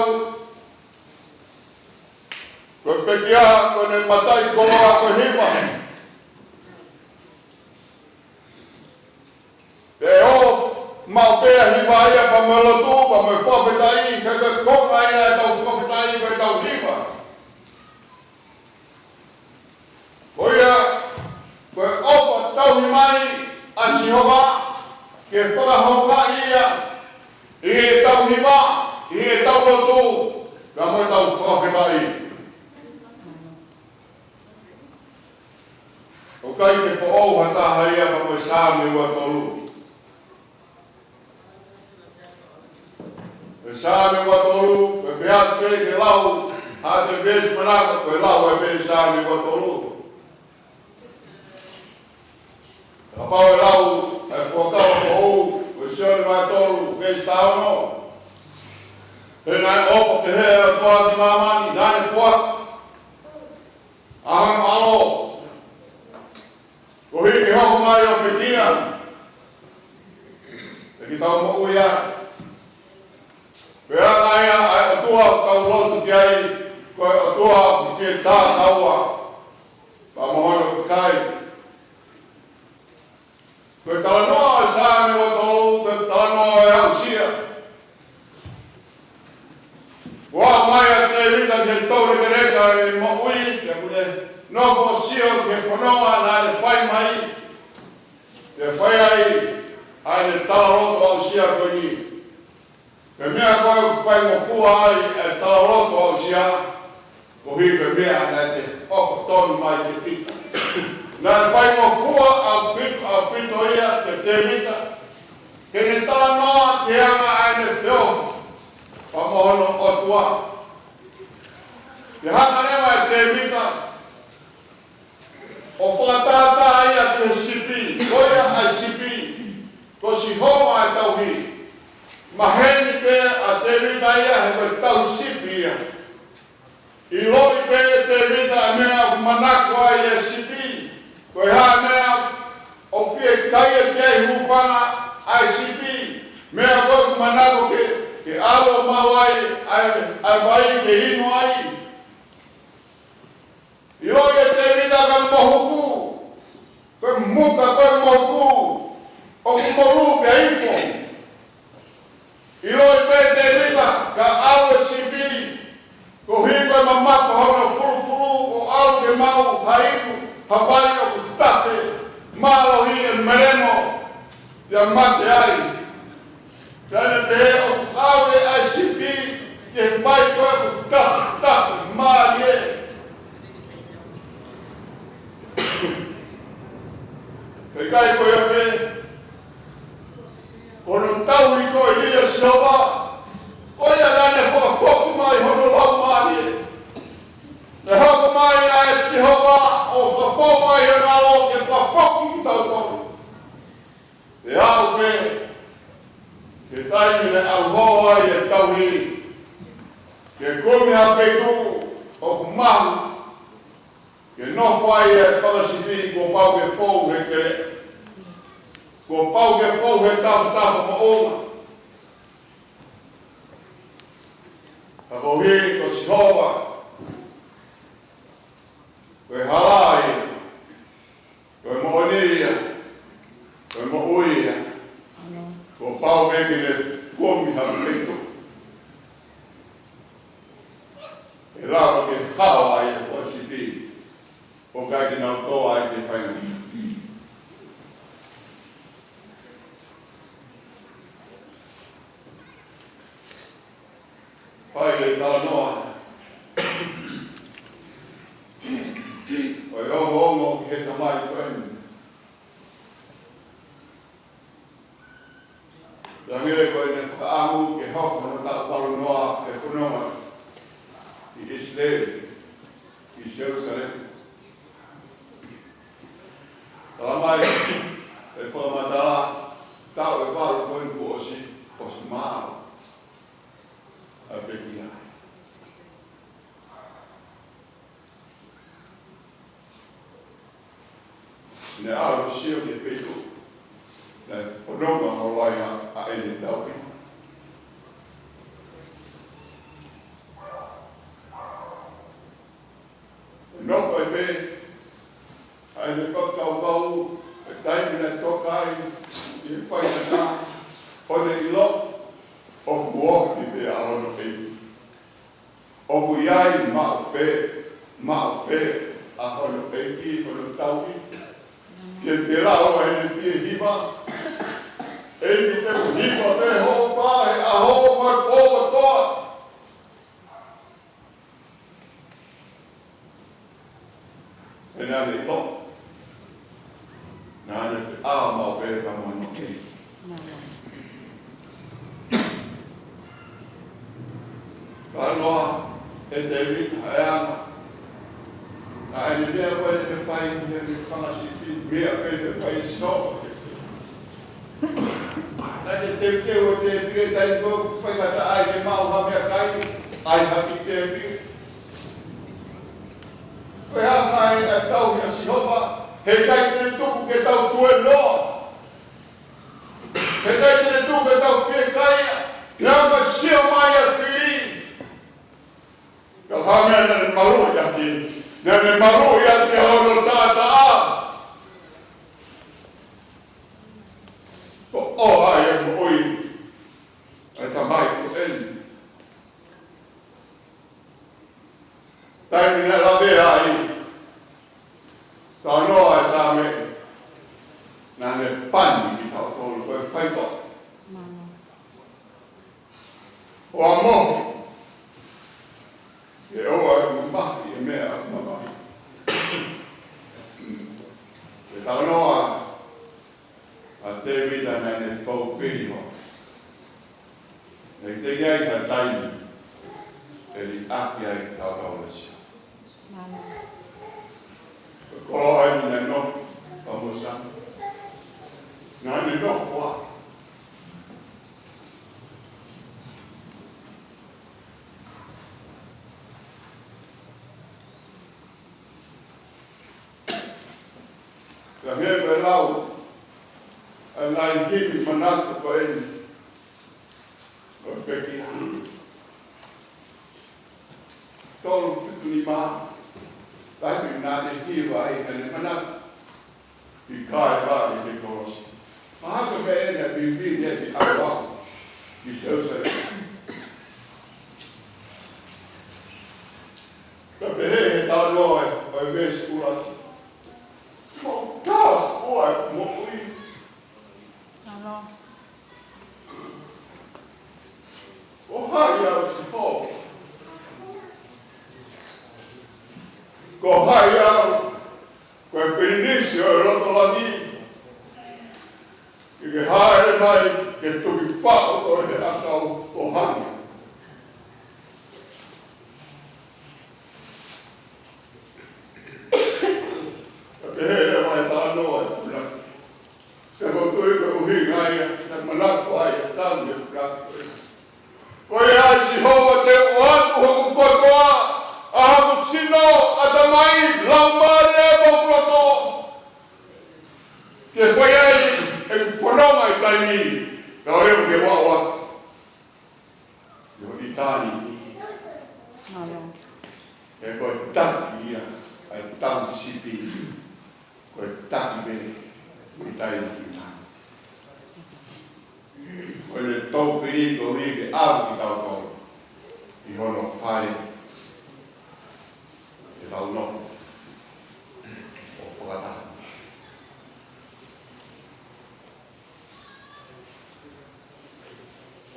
ko e pekia ko ʻene mataʻikoloa ko e hiva. Pea ʻoku maʻu pē ʻa e hiva ia pea mo e lotu pea mo e fakafetaʻi, he ko e konga ia ʻetau fakafetaʻi ko ʻetau hiva. Ko ia, ko e ʻofa tauhi mai ʻa Sihova ke fakahoungaʻi ia ʻi heʻetau hiva, ʻi heʻetau lotu, pea mo ʻetau fakafetaʻi. ʻOku ʻikai ke foʻou ha taha ia pea mo e Saame ua tolu. ʻE Saame ua tolu, ʻe pehē atu pē ke lau ʻa e veesi manako, ko e lau ʻe pē Saame ua tolu. Kapau ʻe lau ʻa e Fuakava Foʻou, ko Sione vahe tolu, veesi taha ono. He naʻe ʻofa pehē ʻa e ʻOtua ki māmani, naʻa ne foaki ʻa hono ʻAlo, koeʻuhi ke hoko mai ʻo pekia, pea ke tau moʻui ai. Pea ko ia ʻa e ʻOtua ʻoku tau lotu ki ai, ko e ʻOtua ʻoku fie tātaua pea mo he fononga naʻe fai mai, ke fai ai ʻa e talaloto aʻusia ko eni. Ko e meʻa ko ē ʻoku faingofua ai e talaloto aʻusia, koeʻuhi ko e meʻa naʻe hoko tonu mai kia Pita. Naʻe faingofua ʻaupito, ʻaupito ia kia Tēvita, ke ne talanoa ki he anga ʻene feohi pea mo hono ʻOtua. Ke hanga leva ʻe Tēvita ʻo fakatātā ia ki he sipi, ko ia ʻa e sipi, ko Sihova ʻa e tauhi. Maheni pē ʻa Tēvita ia he ko e tauhi sipi ia. ʻIloʻi pē ʻe Tēvita ʻa e meʻa ʻoku manako ai e sipi, ko e hā e meʻa ʻoku fiekaia ki ai hūfanga ʻa e sipi, meʻa ko ē ʻoku manako ke, ke ʻalu ʻo maʻu ai ʻa e, ʻa e vai ke inu ai. ʻIloʻi ʻe Tēvita ko e mohuku, ko e muka ko e mohuku, ʻoku molū pea ifo. ʻIloʻi pē ʻe Tēvita ka ʻalu e sipi, koeʻuhi ko e mamafa hono fulufulu ʻo ʻalu ke maʻu ha inu, ha vai ʻoku tafe, mālohi e melemo, pea mate ai. Pea ne pehē ʻoku ʻave ʻa e sipi ki he vai ko ē ʻoku tafe, tafe, mālie. Pea ʻikai ko ia pē, ko hono tauhi ko eni ʻa Sihova, ko ia naʻa ne fakafoki mai hono laumālie. Ne hoko mai ʻa e Sihova ʻo fakafoki mai hono ʻAlo ke fakafoki kitautolu. Pea aʻu pē ki he taimi naʻe ʻalu holo ai e tauhi ke kumi ha feituʻu ʻoku mahu ke nofo ai e fanga sipi, kuo pau ke fou he keleʻa. Kuo pau ke fou he tafatafa moʻunga. Ka koeʻuhi ko Sihova, ko e hala ia, ko e moʻoni ia, ko e moʻui ia, kuo pau ke ne kumi ha feituʻu ʻe lava ke hao ai e fanga sipi, ʻo ʻikai ke nau tō ai ki he faʻahinga. Fai e talanoa ʻo e ongoongo ki he tamai ko eni. Hangē ko ʻene fakaʻamu ke hoko hono taʻu valu noa e fononga ʻi ʻIsileli, ʻi Selusalema. Talamai ʻe he fakamatala, taʻu ʻe valu ko eni kuo ʻosi, ʻosi maʻu ʻa e pekia. Ne ʻalu ʻo sio ki he feituʻu naʻe fononga holo ai ʻa ʻene tauhi. Nofo ai pē ʻa ʻene fakakaukau, he taimi naʻe toka ai ʻi he faingataʻa, ʻo ne ʻilo ʻoku ofi pē ʻa hono ʻEiki. ʻOku ʻi ai maʻu pē, maʻu pē ʻa hono ʻEiki, hono tauhi. Ke te lau ʻa ʻene fie hiva, ʻEiki, te u hiva pē hoʻo fā he ʻaho mo e pō kotoa. He naʻa ne ʻilo, naʻa ne feʻao maʻu pē pea mo hono ʻEiki. Talanoa ʻe Tēvita he anga ʻa ʻene meʻa ko ē te fai ki he fanga sipi, meʻa pē te fai ʻe Sihova. Naʻe teuteu ʻe Tēvita ʻi he taimi ko ē ʻoku faingataʻa ai ke maʻu ha meʻakai, ʻai ha kiʻi tēpile. Ko e hā mai ʻa e tauhi ʻa Sihova, heʻikai te ne tuku ke tau tuēnoa. Heʻikai te ne tuku ke tau fiekaia. Naʻa ne sio mai ʻa e fili. Ka ko e hā e meʻa naʻa ne maluʻi ʻaki? Naʻa ne maluʻi ʻaki hono taʻataʻa. Ko ʻofa ia mo ʻoi ʻa e tamai ko eni. Taimi naʻe lavea ai, Talanoa e Saame, naʻa ne pani kitautolu ko e faitoʻo. ʻOua mohe, ke ʻoua ʻe mamahi ʻi he meʻa ʻoku mamahi. Ko e talanoa ʻa Tēvita naʻa ne tō pē ʻi hono. Naʻe teʻeki ai ha taimi ʻe liʻaki ai kitautolu ʻe Sihova. Ko e koloa eni naʻe nofo pea mo Saame. Naʻa ne nofo ʻo Ka hē ko e lau ʻa e ngaahi himi manatu ko eni ʻo e pekia. Tolu fitu nima, taimi naʻa ne hiva ai, naʻa ne manatu ʻi Kalevale ki he kolosi. Mahalo ko e meʻa eni naʻe vivili ai ki ʻAoaho ʻi Selusalema. Ka pehē he talanoa ʻo e veesi ʻuluaki, ko e kau ʻo e moʻui. Ko hai au, Sihova? Ko hai au? Ko e pilinisi ʻo e loto langi, ke ke hāʻele mai ke tuki faʻu koe he ʻakau ʻo hangē. Ka pehē leva e talanoa ʻo e punake. Pea ʻoku ou tui ko e ʻuhinga ia, naʻe manako ai ʻa Saame he punake. Ko ia ai Sihova te u ʻoatu hoku kotoa, ʻa hoku sino, ʻatamai, laumālie mo hoku loto. Ke fai ai ʻeku fononga ʻi he taimi ni, kae ʻoua ke u aʻu atu ʻi ʻitāniti. He ko e taki ia ʻa e tauhi sipi, ko e taki pē ʻi he taimi ni. Ko ʻene tokoni koeʻuhi ke ʻave kitautolu ʻi hono fai ʻetau nofo ʻo fakataha.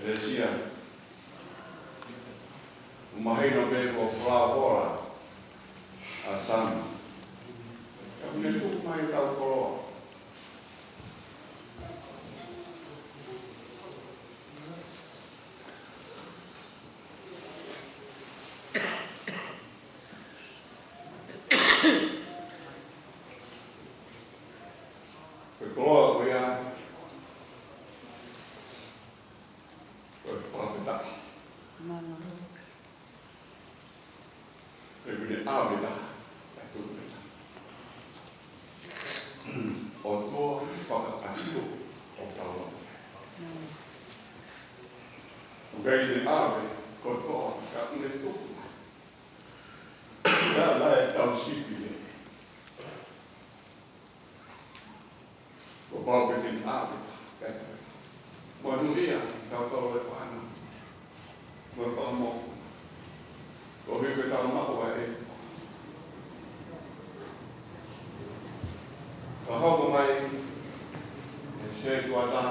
ʻElesia, ʻoku mahino pē ko e folofola ʻa Saame. Ka ʻoku ne tuku mai ʻetau koloa. Ko e koloa ko ia, ko e fakafetaʻi. He ʻoku ne ʻave taha, kae tuku pē taha. ʻOtua, fakaʻatuʻi ʻo taua. ʻOku ʻikai te ne ʻave kotoa, ka ʻoku ne tuku. Ia, naʻe tauhi sipi lelei. Kuo pau ke ne ʻave, kae monūʻia kitautolu e fānau. Mo e fānau. Koeʻuhi ko ʻetau maʻu ʻa e. Ka hoko mai ʻa e sētuata,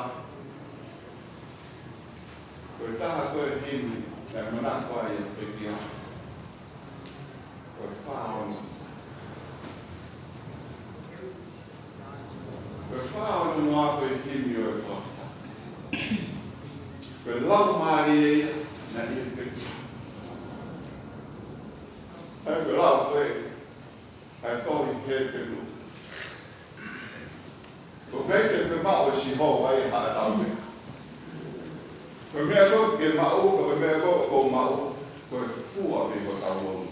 ko e taha ko ē himi naʻe manako ai ʻa e pekia. Ko e fā ono. Ko e fā ono noa ko e himi ʻo e fakafetaʻi. Ko e laumālie ia naʻe ʻi he pekia. ʻA ia ko e lau ko ē ʻa e tohi Hepelū. ʻOku ʻikai ke fiemaʻu ʻe Sihova ia ha ʻatau meʻa. Ko e meʻa ko ē ke maʻu, ko e meʻa ko ē ʻoku maʻu, ko e fua mei hotau loto.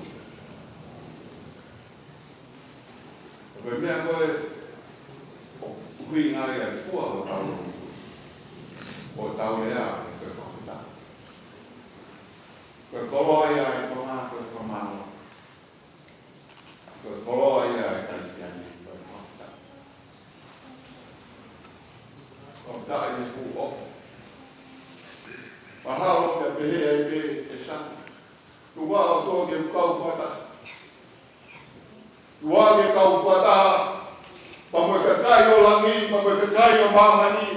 Ko e meʻa ko ē ʻoku ʻuhinga ai ʻa e fua hotau loto. Ko hotau lea, ko e fakafetaʻi. Ko e koloa ia ʻa e Tonga, ko e fakamālō. Ko e koloa ia ʻa e Kalisitiane, ko e fakafetaʻi. Fakafetaʻi he kuo ʻofa. Mahalo pē ʻe pehē ai pē ʻe Saame, tuku ā ʻOtua ke u kau fakataha. Tuku ā ke u kau fakataha langi, pea ko e kakai ʻo māmani,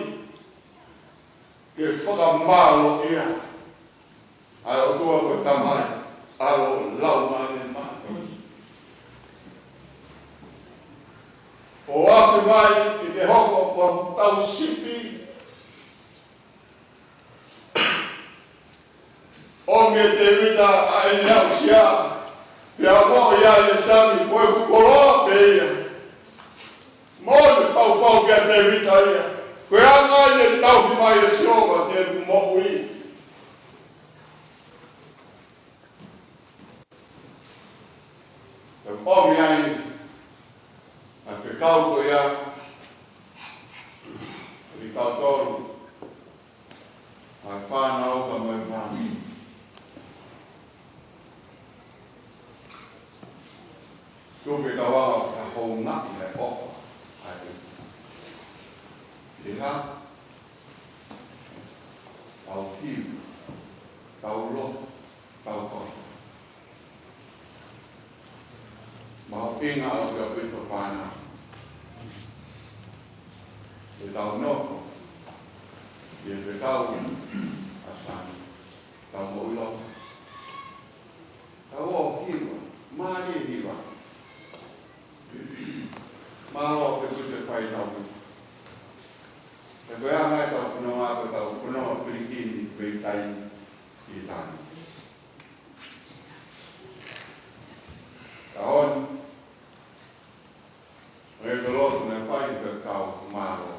ke fakamālōʻia ʻa e ʻOtua ko e Tamai, ʻAlo, Laumālie Māʻoniʻoni. ʻO afe mai ke te hoko ko hotau sipi, ʻo meʻa Tēvita ʻa ʻene aʻusia, pea mo ia ʻe Sami, ko e koloa pē ia. Mo e paupau kia Tēvita ia. Ko e anga ia ʻe tauhi mai ʻe Sihova ʻeku moʻui. Pea ʻomi ai ʻa e fekau ko ia, ʻi tautolu, ʻa e fānau ka mo e fāmili. Tuku ke tau ala ʻo houngaʻi ʻa e ʻofa ʻa e ʻEiki. ʻI ha, tau hiu, tau lotu, tau kau. Mahuʻinga ʻaupito fānau. ʻE tau nofo ʻi he fekau ʻa Sami. Tau moʻui lotu. Tau ō hiva. Mālie hiva. Mālō ke kuite fai tau. He ko e anga ʻetau fononga, ko ʻetau fononga pilikimi, mei taimi ki taimi. Ka ʻoku, ʻe tolo naʻe fai pē kau mālō.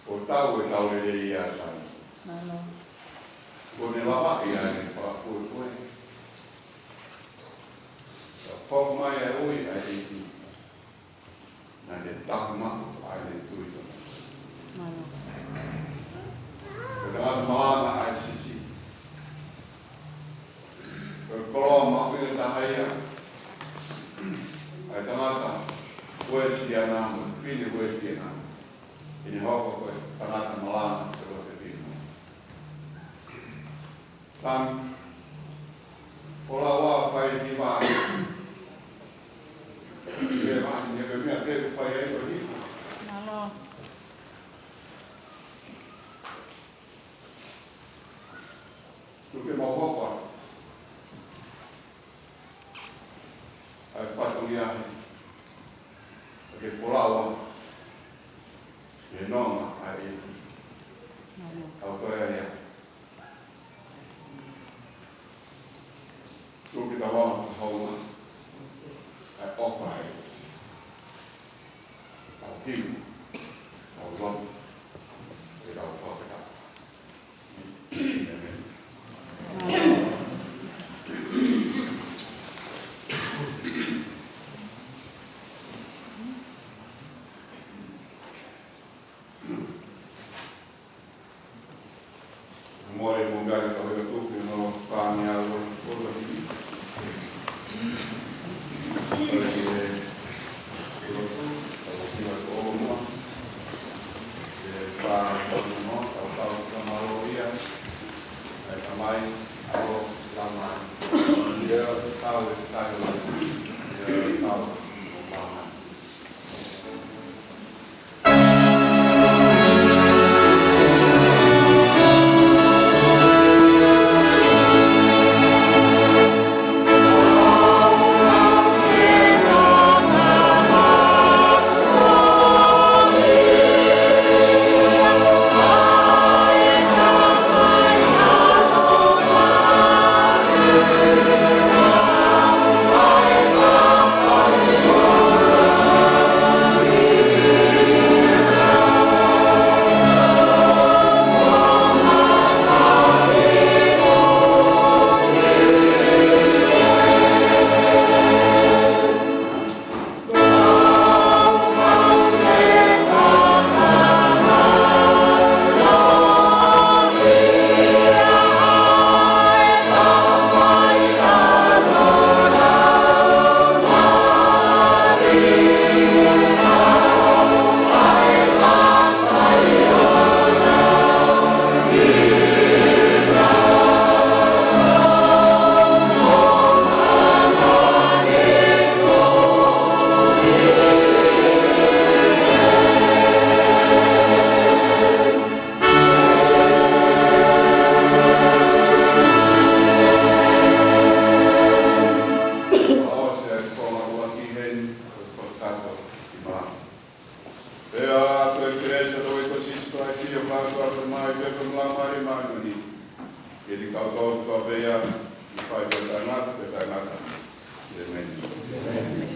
Ko tau e tau lelei ia Sami. Mālō. Ko ʻene lava ia ʻene fakapuepue. Ka pau mai ʻa e ui ʻa e ʻEiki. Naʻa ne taku maʻu ʻa ʻene tui tonu. Mālō. Ko e tangata malanga ʻa e sisi. Ko e koloa mahuʻinga taha ia ʻa e tangata Uēsiliana mo e fefine Uēsiliana. ʻI heʻene hoko ko e tangata malanga ʻo e fefine. Sami, ʻoua ʻe fai hiva. Hiva, ne ke mea ke fai ai ko hiva. Mālō. Tuku ke mau hoko atu ʻa e fatongia he, ʻa e ke folau atu he nonga ʻa e ʻEiki. Mālō. Kau toe ai atu. Tuku ke tau ala ʻo houngaʻi ʻa e ʻofa ʻa e ʻEiki. Tau hiu, tau lotu, ke tau fakafetaʻi. Mole mo gari ka hoi atu ke no pāngia ua ni kolo ni. Kolo ni e, kolo tu, kolo ni e kolo mua. Laumālie Māʻoniʻoni, ʻi he kau tau kau pea, ʻi he fai pea tangata, pea tangata. ʻĒmeni.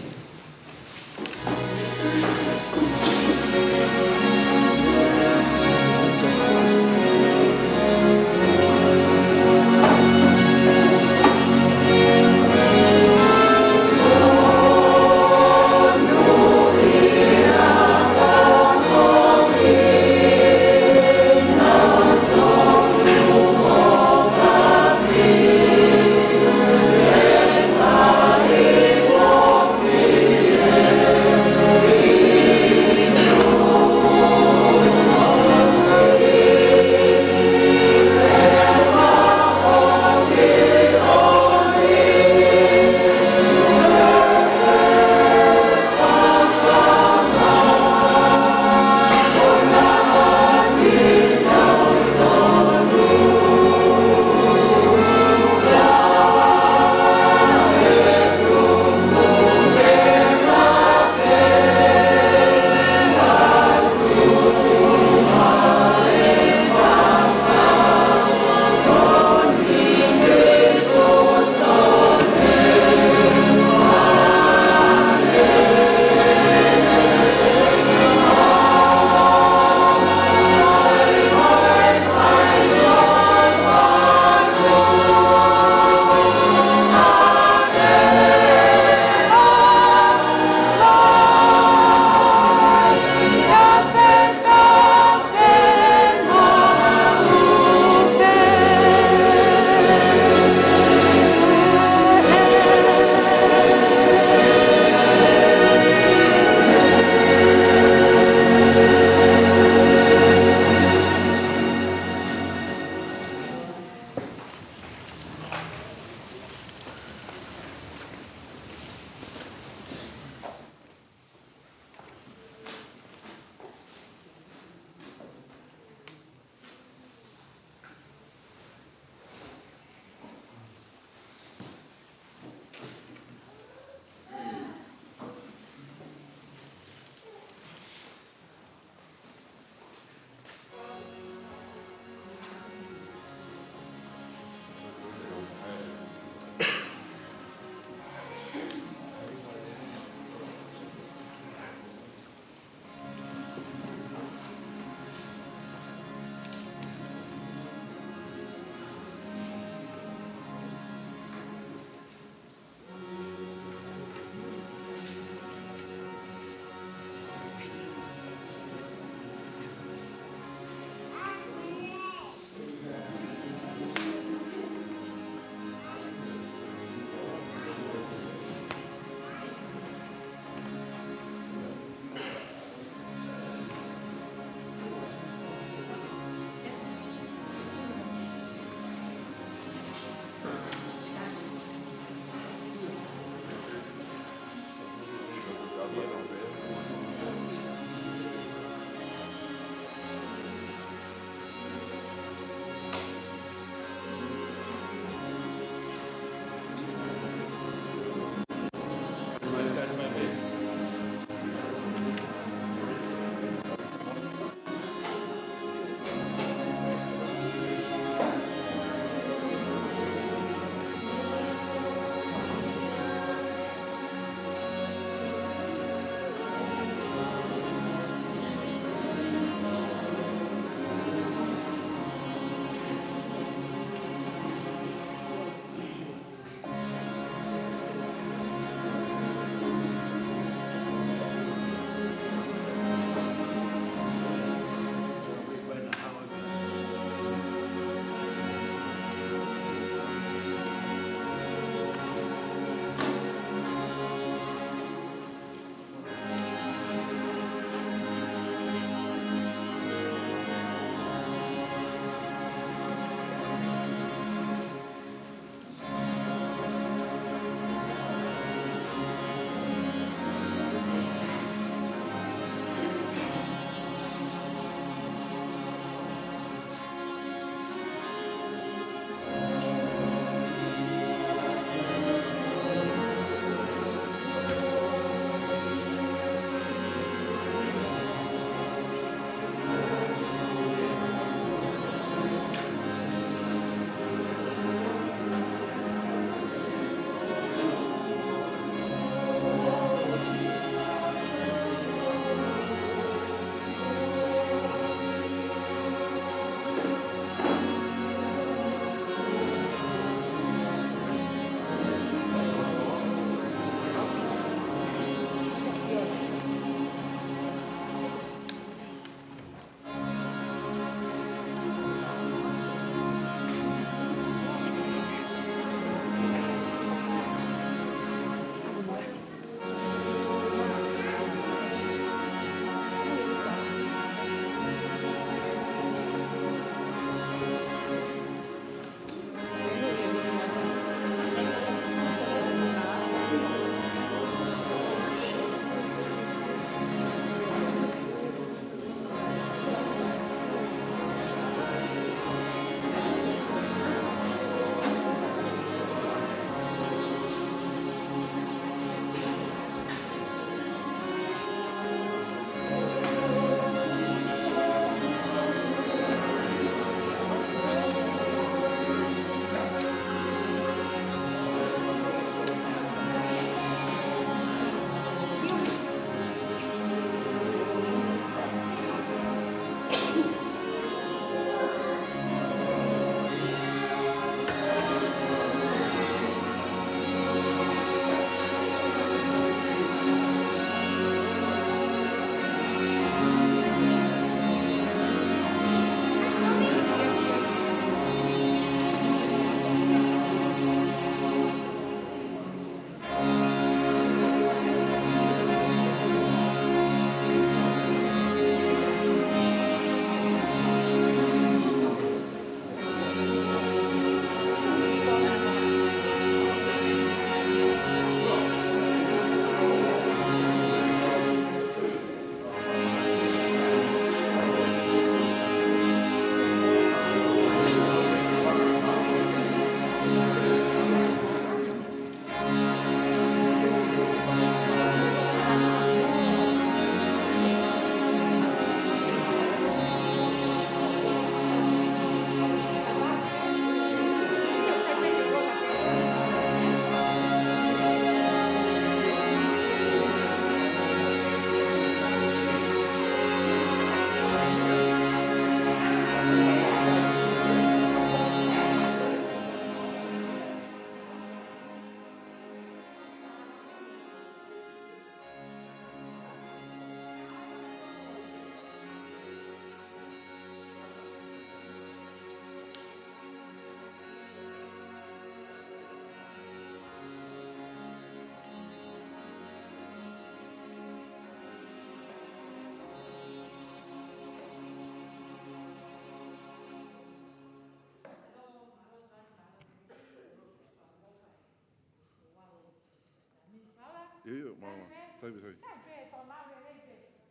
ʻIo, ʻio, mālō, mālō. Sai pē, sai.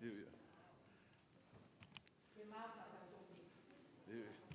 ʻIo, ʻio. ʻIo, ʻio.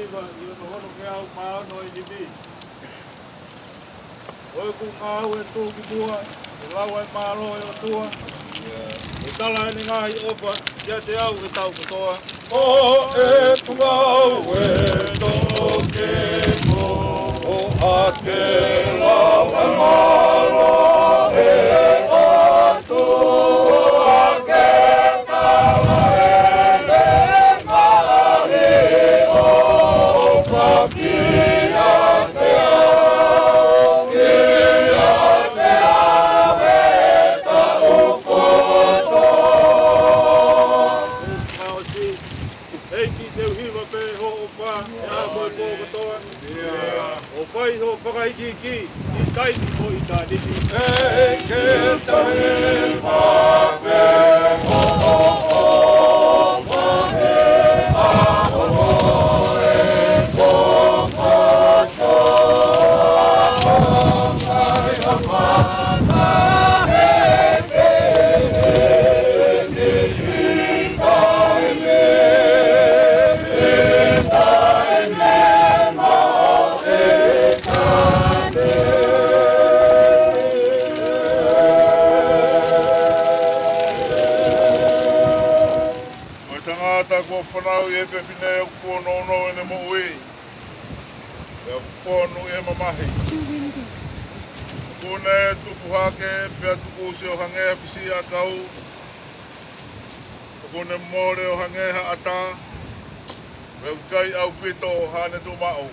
ʻi hono hono ke au mā ono ʻi Nivi. ʻOku ngāue tuʻu ki muʻa, ʻe lau ai mālō ʻe ʻOtua. ʻE tala ʻene ngaahi ʻofa, kiate au ʻi he taʻu kotoa. Ko e ngāue toke mo ʻoku ke lau ai mālō ʻe ʻOtua ke tala ʻene ngaahi ʻofa kiate au, kiate au ʻi he taʻu kotoa. ʻEiki, te u hiva pē hoʻo ʻofa ʻi he ʻaho kotoa. ʻO fai hoʻo fakaikiiki ʻi taimi mo ʻitāniti. ʻEiki, te u hiva pē hoʻo ʻofa ʻi he ʻaho kotoa. Ko e tangata kuo fanauʻi ʻe he fefine ʻoku nounou ʻene moʻui, pea ʻoku fonu ʻi he mamahi. ʻOku ne tupu hake, pea tukusi ʻo hangē ha fisiʻiʻakau. ʻOku ne mole ʻo hangē ha ʻata, pea ʻoku ʻikai ʻaupito haʻane tuʻumaʻu.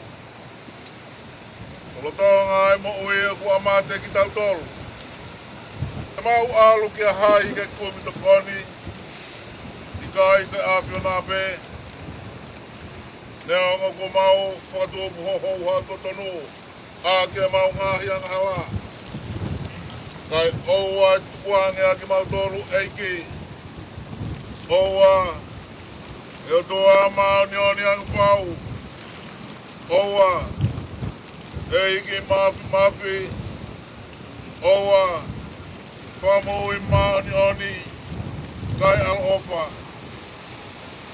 Ko e lolotonga ʻo e moʻui ʻoku ʻamate kitautolu. Te mau ʻalu kia hai ke kumi tokoni? ʻIkai ko e ʻAfiona pē? Neongo kuo mau fakatupu hohou ha totonu ʻaki ʻemau ngaahi angahala, kae ʻoua ʻe tukuange ʻa kimautolu, ʻEiki. ʻOua, ʻe ʻOtua māʻoniʻoni ʻa e ʻOtua. ʻOua, ʻEiki Māfimafi. ʻOua, Fakamoʻui māʻoniʻoni kae ʻaloʻofa.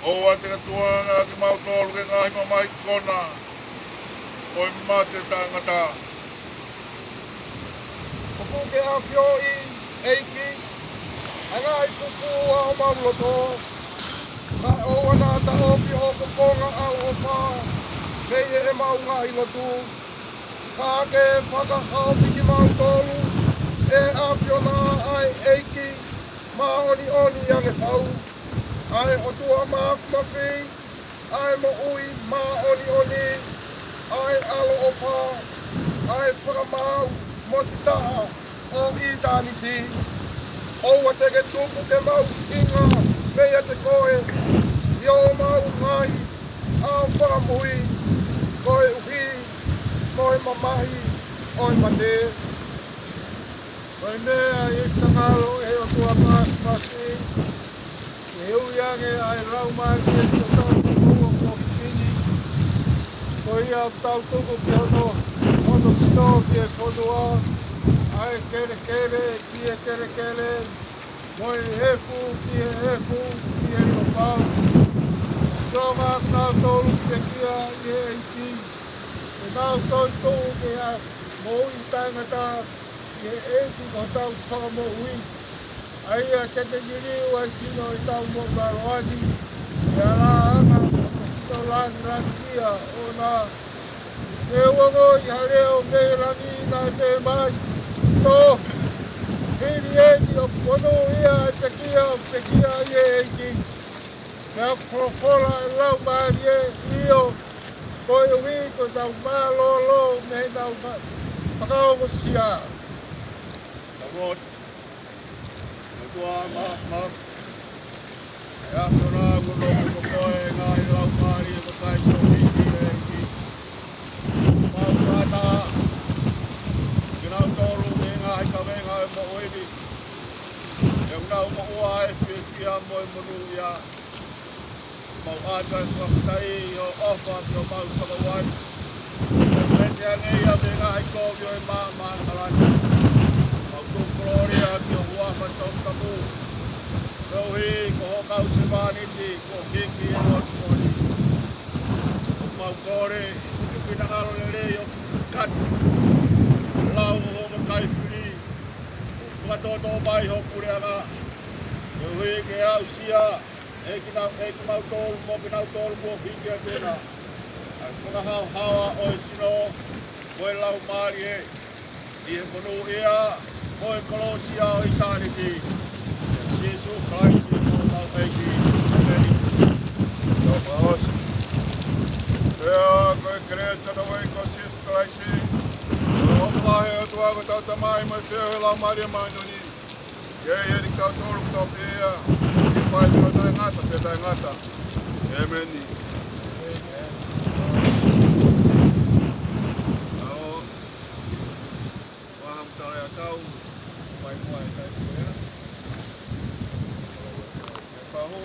ʻOua te ke tukuange ʻa kimautolu ki he ngaahi mamahi kona ʻo e mate taʻengata. ʻOku ke ʻafioʻi, ʻEiki, ʻa e ngaahi fufū ʻa homau loto. Kae ʻoua naʻa taʻofi hoʻo fofonga ʻaloʻofa mei heʻemau ngaahi lotu. Ka ke fakahaofi kimautolu ʻe he ʻAfiona, ʻa e ʻEiki māʻoniʻoni ʻi heʻene fau, ʻa e ʻOtua Māfimafi, ʻa e moʻui māʻoniʻoni, ʻa e ʻaloʻofa, ʻa e fakamaau mo e taʻengata ʻo ʻitāniti. ʻOua te ke tuku ke mau hinga meiate koe ʻi homau ngaahi ʻaho fakamui, koeʻuhi ko e mamahi ʻo e mate. Ko e meʻa ʻi he finangalo ʻo e ʻOtua Māfimafi, ke ui ange ʻa e laumālie ʻo e tangata kuo hoko ki he ʻEiki. Ko ia ʻoku tau tuku ki hono, hono sino ki he fonua, ʻa e kelekele ki he kelekele, mo e efu ki he efu, ki he lopau. Siʻi ʻoku nau tolu pekia ʻi he ʻEiki, ʻoku nau toetuʻu ki he moʻui taʻengata ʻi he ʻEiki ko hotau Fakamoʻui. ʻA ia ke ne liliu ʻa e sino ʻi heʻetau moʻui mālohi, ʻi he hala ʻanga ʻo e sino lāngilangiʻia ʻoʻona. Ke u ongoʻi ha leʻo mei langi naʻe pehē mai, Tō, hili eni ʻoku monūʻia ʻa e pekia ʻoku pekia ʻi he ʻEiki. Pea ʻoku folofola ʻa e Laumālie, ʻIo, koeʻuhi ko ʻenau mālōlō mei heʻenau fa-, fakaongosia. Tau lotu. ʻOtua Māfimafi, ʻe ʻAfiona, ʻoku ou lotu ko koe, ngaahi laumālie ʻoku ʻikai tō hiki ʻEiki. Mau kātaki kinautolu ʻi he ngaahi kavenga ʻo e moʻui ni. ʻOku nau moʻua ʻa e fiefia mo e monūʻia. Mau ʻoatu ʻa e fakafetaʻi ʻi hoʻo ʻofa ki homau Tamai. Pea pehē ange ia mei he ngaahi kovi ʻo e maama ʻAlamā. Mau tuku kolōlia ki ho huafa toputapu. Koeʻuhi ko hoʻo kau sevāniti kuo hiki ʻi he lotu ko eni. ʻOku mau Tō mai ho puleʻanga, koeʻuhi ke aʻusia ʻe kina-, ʻe kimautolu mo kinautolu kuo hiki atu ʻena ʻa e fakahaohaoa ʻo e sino mo e laumālie, ʻi he monūʻia mo e kolosia ʻo ʻitāniti. ʻIa Sīsū Kalaisi ko homau ʻEiki. ʻĒmeni. Tau fakaʻosi. Pea ko e kelesi ʻa hotau ʻEiki ko Sīsū Kalaisi, ko e ʻofa lahi ʻa e ʻOtua ko hotau Tamai, mo e feohi ʻa e Laumālie Māʻoniʻoni, ke ʻiate kitautolu kotoa pē, ke fai ʻo taʻengata pea taʻengata. ʻĒmeni. ʻAo, ʻoku hā mo tala ʻa e kau, fai mo e kai ko ia. ʻE pahu.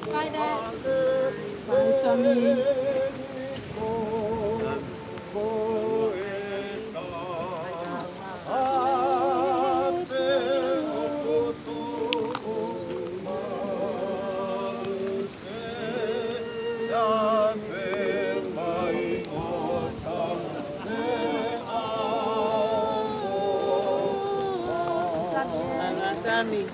Bye, Dad. Bye, Sammy. Sammy.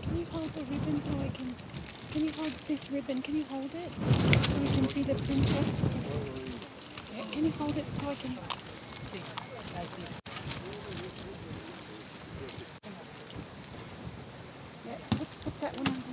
Can you hold the ribbon so I can, can you hold this ribbon? Can you hold it so we can see the princess? Yeah, can you hold it so I can see? Like this. Yeah, put, put that one on there.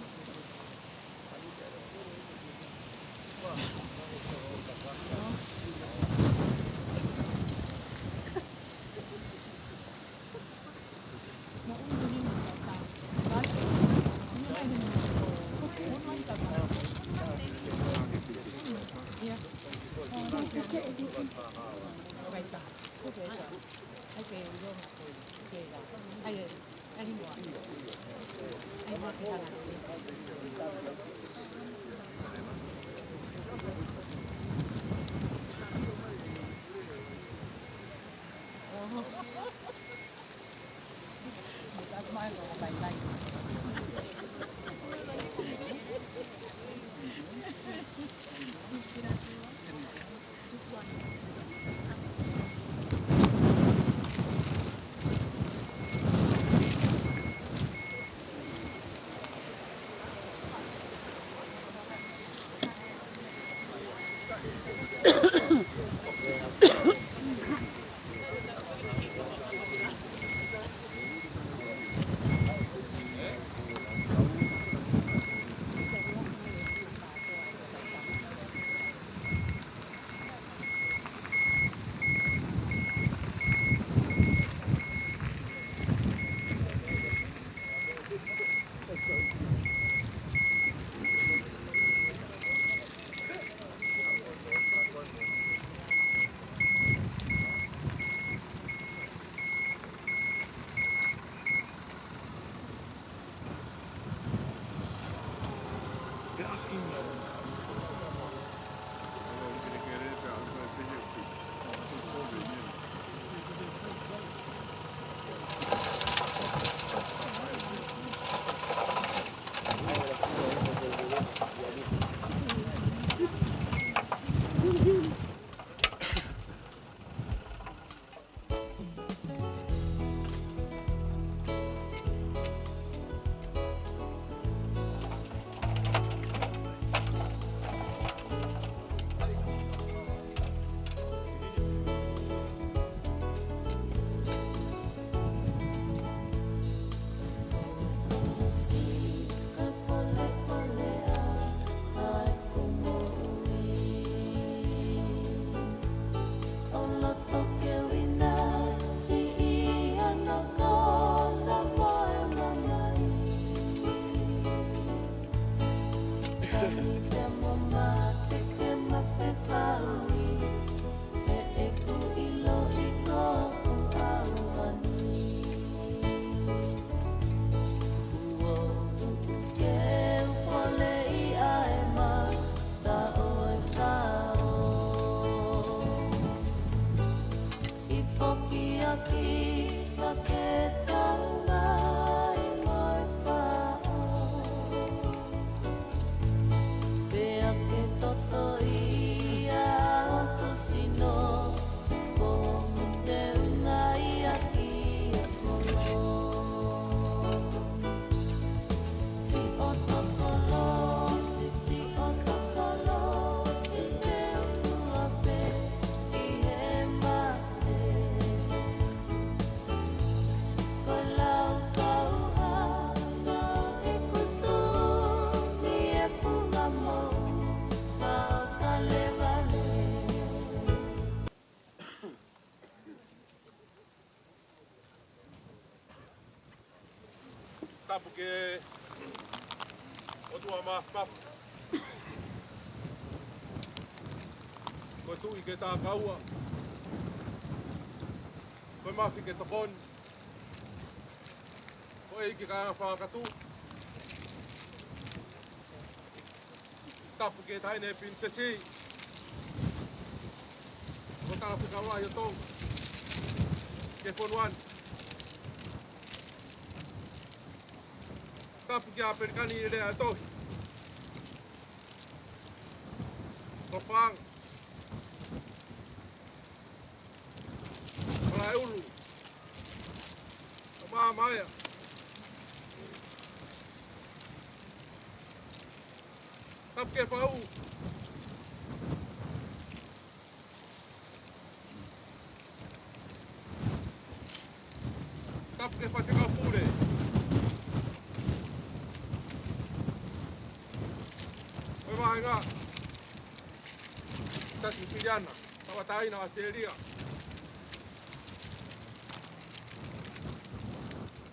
They're asking me. Tapu ki he ʻOtua Māfimafi. Ko e Tuʻi ke takaua. Ko e Mafi ke tokoni. Ko e ʻEiki ke fakakātoa. Tapu ki he Taʻahine Pilinisesi. Ko e Tangata Fekau Lahi ʻo Tonga. Ki he fonua ni. Tapu ki he ʻApelikani ʻi he lea ʻo e tohi. Ko Fanga. Malaʻeulu. Ko Maamaea. Tapu ki he Faʻu. Tapu ki he Faifekau Pule. Ko e vāhenga. Siasi Uēsiliana, Tauʻatāina ʻAositelēlia.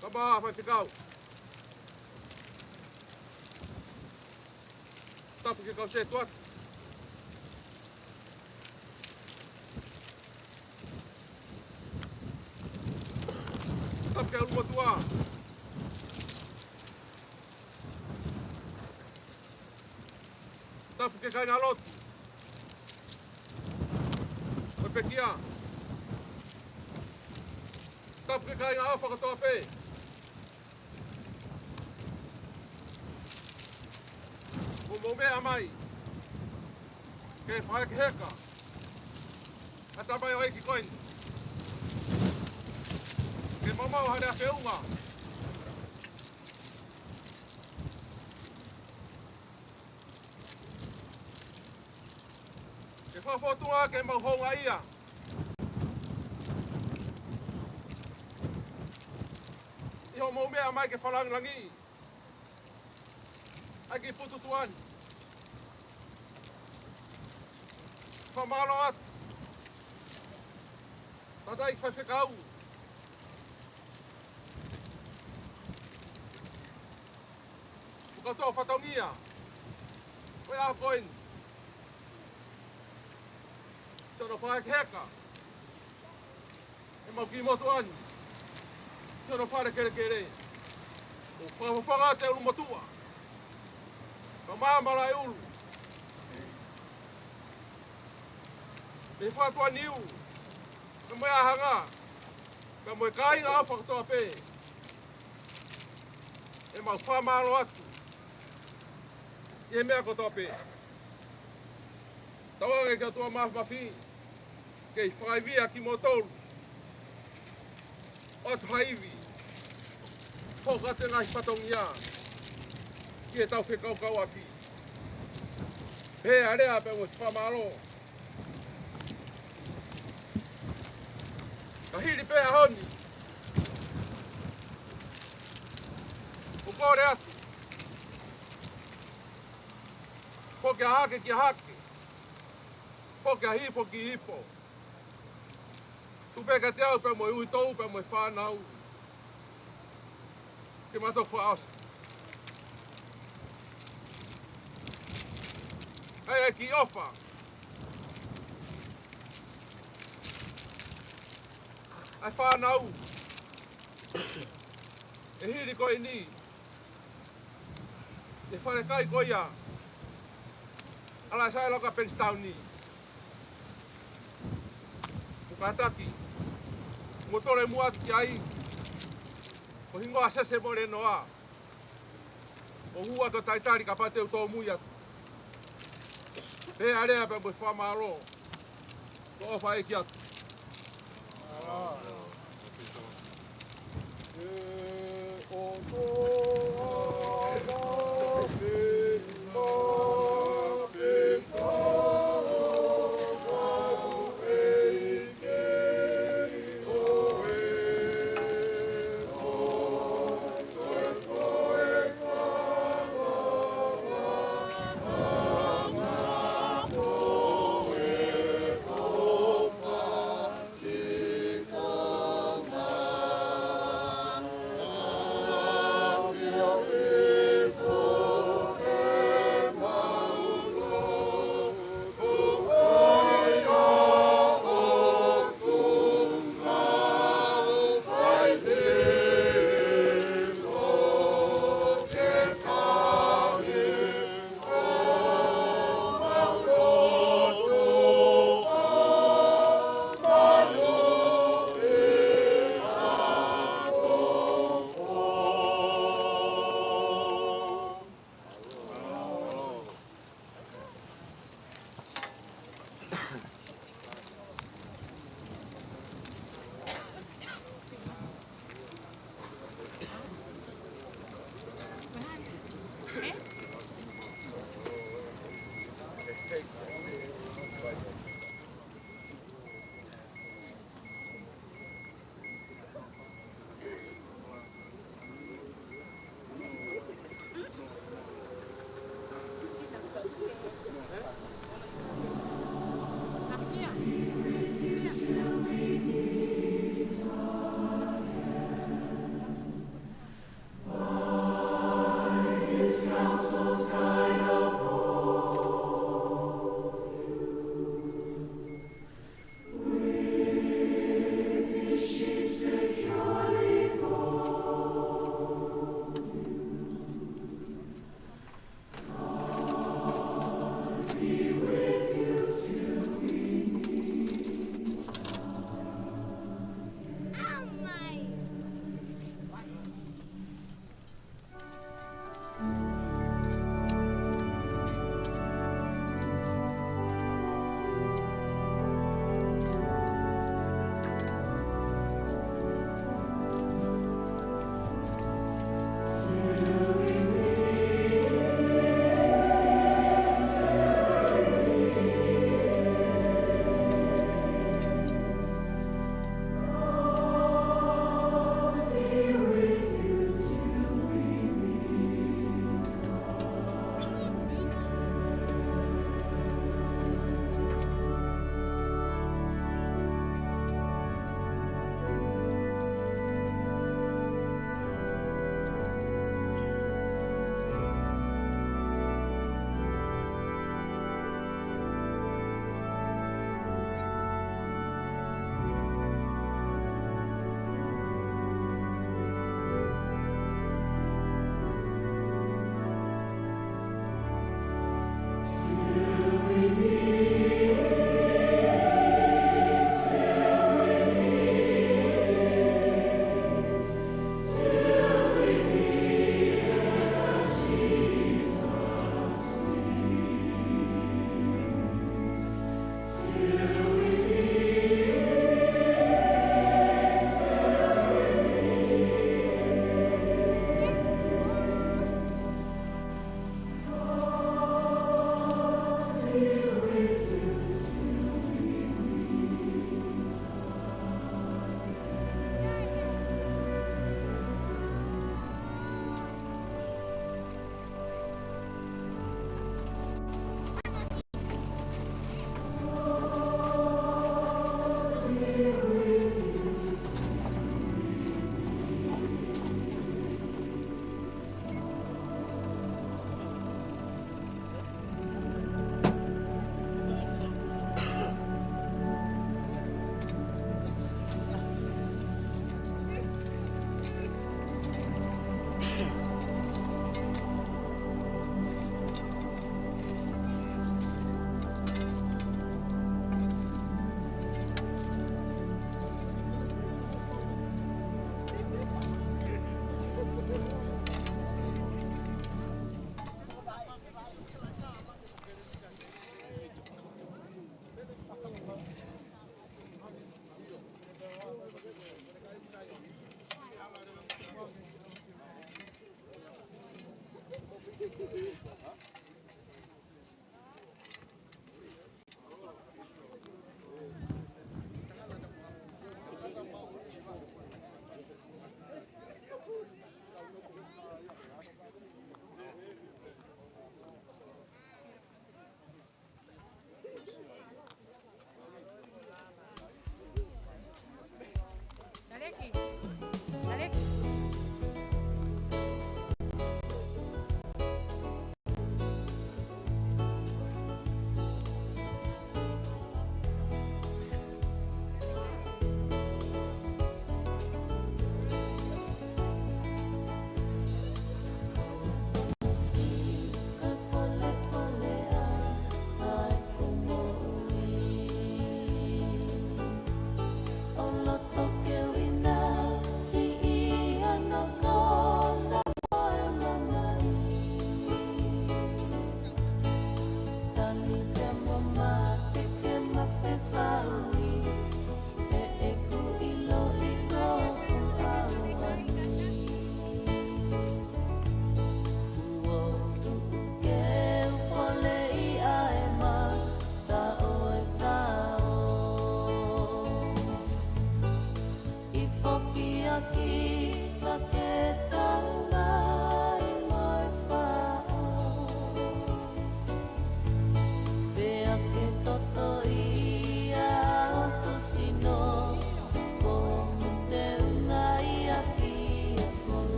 Kae ʻumaʻā Faifekau. Tapu ki he kau sētuata. Tapu ki he ʻulumotuʻa. Tapu ki he kāingalotu ʻo e pekia. Tapu ki he kāinga ʻofa kotoa pē. Kuo mou meʻa mai ke fakaheka ʻa e tamaioʻeiki ko eni. Ke maumau ha lea feʻunga. Ke fakafōtunga ke mau houngaʻia ʻi hoʻomou meʻa mai ke fakalāngilangiʻi ʻa e kiʻi pututuʻa ni. Fakamālō atu. Tangataʻeiki Faifekau. Kuo kātoa fatongia ʻo e ʻaho ko eni. Siʻono fakaheka ʻemau kiʻi motuʻa ni. Siʻono fale kelekele. ʻO fakafofonga atu e ʻulumotuʻa. Kae ʻumaʻā Malaʻeulu. Mei Fatuaniu. Kae ʻumaʻā Hanga. Kae ʻumaʻā e kāinga ʻofa kotoa pē. ʻEmau fakamālō atu ʻi he meʻa kotoa pē. Tauange ki he ʻOtua Māfimafi ke fakaivia kimoutolu. ʻOatu ha ivi. Hoko atu e ngaahi fatongia ki heʻetau fekaukauʻaki. Pea lea pea mo e fakamālō. Ka hili pē ʻaho ni, ʻoku kole atu. Foki ʻa Hake kia Hake. Foki ʻa Hihifo ki Hihifo. Tuku pē kiate au pea mo e uitou pea mo e fānau. Ke mātou fakaʻosi. ʻA e kiʻi ʻofa ʻa e fānau ʻe hili ko eni. ʻI he falekai ko ia ʻa Laisai Loka Bankstown ni. Kuo kātaki mo tole muʻa atu ki ai. Ko e hingoa Sese Molenoa. ʻO hua ko e talitali kapau te u tōmui atu. Pea lea pea mo e fakamālō. Ko e ʻofa ʻa e ʻEiki atu.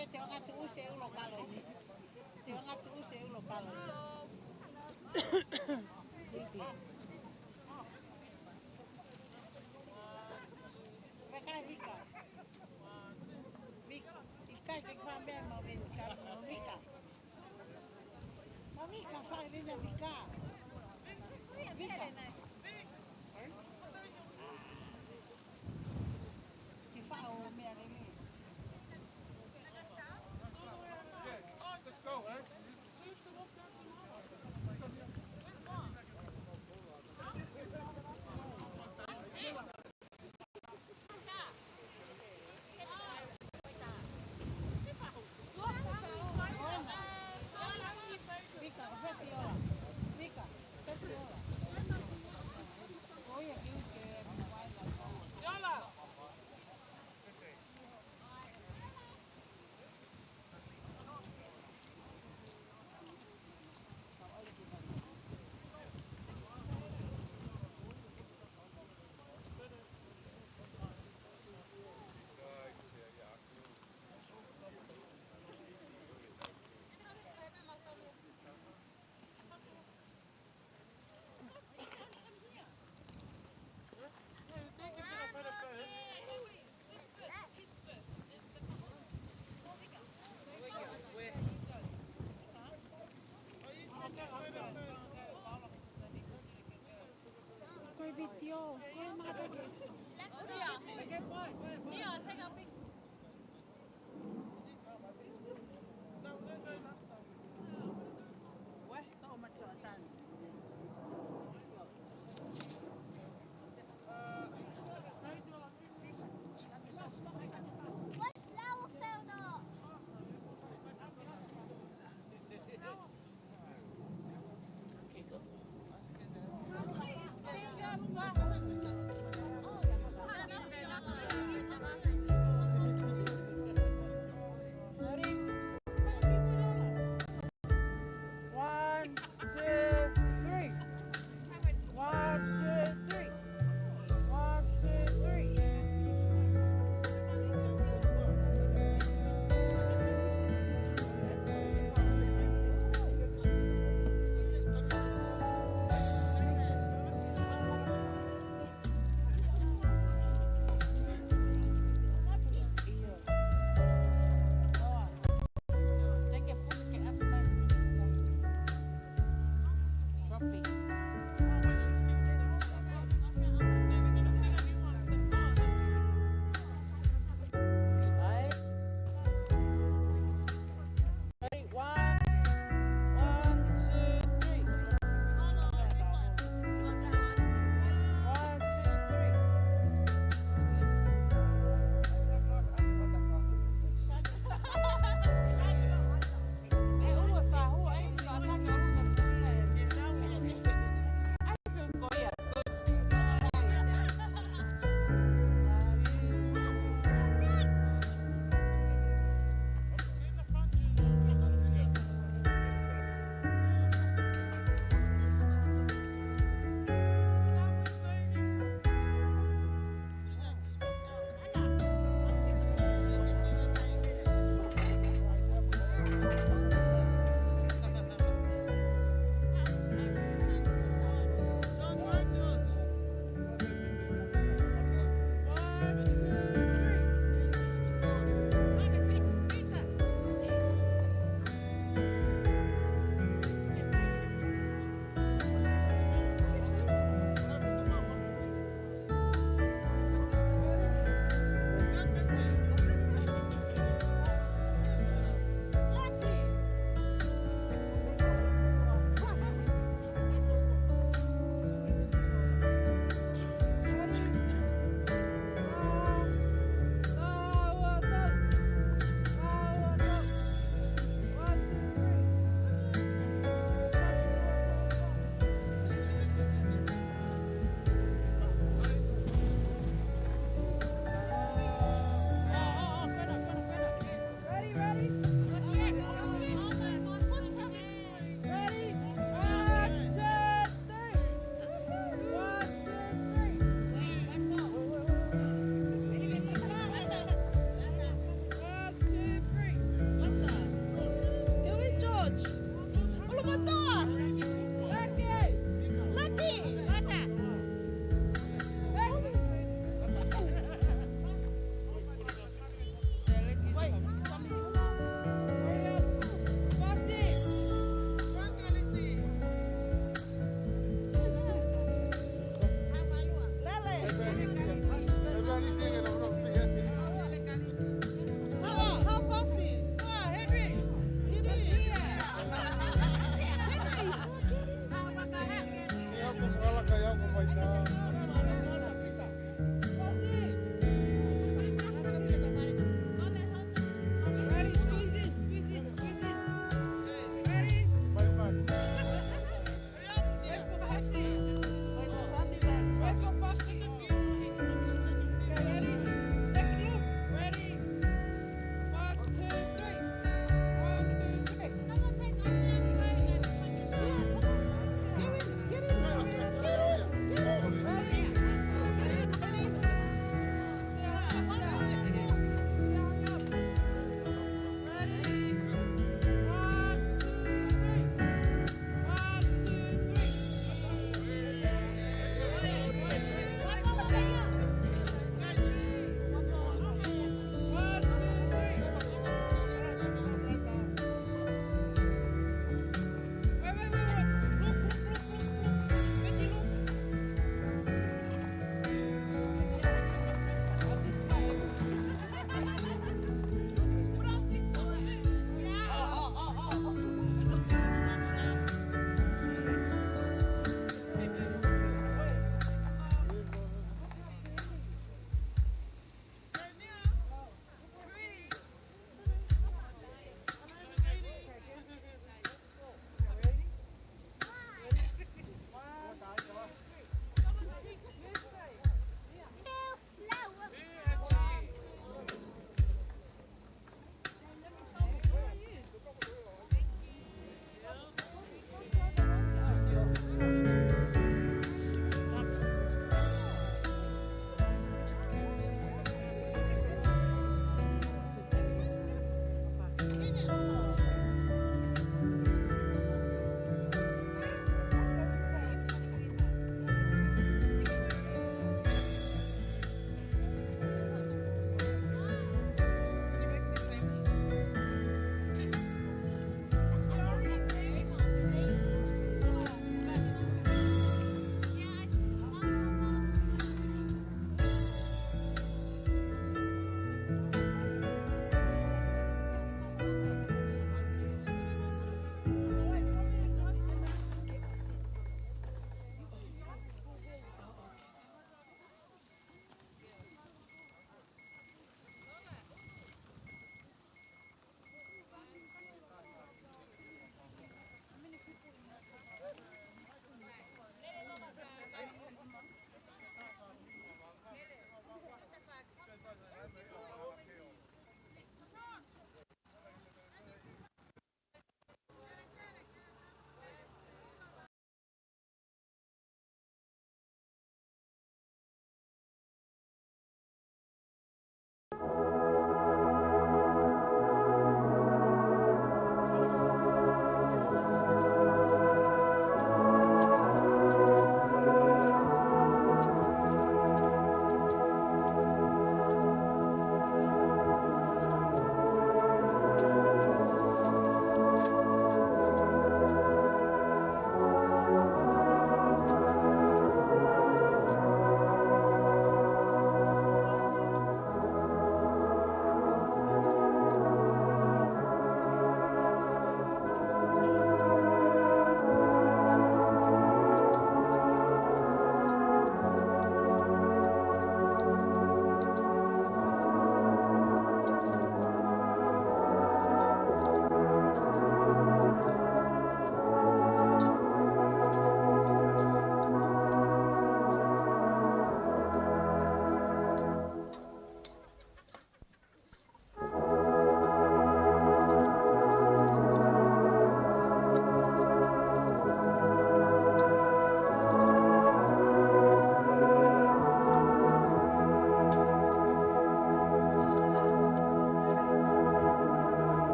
Te ʻoatu ʻusi e ulo kalo. Te ʻoatu ʻusi e ulo kalo. Meʻa ka Vika. Vika. ʻIkai ke fai meʻa mo Vika. Mo Vika. Mo Vika, fai meʻa Vika. Vika. Ke fai ʻo meʻa lele. Yeah, let's go, eh? Ko e vitiō, ko e mātaki. Mia, take a pic. Motor! Laki! Laki! Mata! Laki! Wait. Hurry up. Fosi! Fosi! Lele! Come on, come on, Fosi! Come on, Henry! Get in!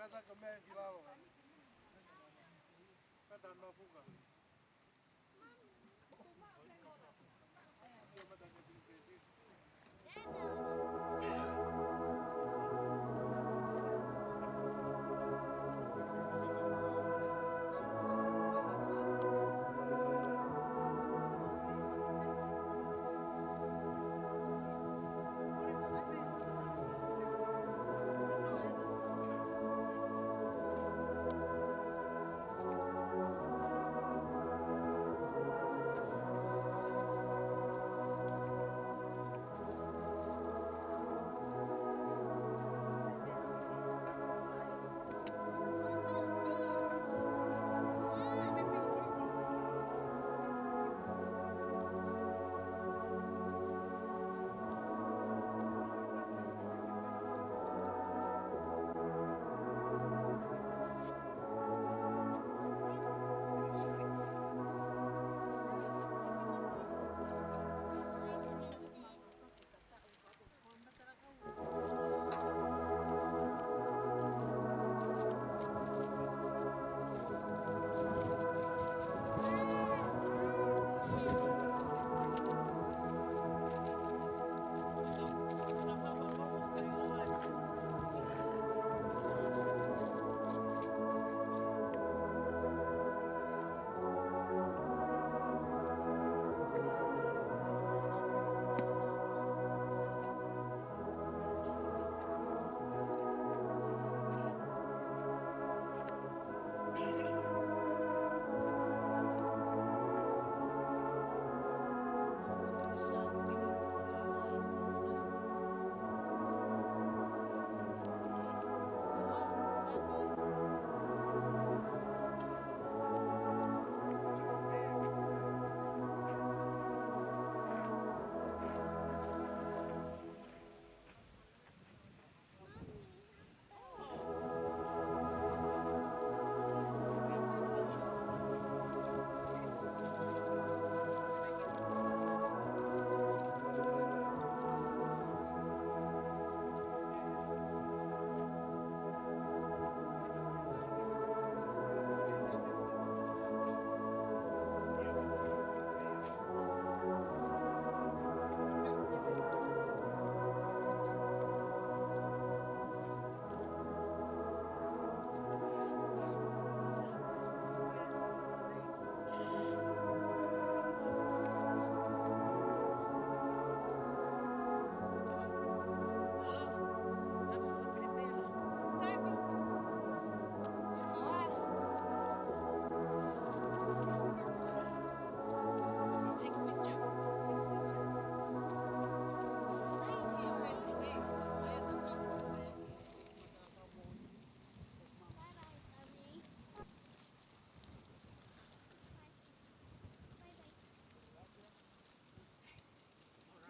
Kata ko mea ki lalo. Kata no fuka.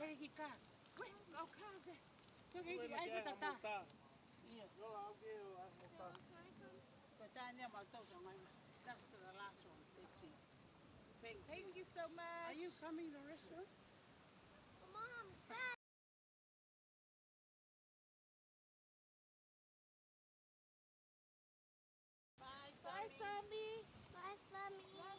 Kei hika. Koe, kau kau te. Koe kei hiki ai ko tata. Ia. Ko tania mau tau ka ngai. Just the last one. That's it. Thank you. Thank you so much. Are you coming to the restaurant? Mom, Dad. Bye, Sammy. Bye, Sammy. Bye, Sammy.